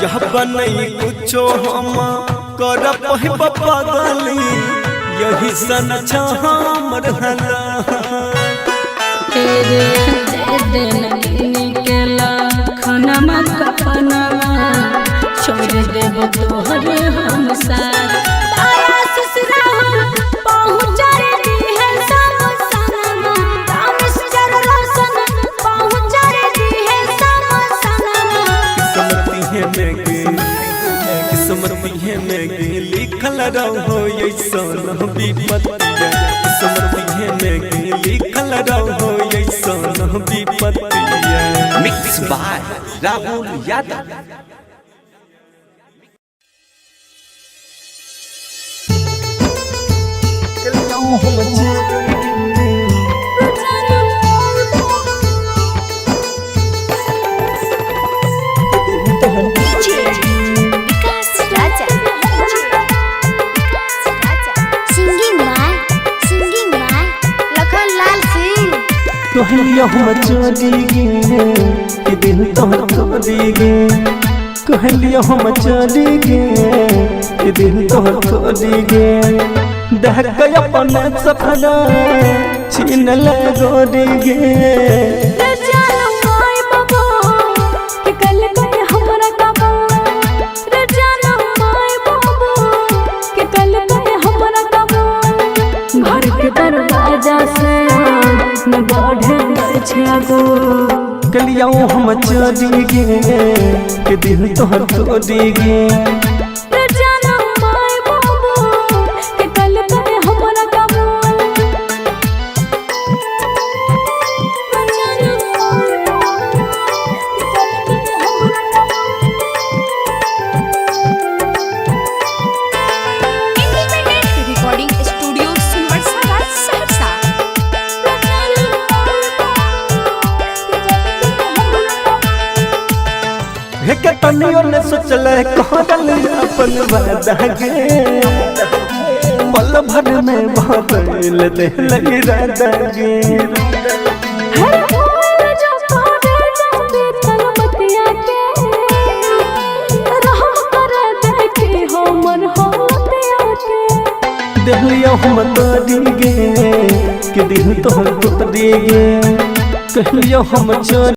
यह बनई कुछो हम कर पगली, यही सन हमर हला। तेरे दिन निकला खाना कफनवा छोड़ देब तोहरे हम साथ। तारा ससुरा पहुँचा दी है सब सनमा, रामेश्वर रोशन पहुँचा दी है सब सनमा। किस्मत में गे, किस्मत में गे लिखल रहो ऐसन विपत्तिया, किस्मत में गे लिखल रहो ऐसन विपत्तिया। Mix by Rahul Yadav. Vikas Raja. Singing by Lakhan Lal Singh. कहलियो हम चली गे कि दिल तोहर तोड़ी गे, कहलियो हम चली गे कि दिल तोहर तोड़ी गे। दहक अपन सपना छीन ले गोरी गे। घर के दरवाजा से न बढ़े गो। कहलियो हम चली गे कि दिल तोहर तोड़ी गे। Independent recording studio Sonbarsa Saharsa. हे तनियो ने सोचल कहल अपन वादा गे, पल भर में बदल देल इरादा गे। देहलियो हम तोड़ी गे कि दिल तोहर तोड़ी गे, कहलियो हम चली।